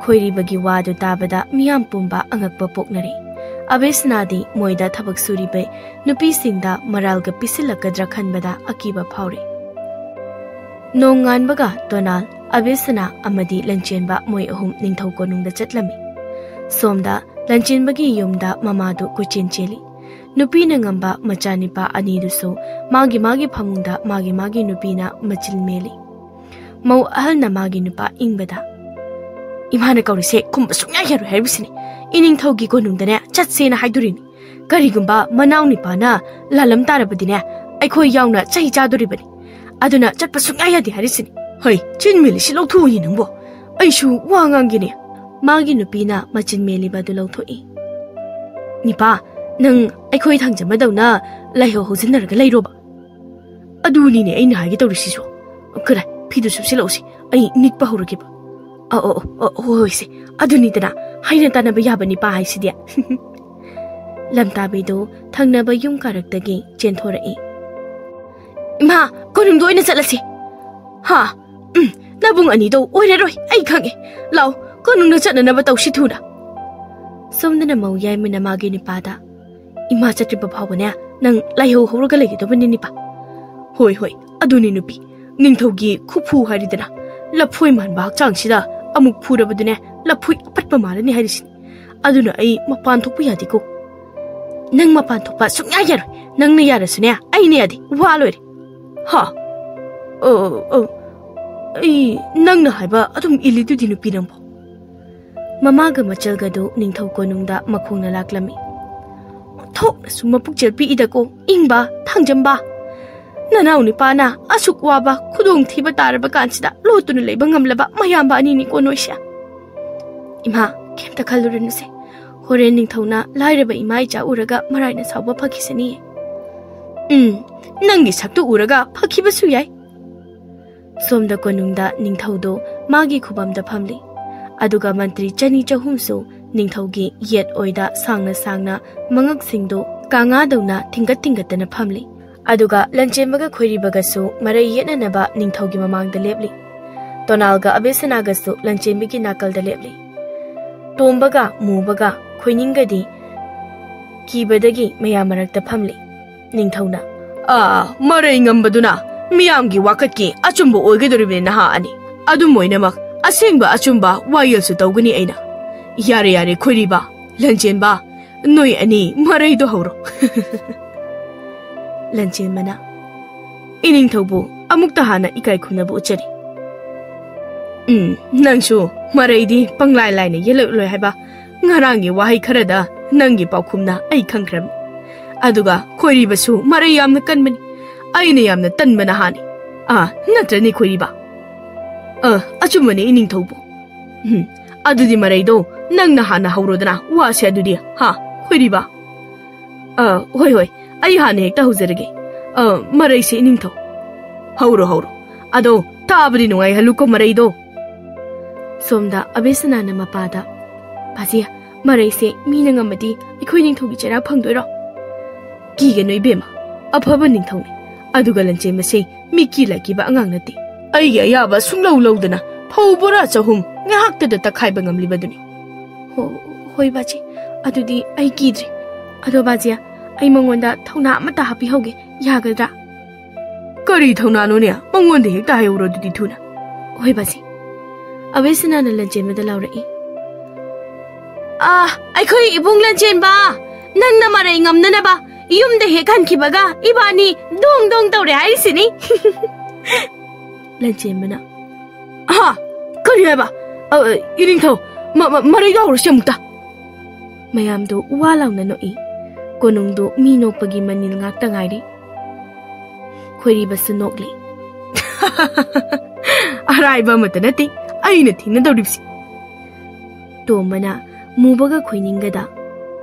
ꯈꯣꯏꯔꯤꯕꯒꯤ ꯋꯥꯗꯨ ꯇꯥꯕꯗ ꯃꯤꯌꯥꯝ ꯄꯨꯝꯕ ꯑꯉꯛꯄ ꯄꯣꯛꯅꯔꯦ꯫ ꯑꯕꯦꯁꯅꯥꯗꯤ ꯃꯣꯏꯗ ꯊꯕꯛ ꯁꯨꯔꯤꯕ ꯅꯨꯄꯤꯁꯤꯡꯗ ꯃꯔꯥꯜꯒ ꯄꯤꯁꯤꯜꯂꯛꯀꯗ꯭ꯔꯥ ꯈꯟꯕꯗ ꯑꯀꯤꯕ ꯐꯥꯎꯔꯦ꯫ ꯅꯣꯡꯉꯥꯟꯕꯒ ꯗꯣꯅꯥꯜ, ꯑꯕꯦꯁꯅꯥ ꯑꯃꯗꯤ ꯂꯟꯆꯦꯟꯕ ꯃꯣꯏ ꯑꯍꯨꯝ ꯅꯤꯡꯊꯧ ꯀꯣꯅꯨꯡꯗ ꯆꯠꯂꯝꯃꯤ꯫ ꯁꯣꯝꯗ ꯂꯟꯆꯦꯟꯕꯒꯤ ꯌꯨꯝꯗ ꯃꯃꯥꯗꯨ ꯀꯣꯏꯆꯦꯟ ꯆꯦꯜꯂꯤ꯫ ꯅꯨꯄꯤꯅ ꯉꯝꯕ ꯃꯆꯥꯅꯤꯄꯥ ꯑꯅꯤꯗꯨꯁꯨ ꯃꯥꯒꯤ ꯃꯥꯒꯤ ꯐꯃꯨꯡꯗ ꯃꯥꯒꯤ ꯃꯥꯒꯤ ꯅꯨꯄꯤꯅ ꯃꯆꯤꯟ ꯃꯦꯜꯂꯤ꯫ ꯃꯧ ꯑꯍꯜꯅ ꯃꯥꯒꯤ ꯅꯨꯄꯥ ꯏꯪꯕꯗ, "ꯏꯃꯥꯅ ꯀꯧꯔꯤꯁꯦ ꯈꯨꯝꯕ ꯁꯨꯡꯌꯥ ꯌꯥꯔꯣꯏ ꯍꯥꯏꯔꯤꯕꯁꯤꯅꯤ꯫ ꯏꯅꯤꯡꯊꯧꯒꯤ ꯀꯣꯅꯨꯡꯗꯅꯦ ꯆꯠꯁꯦꯅ ꯍꯥꯏꯗꯣꯔꯤꯅꯤ꯫ ꯀꯔꯤꯒꯨꯝꯕ ꯃꯅꯥꯎ ꯅꯤꯄꯥꯅ ꯂꯥꯜꯂꯝ ꯇꯥꯔꯕꯗꯤꯅꯦ, ꯑꯩꯈꯣꯏ ꯌꯥꯎꯅ ꯆꯩ ꯆꯥꯗꯣꯔꯤꯕꯅꯤ꯫ ꯑꯗꯨꯅ ꯆꯠꯄ ꯁꯨꯡꯌꯥ ꯌꯥꯗꯦ ꯍꯥꯏꯔꯤꯁꯤꯅꯤ꯫ ꯍꯩ, ꯆꯤꯟ ꯃꯦꯜꯂꯤꯁꯤ ꯂꯧꯊꯣꯛꯎꯅꯤ ꯅꯪꯕꯣ꯫ ꯑꯩꯁꯨ ꯋꯥ ꯉꯥꯡꯒꯦꯅꯦ꯫" ꯃꯥꯒꯤ ꯅꯨꯄꯤꯅ ꯃꯆꯤꯟ ꯃꯦꯜꯂꯤꯕ ꯑꯗꯨ ꯂꯧꯊꯣꯛꯏ꯫ "ꯅꯤꯄꯥ, ꯅꯪ ꯑꯩꯈꯣꯏ ꯊꯥꯡꯖꯝꯃꯗꯧꯅ ꯂꯥꯏꯍꯧ ꯍꯧꯖꯤꯟꯅꯔꯒ ꯂꯩꯔꯣꯕ?" "ꯑꯗꯨꯅꯤꯅꯦ ꯑꯩꯅ ꯍꯥꯏꯒꯦ ꯇꯧꯔꯤꯁꯤꯁꯨ꯫ ꯀꯗꯥꯏ, ꯐꯤꯗꯨ ꯁꯨꯞꯆꯤꯜꯂꯛꯎꯁꯤ, ꯑꯩ ꯅꯤꯛꯄ ꯍꯧꯔꯒꯦꯕ꯫ ꯑ, ꯑ, ꯑ, ꯑ, ꯍꯣꯏ, ꯍꯣꯏꯁꯦ, ꯑꯗꯨꯅꯤꯗꯅ ꯍꯥꯏꯅ ꯇꯥꯟꯅꯕ ꯌꯥꯕ ꯅꯤꯄꯥ ꯍꯥꯏꯁꯤꯗꯤ꯫" ꯂꯝꯇꯥꯕꯤꯗꯨ ꯊꯪꯅꯕ ꯌꯨꯝ ꯀꯥꯔꯛꯇꯒꯤ ꯆꯦꯟꯊꯣꯔꯛꯏ꯫ "ꯏꯃꯥ, ꯀꯣꯅꯨꯡꯗ ꯑꯣꯏꯅ ꯆꯠꯂꯁꯤ꯫" "ꯍꯥ? ꯎꯝ, ꯅꯕꯨꯡ ꯑꯅꯤꯗꯣ ꯑꯣꯏꯔꯔꯣꯏ, ꯑꯩ ꯈꯪꯉꯦ꯫ ꯂꯥꯎ, ꯀꯣꯅꯨꯡꯗ ꯆꯠꯅꯅꯕ ꯇꯧꯁꯤ ꯊꯨꯅ꯫" ꯁꯣꯝꯗꯅ ꯃꯧ ꯌꯥꯏꯃꯅ ꯃꯥꯒꯤ ꯅꯤꯄꯥꯗ, "ꯏꯃꯥ ꯆꯠꯇ꯭ꯔꯤꯕ ꯐꯥꯎꯕꯅꯦ, ꯅꯪ ꯂꯥꯏꯍꯧ ꯍꯧꯔꯒ ꯂꯩꯒꯗꯕꯅꯤ ꯅꯤꯄꯥ꯫" "ꯍꯣꯏ, ꯍꯣꯏ, ꯑꯗꯨꯅꯤ ꯅꯨꯄꯤ, ꯅꯤꯡꯊꯧꯒꯤ ꯈꯨꯐꯨ ꯍꯥꯏꯔꯤꯗꯅ, ꯂꯐꯣꯏ ꯃꯥꯟꯕ ꯍꯛꯆꯥꯡꯁꯤꯗ ꯑꯃꯨꯛ ꯐꯨꯔꯕꯗꯨꯅꯦ, ꯂꯐꯣꯏ ꯑꯄꯠꯄ ꯃꯥꯜꯂꯅꯤ ꯍꯥꯏꯔꯤꯁꯤꯅꯤ꯫ ꯑꯗꯨꯅ ꯑꯩ ꯃꯄꯥꯟ ꯊꯣꯛꯄ ꯌꯥꯗꯦꯀꯣ꯫" "ꯅꯪ ꯃꯄꯥꯟ ꯊꯣꯛꯄ ꯁꯨꯡꯌꯥ ꯌꯥꯔꯣꯏ꯫ ꯅꯪꯅ ꯌꯥꯔꯁꯨꯅꯦ, ꯑꯩꯅ ꯌꯥꯗꯦ꯫ ꯋꯥ ꯂꯣꯏꯔꯦ꯫" "ꯍꯥ? ꯑ, ꯑ, ꯑꯩ ꯅꯪꯅ ꯍꯥꯏꯕ ꯑꯗꯨꯝ ꯏꯜꯂꯤꯗꯨꯗꯤ ꯅꯨꯄꯤ ꯅꯪꯕꯣ꯫" ꯃꯃꯥꯒ ꯃꯆꯜꯒꯗꯨ ꯅꯤꯡꯊꯧ ꯀꯣꯅꯨꯡꯗ ꯃꯈꯣꯡꯅ ꯂꯥꯛꯂꯝꯃꯤ꯫ "ꯊꯣꯛꯅꯁꯨ ꯃꯄꯨꯛꯆꯦꯜ ꯄꯤꯛꯏꯗꯀꯣ, ꯏꯪꯕ, ꯊꯥꯡꯖꯝꯕ꯫ ꯅꯅꯥꯎ ꯅꯨꯄꯥꯅ ꯑꯁꯨꯛ ꯋꯥꯕ, ꯈꯨꯗꯣꯡꯊꯤꯕ ꯇꯥꯔꯕ ꯀꯥꯟꯁꯤꯗ ꯂꯣꯠꯇꯨꯅ ꯂꯩꯕ ꯉꯝꯂꯕ ꯃꯌꯥꯝꯕ ꯑꯅꯤꯅꯤꯀꯣ ꯅꯣꯏꯁꯦ꯫" "ꯏꯃꯥ, ꯀꯩꯝꯇ ꯈꯜꯂꯨꯔꯅꯨꯁꯦ꯫ ꯍꯣꯔꯦꯟ ꯅꯤꯡꯊꯧꯅ ꯂꯥꯏꯔꯕ ꯏꯃꯥ ꯏꯆꯥ ꯎꯔꯒ ꯃꯔꯥꯏꯅ ꯁꯥꯎꯕ ꯐꯈꯤꯁꯅꯤꯌꯦ꯫" "ꯎꯝ, ꯅꯪꯒꯤ ꯁꯛꯇꯨ ꯎꯔꯒ ꯐꯈꯤꯕꯁꯨ ꯌꯥꯏ꯫" ꯁꯣꯝꯗ ꯀꯣꯅꯨꯡꯗ ꯅꯤꯡꯊꯧꯗꯣ ꯃꯥꯒꯤ ꯈꯨꯕꯝꯗ ꯐꯝꯂꯤ꯫ ꯑꯗꯨꯒ ꯃꯟꯇ꯭ꯔꯤ ꯆꯅꯤ ꯆꯍꯨꯝꯁꯨ ꯅꯤꯡꯊꯧꯒꯤ ꯌꯦꯠ ꯑꯣꯏꯗ ꯁꯥꯡꯅ ꯁꯥꯡꯅ ꯃꯉꯛꯁꯤꯡꯗꯨ ꯀꯥꯉꯥꯗꯧꯅ ꯊꯤꯡꯒꯠ ꯊꯤꯡꯒꯠꯇꯅ ꯐꯝꯂꯤ꯫ ꯑꯗꯨꯒ ꯂꯟꯆꯦꯟꯕꯒ ꯈꯣꯏꯔꯤꯕꯒꯁꯨ ꯃꯔꯩ ꯌꯦꯠꯅꯅꯕ ꯅꯤꯡꯊꯧꯒꯤ ꯃꯃꯥꯡꯗ ꯂꯦꯞꯂꯤ꯫ ꯇꯣꯅꯥꯜꯒ ꯑꯕꯦꯁꯅꯥꯒꯁꯨ ꯂꯟꯆꯦꯟꯕꯒꯤ ꯅꯥꯀꯜꯗ ꯂꯦꯞꯂꯤ꯫ ꯇꯣꯝꯕꯒ ꯃꯨꯕꯒ ꯈꯣꯏꯅꯤꯡꯒꯗꯤ ꯀꯤꯕꯗꯒꯤ ꯃꯌꯥꯝ ꯃꯔꯛꯇ ꯐꯝꯂꯤ꯫ ꯅꯤꯡꯊꯧꯅ, "ꯑꯥ, ꯃꯔꯩ ꯉꯝꯕꯗꯨꯅ ꯃꯤꯌꯥꯝꯒꯤ ꯋꯥꯀꯠꯀꯤ ꯑꯆꯨꯝꯕ ꯑꯣꯏꯒꯗꯧꯔꯤꯕꯅꯤ, ꯅꯍꯥ ꯑꯅꯤ꯫ ꯑꯗꯨꯝ ꯑꯣꯏꯅꯃꯛ ꯑꯁꯦꯡꯕ ꯑꯆꯨꯝꯕ ꯋꯥꯌꯦꯜꯁꯨ ꯇꯧꯒꯅꯤ ꯑꯩꯅ꯫ ꯌꯥꯔꯦ, ꯌꯥꯔꯦ, ꯈꯣꯏꯔꯤꯕ, ꯂꯟꯆꯦꯟꯕ, ꯅꯣꯏ ꯑꯅꯤ ꯃꯔꯩꯗꯣ ꯍꯧꯔꯣ꯫" ꯂꯟꯆꯦꯟꯕꯅ, "ꯏꯅꯤꯡꯊꯧꯕꯨ ꯑꯃꯨꯛꯇ ꯍꯥꯟꯅ ꯏꯀꯥꯏ ꯈꯨꯝꯅꯕ ꯎꯠꯆꯔꯤ꯫ ꯎꯝ, ꯅꯪꯁꯨ ꯃꯔꯩꯗꯤ ꯄꯪꯂꯥꯏ ꯂꯥꯏꯅ ꯌꯦꯜꯂꯛꯂꯣꯏ ꯍꯥꯏꯕ ꯉꯔꯥꯡꯒꯤ ꯋꯥꯍꯩ ꯈꯔꯗ ꯅꯪꯒꯤ ꯄꯥꯎꯈꯨꯝꯅ ꯑꯩ ꯈꯪꯈ꯭ꯔꯕꯅꯤ꯫ ꯑꯗꯨꯒ ꯈꯣꯏꯔꯤꯕꯁꯨ ꯃꯔꯩ ꯌꯥꯝꯅ ꯀꯟꯕꯅꯤ꯫ ꯑꯩꯅ ꯌꯥꯝꯅ ꯇꯟꯕ ꯅꯍꯥꯅꯤ꯫ ꯑꯥ, ꯅꯠꯇ꯭ꯔꯅꯤ, ꯈꯣꯏꯔꯤꯕ?" "ꯑ, ꯑꯆꯨꯝꯕꯅꯤ, ꯏꯅꯤꯡꯊꯧꯕꯨ꯫" "ꯎꯝ, ꯑꯗꯨꯗꯤ ꯃꯔꯩꯗꯣ ꯅꯪꯅ ꯍꯥꯟꯅ ꯍꯧꯔꯣꯗꯅ, ꯋꯥꯁꯦ ꯑꯗꯨꯗꯤ, ꯍꯥ, ꯈꯣꯏꯔꯤꯕ?" "ꯑ, ꯍꯣꯏ, ꯍꯣꯏ, ꯑꯩ ꯍꯥꯟꯅ ꯍꯦꯛꯇ ꯍꯧꯖꯔꯒꯦ꯫ ꯑ, ꯃꯔꯩꯁꯦ, ꯏꯅꯤꯡꯊꯧ, ꯍꯧꯔꯣ, ꯍꯧꯔꯣ꯫ ꯑꯗꯣ ꯇꯥꯕꯗꯤ ꯅꯨꯡꯉꯥꯏꯍꯜꯂꯨꯀꯣ ꯃꯔꯩꯗꯣ꯫" ꯁꯣꯝꯗ ꯑꯕꯦꯁꯅꯥꯅ ꯃꯄꯥꯗ, "ꯄꯥꯖꯤ, ꯃꯔꯩꯁꯦ ꯃꯤꯅ ꯉꯝꯃꯗꯤ ꯑꯩꯈꯣꯏ ꯅꯤꯡꯊꯧꯒꯤ ꯆꯩꯔꯥ ꯐꯪꯗꯣꯏꯔꯣ?" "ꯀꯤꯒꯅꯨ ꯏꯕꯦꯝꯃ, ꯑꯐꯕ ꯅꯤꯡꯊꯧꯅꯤ꯫ ꯑꯗꯨꯒ ꯂꯟꯆꯦꯟꯕꯁꯦ ꯃꯤꯀꯤ ꯂꯥꯏꯀꯤꯕ ꯑꯉꯥꯡ ꯅꯠꯇꯦ꯫ ꯑꯩꯒꯤ ꯑꯌꯥꯕ ꯁꯨꯡꯂꯧ ꯂꯧꯗꯅ ꯐꯧ ꯕꯣꯔꯥ ꯆꯍꯨꯝ ꯉꯥꯏꯍꯥꯛꯇꯗ ꯇꯛꯈꯥꯏꯕ ꯉꯝꯂꯤꯕꯗꯨꯅꯤ꯫" "ꯍꯣ, ꯍꯣꯏ ꯕꯥꯖꯤ, ꯑꯗꯨꯗꯤ ꯑꯩ ꯀꯤꯗ꯭ꯔꯦ꯫ ꯑꯗꯣ ꯕꯥꯖꯤ, ꯑꯩ ꯃꯉꯣꯟꯗ ꯊꯧꯅꯥ ꯑꯃꯠꯇ ꯍꯥꯞꯄꯤꯍꯧꯒꯦ, ꯌꯥꯒꯗ꯭ꯔꯥ?" "ꯀꯔꯤ ꯊꯧꯅꯥꯅꯣꯅꯦ? ꯃꯉꯣꯟꯗ ꯍꯦꯛꯇ ꯍꯥꯏꯍꯧꯔꯣ ꯑꯗꯨꯗꯤ ꯊꯨꯅ꯫" "ꯍꯣꯏ ꯕꯥꯖꯤ꯫" ꯑꯕꯦꯁꯅꯥꯅ ꯂꯟꯆꯦꯟꯕꯗ ꯂꯥꯎꯔꯛꯏ, "ꯑꯥ, ꯑꯩꯈꯣꯏ ꯏꯕꯨꯡ ꯂꯟꯆꯦꯟꯕ, ꯅꯪꯅ ꯃꯔꯩ ꯉꯝꯅꯅꯕ ꯌꯨꯝꯗ ꯍꯦꯛ ꯍꯟꯈꯤꯕꯒ ꯏꯕꯥꯅꯤ ꯗꯣꯡ ꯗꯣꯡ ꯇꯧꯔꯦ ꯍꯥꯏꯔꯤꯁꯤꯅꯤ꯫" ꯂꯟꯆꯦꯟꯕꯅ, "ꯑꯍꯥ, ꯀꯔꯤ ꯍꯥꯏꯕ? ꯑ, ꯏꯅꯤꯡꯊꯧ, ꯃ-, ꯃ-, ꯃꯔꯩ ꯌꯥꯎꯔꯨꯁꯤ ꯑꯃꯨꯛꯇ꯫" ꯃꯌꯥꯝꯗꯨ ꯋꯥ ꯂꯥꯎꯅ ꯅꯣꯛꯏ꯫ ꯀꯣꯅꯨꯡꯗꯨ ꯃꯤ ꯅꯣꯛꯄꯒꯤ ꯃꯅꯤꯜ ꯉꯥꯛꯇ ꯉꯥꯏꯔꯤ꯫ ꯈꯣꯏꯔꯤꯕꯁꯨ ꯅꯣꯛꯂꯤ꯫ "ꯑꯔꯥꯏꯕ ꯑꯃꯠꯇ ꯅꯠꯇꯦ ꯑꯩꯅ ꯊꯦꯡꯅꯗꯧꯔꯤꯕꯁꯤ꯫" ꯇꯣꯝꯕꯅ ꯃꯨꯕꯒ ꯈꯣꯏꯅꯤꯡꯒꯗ,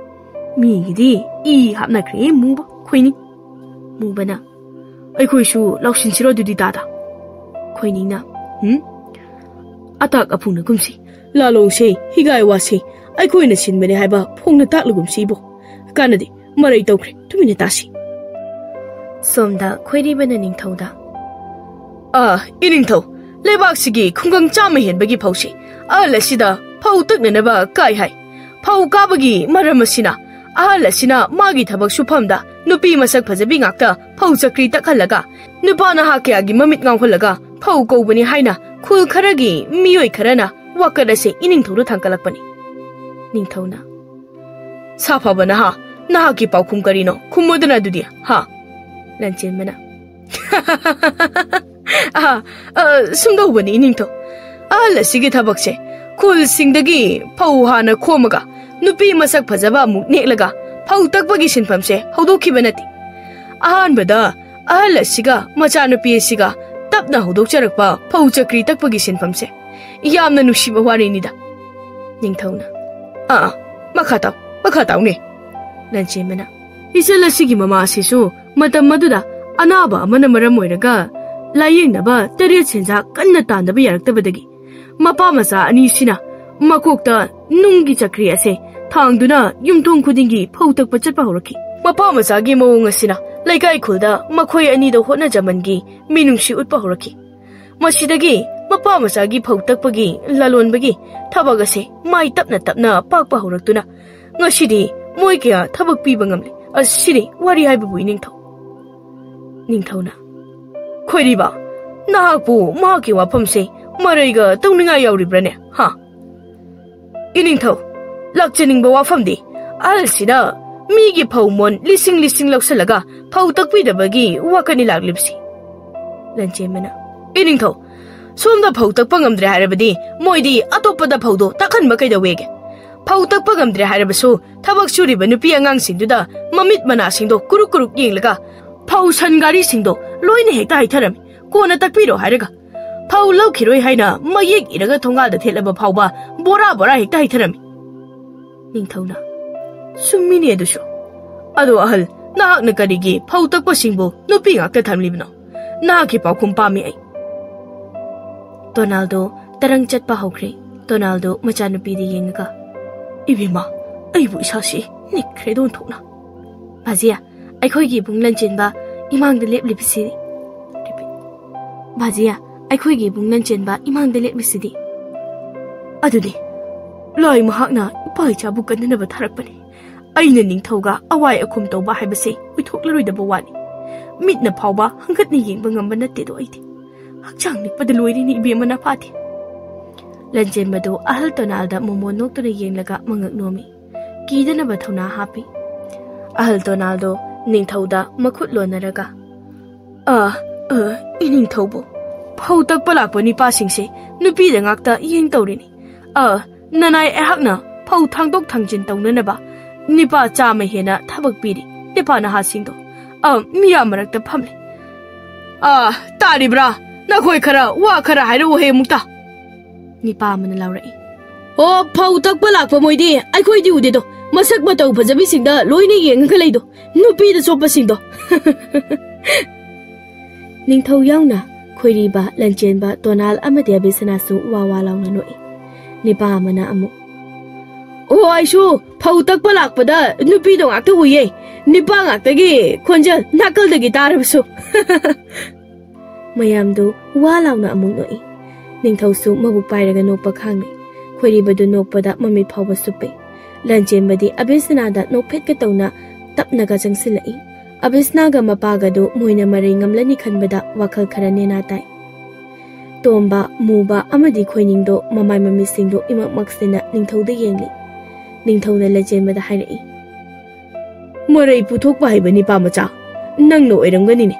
"ꯃꯤꯒꯤꯗꯤ ꯏ ꯍꯥꯞꯅꯈ꯭ꯔꯦ ꯃꯨꯕ ꯈꯣꯏꯅꯤꯡ꯫" ꯃꯨꯕꯅ, "ꯑꯩꯈꯣꯏꯁꯨ ꯂꯥꯎꯁꯤꯟꯁꯤꯔꯣ ꯑꯗꯨꯗꯤ ꯇꯥꯗ?" ꯈꯣꯏꯅꯤꯡꯅ, "ꯎꯝ?" ꯑꯇꯥꯛ ꯑꯐꯨꯅꯒꯨꯝꯁꯤ꯫ ꯂꯥꯂꯣꯡꯁꯦ, ꯍꯤꯒꯥꯏ ꯋꯥꯁꯦ ꯑꯩꯈꯣꯏꯅ ꯁꯤꯟꯕꯅꯦ ꯍꯥꯏꯕ ꯐꯣꯡꯅ ꯇꯥꯛꯂꯒꯨꯝꯁꯤ ꯏꯕꯣ꯫ ꯀꯥꯟꯅꯗꯦ, ꯃꯔꯩ ꯇꯧꯈ꯭ꯔꯦ, ꯇꯨꯃꯤꯟꯅ ꯇꯥꯁꯤ꯫ ꯁꯣꯝꯗ ꯈꯣꯏꯔꯤꯕꯅ ꯅꯤꯡꯊꯧꯗ, "ꯑꯥ, ꯏꯅꯤꯡꯊꯧ, ꯂꯩꯕꯥꯛꯁꯤꯒꯤ ꯈꯨꯡꯒꯪ ꯆꯥꯝꯃ ꯍꯦꯟꯕꯒꯤ ꯐꯧꯁꯤ ꯑꯍꯜ ꯑꯁꯤꯗ ꯐꯧ ꯇꯛꯅꯅꯕ ꯀꯥꯏ ꯍꯥꯏ꯫ ꯐꯧ ꯀꯥꯕꯒꯤ ꯃꯔꯝ ꯑꯁꯤꯅ, ꯑꯍꯜ ꯑꯁꯤꯅ ꯃꯥꯒꯤ ꯊꯕꯛ ꯁꯨꯐꯝꯗ ꯅꯨꯄꯤ ꯃꯁꯛ ꯐꯖꯕꯤ ꯉꯥꯛꯇ ꯐꯧ ꯆꯀ꯭ꯔꯤ ꯇꯛꯍꯜꯂꯒ, ꯅꯨꯄꯥ ꯅꯍꯥ ꯀꯌꯥꯒꯤ ꯃꯃꯤꯠ ꯉꯥꯎꯍꯜꯂꯒ ꯐꯧ ꯀꯧꯕꯅꯤ ꯍꯥꯏꯅ ꯈꯨꯜ ꯈꯔꯒꯤ ꯃꯤꯑꯣꯏ ꯈꯔꯅ ꯋꯥꯀꯠ ꯑꯁꯦ ꯏꯅꯤꯡꯊꯧꯗ ꯊꯥꯡꯒꯠꯂꯛꯄꯅꯤ꯫" ꯅꯤꯡꯊꯧꯅ, "ꯁꯥꯐꯕ ꯅꯍꯥ, ꯅꯍꯥꯛꯀꯤ ꯄꯥꯎꯈꯨꯝ ꯀꯔꯤꯅꯣ? ꯈꯨꯝꯃꯨꯗꯅ ꯑꯗꯨꯗꯤ, ꯍꯥ?" ꯂꯟꯆꯦꯟꯕꯅ, "ꯑꯥ, ꯑ, ꯁꯨꯝꯗꯧꯕꯅꯤ, ꯏꯅꯤꯡꯊꯧ꯫ ꯑꯍꯜ ꯑꯁꯤꯒꯤ ꯊꯕꯛꯁꯦ ꯈꯨꯜꯁꯤꯡꯗꯒꯤ ꯐꯧ ꯍꯥꯟꯅ ꯈꯣꯝꯃꯒ ꯅꯨꯄꯤ ꯃꯁꯛ ꯐꯖꯕ ꯑꯃꯨꯛ ꯅꯦꯛꯂꯒ ꯐꯧ ꯇꯛꯄꯒꯤ ꯁꯤꯟꯐꯝꯁꯦ ꯍꯧꯗꯣꯛꯈꯤꯕ ꯅꯠꯇꯦ꯫ ꯑꯍꯥꯟꯕꯗ ꯑꯍꯜ ꯑꯁꯤꯒ ꯃꯆꯥꯅꯨꯄꯤ ꯑꯁꯤꯒ ꯇꯞꯅ ꯍꯧꯗꯣꯛꯆꯔꯛꯄ ꯐꯧ ꯆꯀ꯭ꯔꯤ ꯇꯛꯄꯒꯤ ꯁꯤꯟꯐꯝꯁꯦ ꯌꯥꯝꯅ ꯅꯨꯡꯁꯤꯕ ꯋꯥꯔꯤꯅꯤꯗ꯫" ꯅꯤꯡꯊꯧꯅ, "ꯑꯥ, ꯑꯥ, ꯃꯈꯥ ꯇꯥꯎ, ꯃꯈꯥ ꯇꯥꯎꯅꯦ꯫" ꯂꯟꯆꯦꯟꯕꯅ, "ꯏꯆꯜ ꯑꯁꯤꯒꯤ ꯃꯃꯥ ꯑꯁꯤꯁꯨ ꯃꯇꯝ ꯑꯗꯨꯗ ꯑꯅꯥꯕ ꯑꯃꯅ ꯃꯔꯝ ꯑꯣꯏꯔꯒ ꯂꯥꯌꯦꯡꯅꯕ ꯇꯔꯦꯠ ꯁꯦꯟꯖꯥ ꯀꯟꯅ ꯇꯥꯟꯗꯕ ꯌꯥꯔꯛꯇꯕꯗꯒꯤ ꯃꯄꯥ ꯃꯆꯥ ꯑꯅꯤꯁꯤꯅ ꯃꯀꯣꯛꯇ ꯅꯨꯡꯒꯤ ꯆꯀ꯭ꯔꯤ ꯑꯁꯦ ꯊꯥꯡꯗꯨꯅ ꯌꯨꯝꯊꯣꯡ ꯈꯨꯗꯤꯡꯒꯤ ꯐꯧ ꯇꯛꯄ ꯆꯠꯄ ꯍꯧꯔꯛꯈꯤ꯫ ꯃꯄꯥ ꯃꯆꯥꯒꯤ ꯃꯑꯣꯡ ꯑꯁꯤꯅ ꯂꯩꯀꯥꯏ ꯈꯨꯜꯗ ꯃꯈꯣꯏ ꯑꯅꯤꯗ ꯍꯣꯠꯅꯖꯃꯟꯒꯤ ꯃꯤꯅꯨꯡꯁꯤ ꯎꯠꯄ ꯍꯧꯔꯛꯈꯤ꯫ ꯃꯁꯤꯗꯒꯤ ꯃꯄꯥ ꯃꯆꯥꯒꯤ ꯐꯧ ꯇꯛꯄꯒꯤ ꯂꯂꯣꯟꯕꯒꯤ ꯊꯕꯛ ꯑꯁꯦ ꯃꯥꯏ ꯇꯞꯅ ꯇꯞꯅ ꯄꯥꯛꯄ ꯍꯧꯔꯛꯇꯨꯅ ꯉꯁꯤꯗꯤ ꯃꯣꯏ ꯀꯌꯥ ꯊꯕꯛ ꯄꯤꯕ ꯉꯝꯂꯦ꯫ ꯑꯁꯤꯅꯤ ꯋꯥꯔꯤ ꯍꯥꯏꯕꯕꯨ, ꯏꯅꯤꯡꯊꯧ꯫" ꯅꯤꯡꯊꯧꯅ, "ꯈꯣꯏꯔꯤꯕ, ꯅꯍꯥꯛꯄꯨ ꯃꯍꯥꯛꯀꯤ ꯋꯥꯐꯝꯁꯦ ꯃꯔꯩꯒ ꯇꯧꯅꯤꯡꯉꯥꯏ ꯌꯥꯎꯔꯤꯕ꯭ꯔꯅꯦ, ꯍꯥ?" "ꯏꯅꯤꯡꯊꯧ, ꯂꯥꯛꯆꯅꯤꯡꯕ ꯋꯥꯐꯝꯗꯤ ꯑꯍꯜꯁꯤꯅ ꯃꯤꯒꯤ ꯐꯧ ꯃꯣꯟ ꯂꯤꯁꯤꯡ ꯂꯤꯁꯤꯡ ꯂꯧꯁꯤꯜꯂꯒ ꯐꯧ ꯇꯛꯄꯤꯗꯕꯒꯤ ꯋꯥꯀꯠꯅꯤ ꯂꯥꯛꯂꯤꯕꯁꯤ꯫" ꯂꯟꯆꯦꯟꯕꯅ, "ꯏꯅꯤꯡꯊꯧ, ꯁꯣꯝꯗ ꯐꯧ ꯇꯛꯄ ꯉꯝꯗ꯭ꯔꯦ ꯍꯥꯏꯔꯕꯗꯤ ꯃꯣꯏꯗꯤ ꯑꯇꯣꯞꯄꯗ ꯐꯧꯗꯣ ꯇꯛꯍꯟꯕ ꯀꯩꯗꯧꯋꯦꯒꯦ? ꯐꯧ ꯇꯛꯄ ꯉꯝꯗ꯭ꯔꯦ ꯍꯥꯏꯔꯕꯁꯨ ꯊꯕꯛ ꯁꯨꯔꯤꯕ ꯅꯨꯄꯤ ꯑꯉꯥꯡꯁꯤꯡꯗꯨꯗ ꯃꯃꯤꯠ ꯃꯅꯥꯁꯤꯡꯗꯣ ꯀꯨꯔꯨꯛ ꯀꯨꯔꯨꯛ ꯌꯦꯡꯂꯒ ꯐꯧ ꯁꯟ ꯒꯥꯔꯤꯁꯤꯡꯗꯣ ꯂꯣꯏꯅ ꯍꯦꯛꯇ ꯍꯥꯏꯊꯔꯝꯃꯤ, ꯀꯣꯟꯅ ꯇꯛꯄꯤꯔꯣ ꯍꯥꯏꯔꯒ꯫ ꯐꯧ ꯂꯧꯈꯤꯔꯣꯏ ꯍꯥꯏꯅ ꯃꯌꯦꯛ ꯏꯔꯒ ꯊꯣꯡꯒꯥꯜꯗ ꯊꯦꯠꯂꯕ ꯐꯥꯎꯕ ꯕꯣꯔꯥ ꯕꯣꯔꯥ ꯍꯦꯛꯇ ꯍꯥꯏꯊꯔꯝꯃꯤ꯫" ꯅꯤꯡꯊꯧꯅ, "ꯆꯨꯝꯃꯤꯅꯦ ꯑꯗꯨꯁꯨ꯫ ꯑꯗꯣ ꯑꯍꯜ, ꯅꯍꯥꯛꯅ ꯀꯔꯤꯒꯤ ꯐꯧ ꯇꯛꯄꯁꯤꯡꯕꯨ ꯅꯨꯄꯤ ꯉꯥꯛꯇ ꯊꯝꯂꯤꯕꯅꯣ? ꯅꯍꯥꯛꯀꯤ ꯄꯥꯎꯈꯨꯝ ꯄꯥꯝꯃꯤ ꯑꯩ꯫" ꯗꯣꯅꯥꯜꯗꯣ ꯇꯔꯪ ꯆꯠꯄ ꯍꯧꯈ꯭ꯔꯦ꯫ ꯇꯣꯅꯥꯜꯗꯣ ꯃꯆꯥꯅꯨꯄꯤꯗ ꯌꯦꯡꯉꯒ, "ꯏꯕꯦꯝꯃ, ꯑꯩꯕꯨ ꯏꯁꯥꯁꯤ ꯅꯤꯛꯈ꯭ꯔꯦꯗ ꯑꯣꯟꯊꯣꯛꯅ꯫ ꯕꯥꯖꯤꯌꯥ, ꯑꯩꯈꯣꯏꯒꯤ ꯏꯕꯨꯡ ꯂꯟꯆꯦꯟꯕ ꯏꯃꯥꯡꯗ ꯂꯦꯞꯂꯤꯕꯁꯤꯗꯤ꯫ ꯕꯥꯖꯤꯌꯥ, ꯑꯩꯈꯣꯏꯒꯤ ꯏꯕꯨꯡ ꯂꯟꯆꯦꯟꯕ ꯏꯃꯥꯡꯗ ꯂꯦꯞꯂꯤꯁꯤꯗꯤ꯫ ꯑꯗꯨꯅꯤ, ꯂꯥꯏ ꯃꯍꯥꯛꯅ ꯏꯄꯥ ꯏꯆꯥꯕꯨ ꯀꯟꯅꯅꯕ ꯊꯥꯔꯛꯄꯅꯤ꯫ ꯑꯩꯅ ꯅꯤꯡꯊꯧꯒ ꯑꯋꯥꯏ ꯑꯈꯨꯝ ꯇꯧꯕ ꯍꯥꯏꯕꯁꯦ ꯑꯣꯏꯊꯣꯛꯂꯔꯣꯏꯗꯕ ꯋꯥꯅꯤ꯫ ꯃꯤꯠꯅ ꯐꯥꯎꯕ ꯍꯪꯒꯠꯅ ꯌꯦꯡꯕ ꯉꯝꯕ ꯅꯠꯇꯦꯗꯣ ꯑꯩꯗꯤ꯫ ꯍꯛꯆꯥꯡ ꯅꯤꯛꯄꯗ ꯂꯣꯏꯔꯦꯅꯦ ꯏꯕꯦꯝꯃ ꯅꯄꯥꯗꯤ꯫" ꯂꯟꯆꯦꯟꯕꯗꯨ ꯑꯍꯜ ꯇꯣꯅꯥꯜꯗ ꯃꯣꯃꯣꯟ ꯅꯣꯛꯇꯨꯅ ꯌꯦꯡꯂꯒ ꯃꯉꯛ ꯅꯣꯝꯃꯤ꯫ ꯀꯤꯗꯅꯕ ꯊꯧꯅꯥ ꯍꯥꯞꯄꯤ꯫ ꯑꯍꯜ ꯇꯣꯅꯥꯜꯗꯣ ꯅꯤꯡꯊꯧꯗ ꯃꯈꯨꯠ ꯂꯣꯟꯅꯔꯒ, "ꯑ, ꯑ, ꯏꯅꯤꯡꯊꯧꯕꯨ, ꯐꯧ ꯇꯛꯄ ꯂꯥꯛꯄ ꯅꯤꯄꯥꯁꯤꯡꯁꯦ ꯅꯨꯄꯤꯗ ꯉꯥꯛꯇ ꯌꯦꯡ ꯇꯧꯔꯤꯅꯤ꯫ ꯑ, ꯅꯅꯥꯏ ꯑꯩꯍꯥꯛꯅ ꯐꯧ ꯊꯥꯡꯗꯣꯛ ꯊꯥꯡꯖꯤꯟ ꯇꯧꯅꯅꯕ ꯅꯤꯄꯥ ꯆꯥꯝꯃ ꯍꯦꯟꯅ ꯊꯕꯛ ꯄꯤꯔꯤ꯫ ꯅꯤꯄꯥ ꯅꯍꯥꯁꯤꯡꯗꯣ, ꯑ, ꯃꯤꯌꯥꯝ ꯃꯔꯛꯇ ꯐꯝꯂꯤ꯫ ꯑ, ꯇꯥꯔꯤꯕ꯭ꯔꯥ? ꯅꯈꯣꯏ ꯈꯔ ꯋꯥ ꯈꯔ ꯍꯥꯏꯔꯛꯎꯍꯦ ꯑꯃꯨꯛꯇ꯫" ꯅꯤꯄꯥ ꯑꯃꯅ ꯂꯥꯎꯔꯛꯏ꯫ "ꯑꯣ, ꯐꯧ ꯇꯛꯄ ꯂꯥꯛꯄ ꯃꯣꯏꯗꯤ ꯑꯩꯈꯣꯏꯗꯤ ꯎꯗꯦꯗꯣ꯫ ꯃꯁꯛ ꯃꯇꯧ ꯐꯖꯕꯤꯁꯤꯡꯗ ꯂꯣꯏꯅ ꯌꯦꯡꯉꯒ ꯂꯩꯗꯣ꯫ ꯅꯨꯄꯤꯗ ꯆꯣꯞꯄꯁꯤꯡꯗꯣ꯫" ꯅꯤꯡꯊꯧ ꯌꯥꯎꯅ ꯈꯣꯏꯔꯤꯕ, ꯂꯟꯆꯦꯟꯕ, ꯇꯣꯅꯥꯜ ꯑꯃꯗꯤ ꯑꯕꯦꯁꯅꯥꯁꯨ ꯋꯥ ꯋꯥ ꯂꯥꯎꯅ ꯅꯣꯛꯏ꯫ ꯅꯤꯄꯥ ꯑꯃꯅ ꯑꯃꯨꯛ, "ꯑꯣ, ꯑꯩꯁꯨ ꯐꯧ ꯇꯛꯄ ꯂꯥꯛꯄꯗ ꯅꯨꯄꯤꯗꯣ ꯉꯥꯛꯇ ꯎꯏꯌꯦ꯫ ꯅꯤꯄꯥ ꯉꯥꯛꯇꯒꯤ ꯈꯣꯟꯖꯦꯜ ꯅꯥꯀꯜꯗꯒꯤ ꯇꯥꯔꯕꯁꯨ꯫" ꯃꯌꯥꯝꯗꯨ ꯋꯥ ꯂꯥꯎꯅ ꯑꯃꯨꯛ ꯅꯣꯛꯏ꯫ ꯅꯤꯡꯊꯧꯁꯨ ꯃꯕꯨꯛ ꯄꯥꯏꯔꯒ ꯅꯣꯛꯄ ꯈꯥꯡꯂꯦ꯫ ꯈꯣꯏꯔꯤꯕꯗꯨ ꯅꯣꯛꯄꯗ ꯃꯃꯤꯠ ꯐꯥꯎꯕ ꯁꯨꯞꯄꯦ꯫ ꯂꯟꯆꯦꯟꯕꯗꯤ ꯑꯕꯦꯁꯅꯥꯗ ꯅꯣꯛꯐꯦꯠꯀ ꯇꯧꯅ ꯇꯞꯅꯒ ꯆꯪꯁꯤꯜꯂꯛꯏ꯫ ꯑꯕꯦꯁꯅꯥꯒ ꯃꯄꯥꯒꯗꯨ ꯃꯣꯏꯅ ꯃꯔꯩ ꯉꯝꯂꯅꯤ ꯈꯟꯕꯗ ꯋꯥꯈꯜ ꯈꯔ ꯅꯦꯅꯥ ꯇꯥꯏ꯫ ꯇꯣꯝꯕ, ꯃꯨꯕ ꯑꯃꯗꯤ ꯈꯣꯏꯅꯤꯡꯗꯣ ꯃꯃꯥꯏ ꯃꯃꯤꯠꯁꯤꯡꯗꯣ ꯏꯃꯛ ꯃꯛꯁꯤꯟꯅ ꯅꯤꯡꯊꯧꯗ ꯌꯦꯡꯂꯤ꯫ ꯅꯤꯡꯊꯧꯅ ꯂꯟꯆꯦꯟꯕꯗ ꯍꯥꯏꯔꯛꯏ, "ꯃꯔꯩ ꯄꯨꯊꯣꯛꯄ ꯍꯩꯕ ꯅꯤꯄꯥ ꯃꯆꯥ ꯅꯪꯅ ꯑꯣꯏꯔꯝꯒꯅꯤꯅꯦ꯫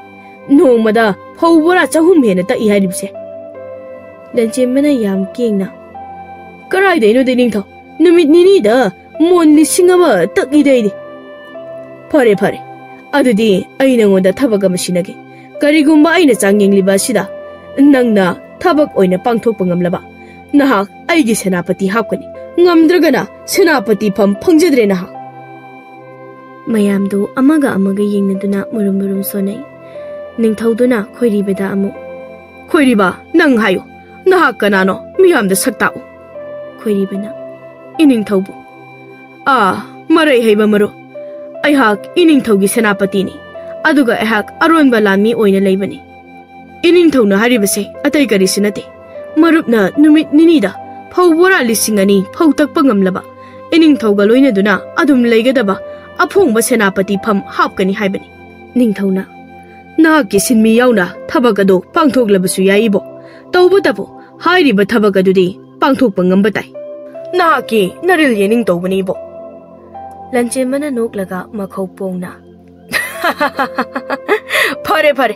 ꯅꯣꯡꯃꯗ ꯐꯧ ꯕꯣꯔꯥ ꯆꯍꯨꯝ ꯍꯦꯟꯅ ꯇꯛꯏ ꯍꯥꯏꯔꯤꯕꯁꯦ꯫" ꯂꯟꯆꯦꯟꯕꯅ ꯌꯥꯝ ꯀꯦꯡꯅ, "ꯀꯔꯥꯏꯗꯩꯅꯣꯗ ꯅꯤꯡꯊꯧ, ꯅꯨꯃꯤꯠ ꯅꯤꯅꯤꯗ ꯃꯣꯟ ꯂꯤꯁꯤꯡ ꯑꯃ ꯇꯛꯏꯗ ꯑꯩꯗꯤ꯫" "ꯐꯔꯦ, ꯐꯔꯦ, ꯑꯗꯨꯗꯤ ꯑꯩ ꯅꯉꯣꯟꯗ ꯊꯕꯛ ꯑꯃ ꯁꯤꯟꯅꯒꯦ꯫ ꯀꯔꯤꯒꯨꯝꯕ ꯑꯩꯅ ꯆꯥꯡꯌꯦꯡꯂꯤꯕ ꯑꯁꯤꯗ ꯅꯪꯅ ꯊꯕꯛ ꯑꯣꯏꯅ ꯄꯥꯡꯊꯣꯛꯄ ꯉꯝꯂꯕ, ꯅꯍꯥꯛ ꯑꯩꯒꯤ ꯁꯦꯅꯥꯄꯇꯤ ꯍꯥꯞꯀꯅꯤ꯫ ꯉꯝꯗ꯭ꯔꯒꯅ ꯁꯦꯅꯥꯄꯇꯤ ꯐꯝ ꯐꯪꯖꯗ꯭ꯔꯦ ꯅꯍꯥꯛ꯫" ꯃꯌꯥꯝꯗꯨ ꯑꯃꯒ ꯑꯃꯒ ꯌꯦꯡꯅꯗꯨꯅ ꯃꯨꯔꯨꯝ ꯃꯨꯔꯨꯝ ꯁꯣꯟꯅꯩ꯫ ꯅꯤꯡꯊꯧꯗꯨꯅ ꯈꯣꯏꯔꯤꯕꯗ ꯑꯃꯨꯛ, "ꯈꯣꯏꯔꯤꯕ, ꯅꯪ ꯍꯥꯏꯌꯨ, "ꯅꯍꯥꯛ ꯀꯅꯥꯅꯣ? ꯃꯤꯌꯥꯝꯗ ꯁꯛ ꯇꯥꯛꯎ꯫" ꯈꯣꯏꯔꯤꯕꯅ, "ꯏꯅꯤꯡꯊꯧꯕꯨ꯫" "ꯑꯥ, ꯃꯔꯩ ꯍꯩꯕ ꯃꯔꯨꯞ, ꯑꯩꯍꯥꯛ ꯏꯅꯤꯡꯊꯧꯒꯤ ꯁꯦꯅꯥꯄꯇꯤꯅꯤ꯫ ꯑꯗꯨꯒ ꯑꯩꯍꯥꯛ ꯑꯔꯣꯟꯕ ꯂꯥꯟꯃꯤ ꯑꯣꯏꯅ ꯂꯩꯕꯅꯤ꯫ ꯏꯅꯤꯡꯊꯧꯅ ꯍꯥꯏꯔꯤꯕꯁꯦ ꯑꯇꯩ ꯀꯔꯤꯁꯨ ꯅꯠꯇꯦ꯫ ꯃꯔꯨꯞꯅ ꯅꯨꯃꯤꯠ ꯅꯤꯅꯤꯗ ꯐꯧ ꯕꯣꯔꯥ ꯂꯤꯁꯤꯡ ꯑꯅꯤ ꯐꯧ ꯇꯛꯄ ꯉꯝꯂꯕ ꯏꯅꯤꯡꯊꯧꯒ ꯂꯣꯏꯅꯗꯨꯅ ꯑꯗꯨꯝ ꯂꯩꯒꯗꯕ ꯑꯐꯣꯡꯕ ꯁꯦꯅꯥꯄꯇꯤ ꯐꯝ ꯍꯥꯞꯀꯅꯤ ꯍꯥꯏꯕꯅꯤ꯫" ꯅꯤꯡꯊꯧꯅ, "ꯅꯍꯥꯛꯀꯤ ꯁꯤꯟꯃꯤ ꯌꯥꯎꯅ ꯊꯕꯛ ꯑꯗꯨ ꯄꯥꯡꯊꯣꯛꯂꯕꯁꯨ ꯌꯥꯏ ꯏꯕꯣ꯫ ꯇꯧꯕꯇꯕꯨ ꯍꯥꯏꯔꯤꯕ ꯊꯕꯛ ꯑꯗꯨꯗꯤ ꯄꯥꯡꯊꯣꯛꯄ ꯉꯝꯕ ꯇꯥꯏ꯫ ꯅꯍꯥꯛꯀꯤ ꯅꯔꯤꯜ ꯌꯦꯅꯤꯡ ꯇꯧꯕꯅꯤ ꯏꯕꯣ꯫" ꯂꯟꯆꯦꯟꯕꯅ ꯅꯣꯛꯂꯒ ꯃꯈꯧ ꯄꯣꯡꯅ, "ꯐꯔꯦ, ꯐꯔꯦ,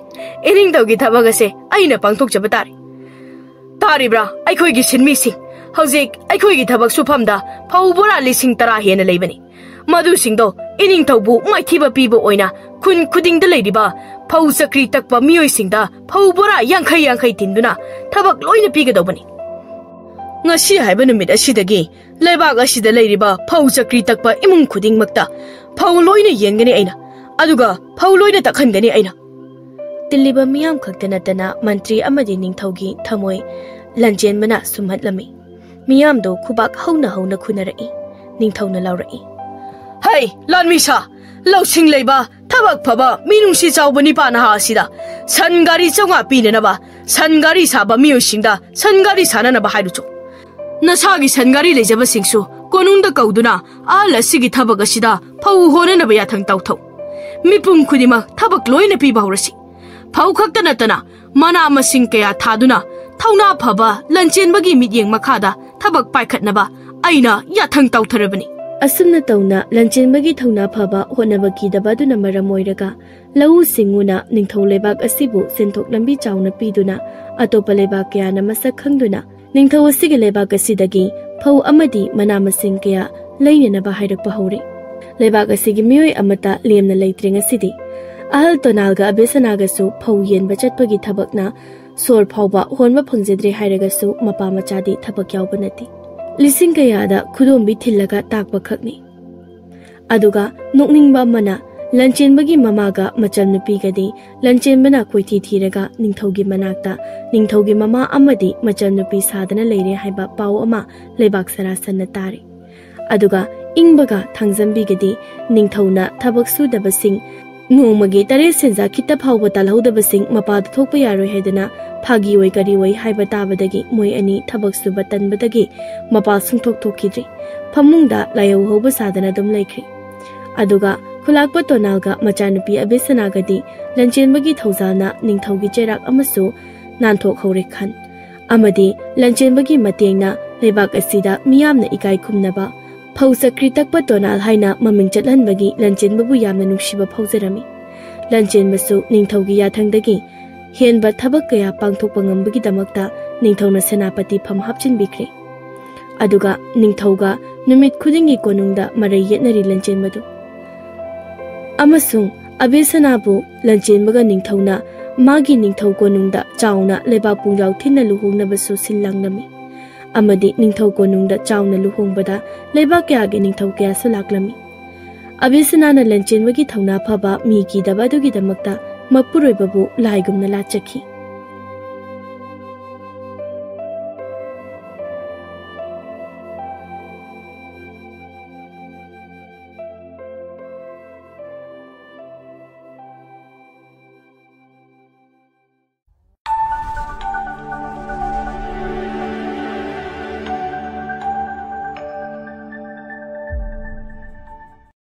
ꯏꯅꯤꯡꯊꯧꯒꯤ ꯊꯕꯛ ꯑꯁꯦ ꯑꯩꯅ ꯄꯥꯡꯊꯣꯛꯆꯕ ꯇꯥꯔꯦ꯫ ꯇꯥꯔꯤꯕ꯭ꯔꯥ, ꯑꯩꯈꯣꯏꯒꯤ ꯁꯤꯟꯃꯤꯁꯤꯡ? ꯍꯧꯖꯤꯛ ꯑꯩꯈꯣꯏꯒꯤ ꯊꯕꯛ ꯁꯨꯐꯝꯗ ꯐꯧ ꯕꯣꯔꯥ ꯂꯤꯁꯤꯡ ꯇꯔꯥ ꯍꯦꯟꯅ ꯂꯩꯕꯅꯤ꯫ ꯃꯗꯨꯁꯤꯡꯗꯣ ꯏꯅꯤꯡꯊꯧꯕꯨ ꯃꯥꯏꯊꯤꯕ ꯄꯤꯕ ꯑꯣꯏꯅ ꯈꯨꯟ ꯈꯨꯗꯤꯡꯗ ꯂꯩꯔꯤꯕ ꯐꯧ ꯆꯀ꯭ꯔꯤ ꯇꯛꯄ ꯃꯤꯑꯣꯏꯁꯤꯡꯗ ꯐꯧ ꯕꯣꯔꯥ ꯌꯥꯡꯈꯩ ꯌꯥꯡꯈꯩ ꯊꯤꯟꯗꯨꯅ ꯊꯕꯛ ꯂꯣꯏꯅ ꯄꯤꯒꯗꯧꯕꯅꯤ꯫ ꯉꯁꯤ ꯍꯥꯏꯕ ꯅꯨꯃꯤꯠ ꯑꯁꯤꯗꯒꯤ ꯂꯩꯕꯥꯛ ꯑꯁꯤꯗ ꯂꯩꯔꯤꯕ ꯐꯧ ꯆꯀ꯭ꯔꯤ ꯇꯛꯄ ꯏꯃꯨꯡ ꯈꯨꯗꯤꯡꯃꯛꯇ ꯐꯧ ꯂꯣꯏꯅ ꯌꯦꯟꯒꯅꯤ ꯑꯩꯅ, ꯑꯗꯨꯒ ꯐꯧ ꯂꯣꯏꯅ ꯇꯛꯍꯟꯒꯅꯤ ꯑꯩꯅ꯫" ꯇꯤꯜꯂꯤꯕ ꯃꯤꯌꯥꯝ ꯈꯛꯇ ꯅꯠꯇꯅ ꯃꯟꯇ꯭ꯔꯤ ꯑꯃꯗꯤ ꯅꯤꯡꯊꯧꯒꯤ ꯊꯃꯣꯏ ꯂꯟꯆꯦꯟꯕꯅ ꯁꯨꯝꯍꯠꯂꯝꯃꯤ꯫ ꯃꯤꯌꯥꯝꯗꯣ ꯈꯨꯕꯥꯛ ꯍꯧꯅ ꯍꯧꯅ ꯈꯨꯅꯔꯛꯏ꯫ ꯅꯤꯡꯊꯧꯅ ꯂꯥꯎꯔꯛꯏ, "ꯍꯩ, ꯂꯥꯟꯃꯤ ꯁꯥ, ꯂꯧꯁꯤꯡ ꯂꯩꯕ, ꯊꯕꯛ ꯐꯕ, ꯃꯤꯅꯨꯡꯁꯤ ꯆꯥꯎꯕ ꯅꯤꯄꯥ ꯅꯍꯥ ꯑꯁꯤꯗ ꯁꯟ ꯒꯥꯔꯤ ꯆꯥꯝꯃꯉꯥ ꯄꯤꯅꯅꯕ ꯁꯟ ꯒꯥꯔꯤ ꯁꯥꯕ ꯃꯤꯑꯣꯏꯁꯤꯡꯗ ꯁꯟ ꯒꯥꯔꯤ ꯁꯥꯅꯅꯕ ꯍꯥꯏꯔꯨꯆꯣ꯫ ꯅꯁꯥꯒꯤ ꯁꯟ ꯒꯥꯔꯤ ꯂꯩꯖꯕꯁꯤꯡꯁꯨ ꯀꯣꯅꯨꯡꯗ ꯀꯧꯗꯨꯅ ꯑꯍꯜ ꯑꯁꯤꯒꯤ ꯊꯕꯛ ꯑꯁꯤꯗ ꯐꯧ ꯍꯣꯟꯅꯅꯕ ꯌꯥꯊꯪ ꯇꯧꯊꯧ꯫ ꯃꯤꯄꯨꯝ ꯈꯨꯗꯤꯡꯃꯛ ꯊꯕꯛ ꯂꯣꯏꯅ ꯄꯤꯕ ꯍꯧꯔꯁꯤ꯫ ꯐꯧ ꯈꯛꯇ ꯅꯠꯇꯅ ꯃꯅꯥ ꯃꯁꯤꯡ ꯀꯌꯥ ꯊꯥꯗꯨꯅ ꯊꯧꯅꯥ ꯐꯕ ꯂꯟꯆꯦꯟꯕꯒꯤ ꯃꯤꯠꯌꯦꯡ ꯃꯈꯥꯗ ꯊꯕꯛ ꯄꯥꯏꯈꯠꯅꯕ ꯑꯩꯅ ꯌꯥꯊꯪ ꯇꯧꯊꯔꯕꯅꯤ꯫" ꯑꯁꯨꯝꯅ ꯇꯧꯅ ꯂꯟꯆꯦꯟꯕꯒꯤ ꯊꯧꯅꯥ ꯐꯕ ꯍꯣꯠꯅꯕ ꯀꯤꯗꯕ ꯑꯗꯨꯅ ꯃꯔꯝ ꯑꯣꯏꯔꯒ ꯂꯧꯎ ꯁꯤꯡꯎꯅ ꯅꯤꯡꯊꯧ ꯂꯩꯕꯥꯛ ꯑꯁꯤꯕꯨ ꯁꯦꯟꯊꯣꯛ ꯂꯝꯕꯤ ꯆꯥꯎꯅ ꯄꯤꯗꯨꯅ ꯑꯇꯣꯞꯄ ꯂꯩꯕꯥꯛ ꯀꯌꯥꯅ ꯃꯁꯛ ꯈꯪꯗꯨꯅ ꯅꯤꯡꯊꯧ ꯑꯁꯤꯒꯤ ꯂꯩꯕꯥꯛ ꯑꯁꯤꯗꯒꯤ ꯐꯧ ꯑꯃꯗꯤ ꯃꯅꯥ ꯃꯁꯤꯡ ꯀꯌꯥ ꯂꯩꯅꯅꯕ ꯍꯥꯏꯔꯛꯄ ꯍꯧꯔꯦ꯫ ꯂꯩꯕꯥꯛ ꯑꯁꯤꯒꯤ ꯃꯤꯑꯣꯏ ꯑꯃꯠꯇ ꯂꯦꯝꯅ ꯂꯩꯇ꯭ꯔꯦ ꯉꯁꯤꯗꯤ꯫ ꯑꯍꯜ ꯇꯣꯅꯥꯜꯒ ꯑꯕꯦꯁꯅꯥꯒꯁꯨ ꯐꯧ ꯌꯦꯟꯕ ꯆꯠꯄꯒꯤ ꯊꯕꯛꯅ ꯁꯣꯔ ꯐꯥꯎꯕ ꯍꯣꯟꯕ ꯐꯪꯖꯗ꯭ꯔꯦ ꯍꯥꯏꯔꯒꯁꯨ ꯃꯄꯥ ꯃꯆꯥꯗꯤ ꯊꯕꯛ ꯌꯥꯎꯕ ꯅꯠꯇꯦ꯫ ꯂꯤꯁꯤꯡ ꯀꯌꯥꯗ ꯈꯨꯗꯣꯝꯕꯤ ꯊꯤꯜꯂꯒ ꯇꯥꯛꯄ ꯈꯛꯅꯤ꯫ ꯑꯗꯨꯒ ꯅꯣꯛꯅꯤꯡꯕ ꯑꯃꯅ ꯂꯟꯆꯦꯟꯕꯒꯤ ꯃꯃꯥꯒ ꯃꯆꯟꯅꯨꯄꯤꯒꯗꯤ ꯂꯟꯆꯦꯟꯕꯅ ꯀꯣꯏꯊꯤ ꯊꯤꯔꯒ ꯅꯤꯡꯊꯧꯒꯤ ꯃꯅꯥꯛꯇ ꯅꯤꯡꯊꯧꯒꯤ ꯃꯃꯥ ꯑꯃꯗꯤ ꯃꯆꯟꯅꯨꯄꯤ ꯁꯥꯗꯅ ꯂꯩꯔꯦ ꯍꯥꯏꯕ ꯄꯥꯎ ꯑꯃ ꯂꯩꯕꯥꯛ ꯁꯔꯥꯁꯟꯅ ꯇꯥꯔꯦ꯫ ꯑꯗꯨꯒ ꯏꯪꯕꯒ ꯊꯥꯡꯖꯝꯕꯤꯒꯗꯤ ꯅꯤꯡꯊꯧꯅ ꯊꯕꯛ ꯁꯨꯗꯕꯁꯤꯡ, ꯅꯣꯡꯃꯒꯤ ꯇꯔꯦꯠ ꯁꯦꯟꯖꯥ ꯈꯤꯠꯇ ꯐꯥꯎꯕ ꯇꯥꯜꯍꯧꯗꯕꯁꯤꯡ ꯃꯄꯥꯗ ꯊꯣꯛꯄ ꯌꯥꯔꯣꯏ ꯍꯥꯏꯗꯅ ꯐꯥꯒꯤ ꯑꯣꯏ ꯀꯔꯤ ꯑꯣꯏ ꯍꯥꯏꯕ ꯇꯥꯕꯗꯒꯤ ꯃꯣꯏ ꯑꯅꯤ ꯊꯕꯛ ꯁꯨꯕ ꯇꯟꯕꯗꯒꯤ ꯃꯄꯥ ꯁꯨꯡꯊꯣꯛ ꯊꯣꯛꯈꯤꯗ꯭ꯔꯦ꯫ ꯐꯃꯨꯡꯗ ꯂꯥꯏꯍꯧ ꯍꯧꯕ ꯁꯥꯗꯅ ꯑꯗꯨꯝ ꯂꯩꯈ꯭ꯔꯦ꯫ ꯑꯗꯨꯒ ꯈꯨꯂꯥꯛꯄ ꯇꯣꯅꯥꯜꯒ ꯃꯆꯥꯅꯨꯄꯤ ꯑꯕꯦꯁꯅꯥꯒꯗꯤ ꯂꯟꯆꯦꯟꯕꯒꯤ ꯊꯧꯖꯥꯜꯅ ꯅꯤꯡꯊꯧꯒꯤ ꯆꯩꯔꯥꯛ ꯑꯃꯁꯨ ꯅꯥꯟꯊꯣꯛꯍꯧꯔꯦ ꯈꯟ꯫ ꯑꯃꯗꯤ ꯂꯟꯆꯦꯟꯕꯒꯤ ꯃꯇꯦꯡꯅ ꯂꯩꯕꯥꯛ ꯑꯁꯤꯗ ꯃꯤꯌꯥꯝꯅ ꯏꯀꯥꯏ ꯈꯨꯝꯅꯕ ꯐꯧ ꯆꯀ꯭ꯔꯤ ꯇꯛꯄ ꯇꯣꯅꯥꯜ ꯍꯥꯏꯅ ꯃꯃꯤꯡ ꯆꯠꯍꯟꯕꯒꯤ ꯂꯟꯆꯦꯟꯕꯕꯨ ꯌꯥꯝꯅ ꯅꯨꯡꯁꯤꯕ ꯐꯥꯎꯖꯔꯝꯃꯤ꯫ ꯂꯟꯆꯦꯟꯕꯁꯨ ꯅꯤꯡꯊꯧꯒꯤ ꯌꯥꯊꯪꯗꯒꯤ ꯍꯦꯟꯕ ꯊꯕꯛ ꯀꯌꯥ ꯄꯥꯡꯊꯣꯛꯄ ꯉꯝꯕꯒꯤꯗꯃꯛꯇ ꯅꯤꯡꯊꯧꯅ ꯁꯦꯅꯥꯄꯇꯤ ꯐꯝ ꯍꯥꯞꯆꯤꯟꯕꯤꯈ꯭ꯔꯦ꯫ ꯑꯗꯨꯒ ꯅꯤꯡꯊꯧꯒ ꯅꯨꯃꯤꯠ ꯈꯨꯗꯤꯡꯒꯤ ꯀꯣꯅꯨꯡꯗ ꯃꯔꯩ ꯌꯦꯠꯅꯔꯤ ꯂꯟꯆꯦꯟꯕꯗꯨ꯫ ꯑꯃꯁꯨꯡ ꯑꯕꯦꯁꯅꯥꯕꯨ ꯂꯟꯆꯦꯟꯕꯒ ꯅꯤꯡꯊꯧꯅ ꯃꯥꯒꯤ ꯅꯤꯡꯊꯧ ꯀꯣꯅꯨꯡꯗ ꯆꯥꯎꯅ ꯂꯩꯕꯥꯛ ꯄꯨꯡꯖꯥꯎ ꯊꯤꯟꯅ ꯂꯨꯍꯣꯡꯅꯕꯁꯨ ꯁꯤꯜ ꯂꯥꯡꯂꯝꯃꯤ꯫ ꯑꯃꯗꯤ ꯅꯤꯡꯊꯧ ꯀꯣꯅꯨꯡꯗ ꯆꯥꯎꯅ ꯂꯨꯍꯣꯡꯕꯗ ꯂꯩꯕꯥꯛ ꯀꯌꯥꯒꯤ ꯅꯤꯡꯊꯧ ꯀꯌꯥꯁꯨ ꯂꯥꯛꯂꯝꯃꯤ꯫ ꯑꯕꯦꯁꯅꯥꯅ ꯂꯟꯆꯦꯟꯕꯒꯤ ꯊꯧꯅꯥ ꯐꯕ ꯃꯤ ꯀꯤꯗꯕ ꯑꯗꯨꯒꯤꯗꯃꯛꯇ ꯃꯄꯨꯔꯣꯏꯕꯕꯨ ꯂꯥꯏꯒꯨꯝꯅ ꯂꯥꯠꯆꯈꯤ꯫